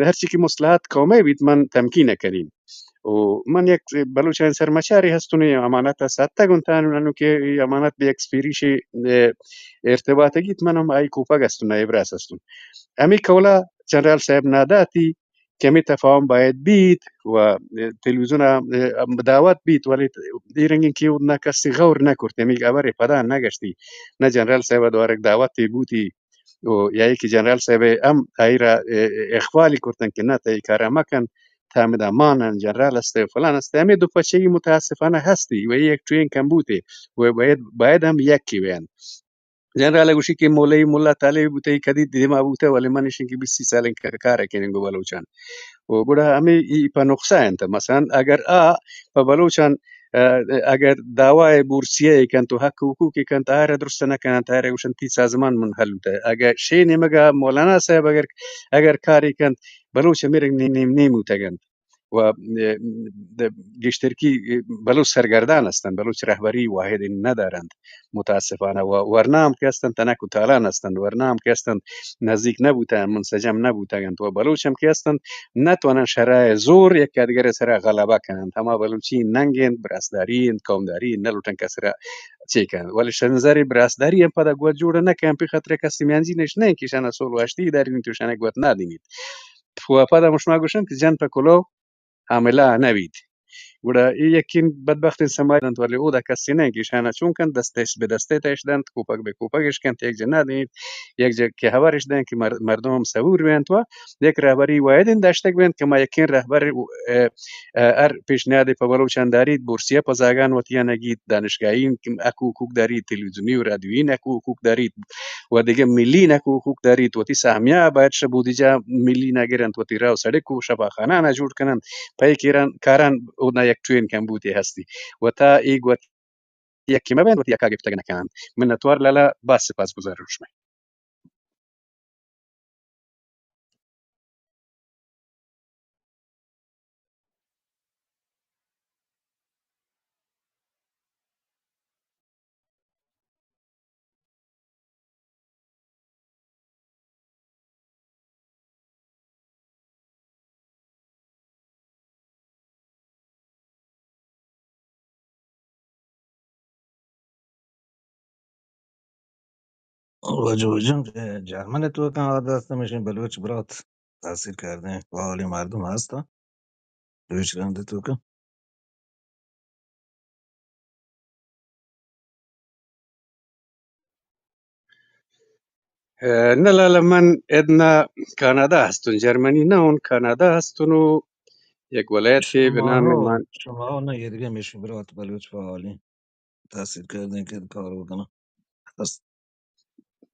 ہرچی کہ مصلحت قومے بیت من تمکین کنین۔ و من یک بلوچانی سرمچارے ہستن، اے امانت ء ساتگ انت، انو کہ اے امانت بہ ایکسپیریشے، اه، ارتباط گیت، من ہم آئی کوپگ ہستن، آئی براس ہستن۔ ہمے قولا جنرال صاحب ناداتی کہ ہمے تفاہم باید بیت و تلویزیون ء دعوت بیت، ولے اے رنگیں کہ اودا کسی غور نہ کرت، ہمے ہبر پدا نہ گشتی، نہ جنرال صاحب ء دوارگ دعوت بوتی۔ و یا کہ جنرال صاحب ء ہم آئی را، اه، اخوالی کرتن کہ نہ، تئی کارا مکن، تہ ہمدا مان انت، جنرال است و فلان است۔ ہمے دو پچگی متاسفانہ ہستی و یک چوین کمبوتے و باید، باید ہم یکی بین۔ جنرال گوشی کہ مولوی ملا طالب بوتہ، کدی دیما بوتہ، ولے من ایشن کہ بیست سی سالیں ک-، کار کنن گو بلوچان۔ و گڑا ہمے ای پہ نقصان انت۔ مثلاً اگر آ پہ بلوچان اه، اگر دعوی بورسیہ ء کنت و حق حقوق ء کنت، آئرا درست نہ کننت، آئرا گوشنت تی سازمان منحل بوتہ۔ اگر شے نیمگا مولانا صاحب اگر، اگر کارے کنت، بلوچ ہمے رنگ نیم نیم بوتگ انت۔ و، اه، د-، گیشترکی بلوچ سرگردان ہستنت، بلوچ رہبری واحد نہ دارنت۔ متاسفانہ و ورنا ہم کہ ہستنت، تنک و تالان ہستنت، ورنا ہم کہ ہستنت، نزیک نہ بوتگ انت، منسجم نہ بوتگ انت و بلوچ ہم کہ ہستنت، نہ تواننت شرع ء زور یک ادگر ء سرا غلبہ کننت۔ ہما بلوچی ننگ انت، براسداری انت، قومداری انت، نہ لوٹنت کس را چے کننت۔ ولے شہ نظر براسداری ہم پدا گوت جوڑ نہ کننت، پہ خاطر کسی میانجی نش نہ انت کہ ایشانا سول و ہشتی دارینیت و ایشانا گوت نہ دینیت۔ و پدا مشما گوشنت کہ جن پہ کلو حاملہ نہ بیت۔ گڑا اے یکیں بدبختیں سماج انت، ولے اودا کسے نہ کہ ایشانا چون کنت، دست اش بہ دستے تہ اش دنت، کوپگ بہ کوپگ اش کنت، یک جا نہ دینیت، یک جا کہ ہبر اش دنت کہ مر-، مردم ہم صبور بینت و یک رہبری واحد انت داشتگ بینت کہ ما یکیں رہبر، اه، اه، ہر پیشنیادے پہ بلوچان داریت، بورسیہ پہ زاگان وتیان گیت، دانشگاہی حق و حقوق داریت، تلویزیونی و رادیویی حق و حقوق داریت، و دگہ ملی حق و حقوق داریت، وتی سہمیہ باید شہ بودجہ ملی نا گرنت، وتی راہ و سڑک و شفاخانہ نا جوڑ کننت، پہ اے کیران کاران اودا یک چوین کمبوتے ہستی۔ و تا اے گوت یکے مہ بنت وتی حقا گپتگ نہ کنت۔ منتوار لالا، باز سپاس گزارم شمئے۔ واجہ جان، جرمن ءِ توکا آ دست ہمیشیں بلوچ برات تاثیر کردیں فعالیں مردم ہست۔ دویچلند ءِ توکا۔ نہ لالا، من ادنا کانادا ہستون، جرمنی نہ اون، کانادا ہستون و یک ولایتے بہ نام من۔ شما نہ، یہ دیگہ ہمیشیں برات بلوچ فعالیں تاثیر کردیں کہ کار بکناں۔ بس۔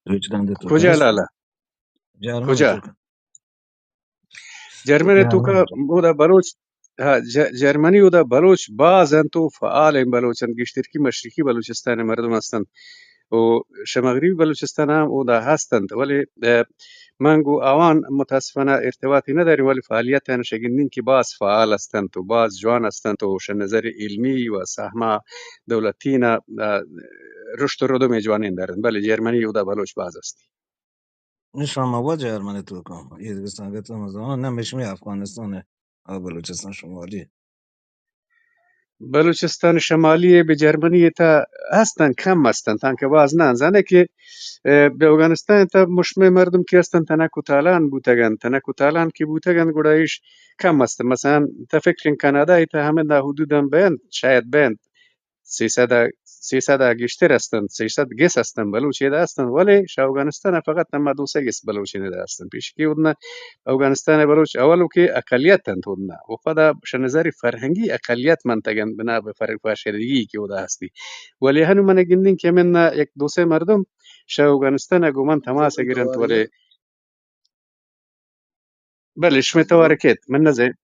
دویچلند ءِ توکا کجا لالا؟ جرمن ءِ توکا۔ جرمن ءِ توکا اودا بلوچ، ہاں، ج-، جرمنی اودا بلوچ باز انت و فعال ہیں بلوچ انت، گیشترکی مشرقی بلوچستان ءِ مردم ہستنت و شہ مغربی بلوچستان ہم اودا ہستنت، ولی، اه، من گوں آوان متاسفانہ ارتباطی نہ داریں، ولی فعالیت آناں شہ گندیں کہ باز فعال ہستنت و باز جوان ہستنت و شہ نظر علمی و سہما دولتی نا، اه، رشت و ردومے جوانیں دارنت، بلے جرمنی اودا بلوچ باز ہستی۔ نشان ما واجہ جرمن ءِ توکا، یہ دیگہ سنگت ہم زاناں، نہ مشمی افغانستان ءِ آ بلوچستان شمالی۔ بلوچستان شمالی ءَ بہ جرمنی ءِ تہ ہستن، کم ہستن، تانکہ باز نہ انت۔ زانے کہ، اه، بہ اوگانستان ءِ تہ مشمئے مردم کہ ہستن، تنک و تالان بوتگ انت، تنک و تالان کہ بوتگ انت، گڑا ایش کم ہستن۔ مثلاً تہ فکر کن کانادا ءِ تہ ہمدا حدوداً بہ انت، شاید بہ انت، سیصد ءَ، سیصد ءَ گیشتر ہستنت، سیصد گس ہستنت، بلوچ ادا ہستنت، ولے شہ اوگانستان ءَ فقط ہما دو سئے گس بلوچ ادا ہستنت۔ پیشکی اودنا اوگانستان ءِ بلوچ اول کہ اقلیت انت اودنا، و پدا شہ نظر فرہنگی اقلیت منتگ انت، بنا بہ فرق پاشیدگی کہ اودا ہستی۔ ولے ہنو من گندیں کہ ہمنا یک دو سئے مردم شہ اوگانستان ءَ گوں من تماس ءَ گرنت، ولے بلے، شمئے توار کیت، من نزاناں۔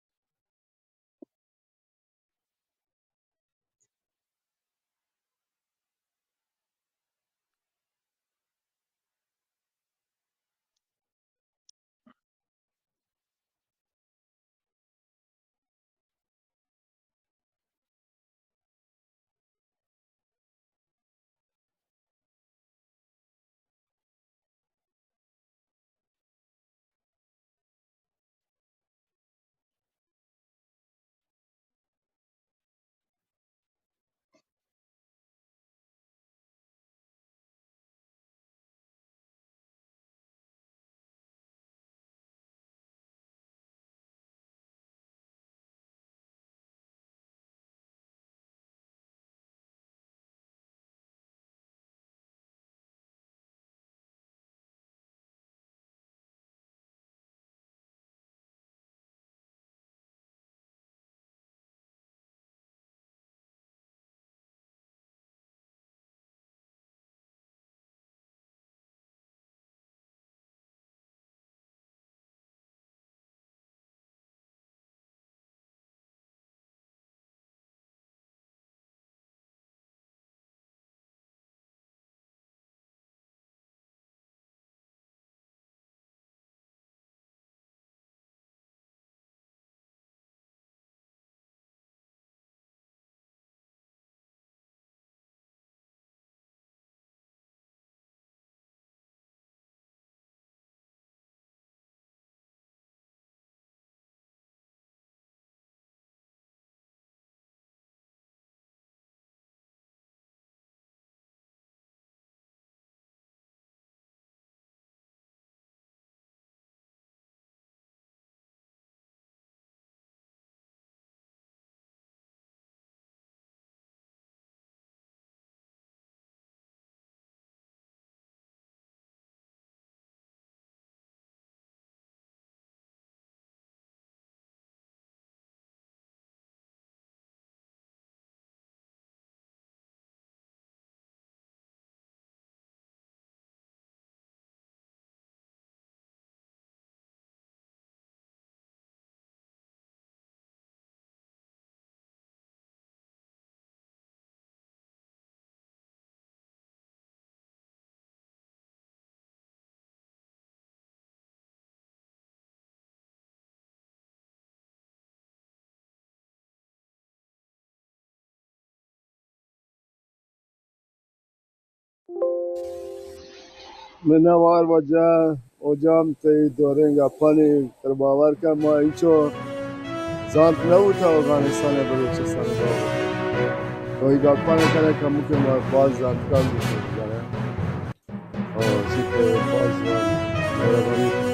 منوار واجہ، اوجام تئی دوریں گپانی تر باور کن، ما اینچو زانت نہ بوتا افغانستان ء بلوچستان ء بابت۔ تو ای گپانی کنے کمکے ما باز زانتکار بوتیں بزانے۔ او، چی کہ باز مہربانی۔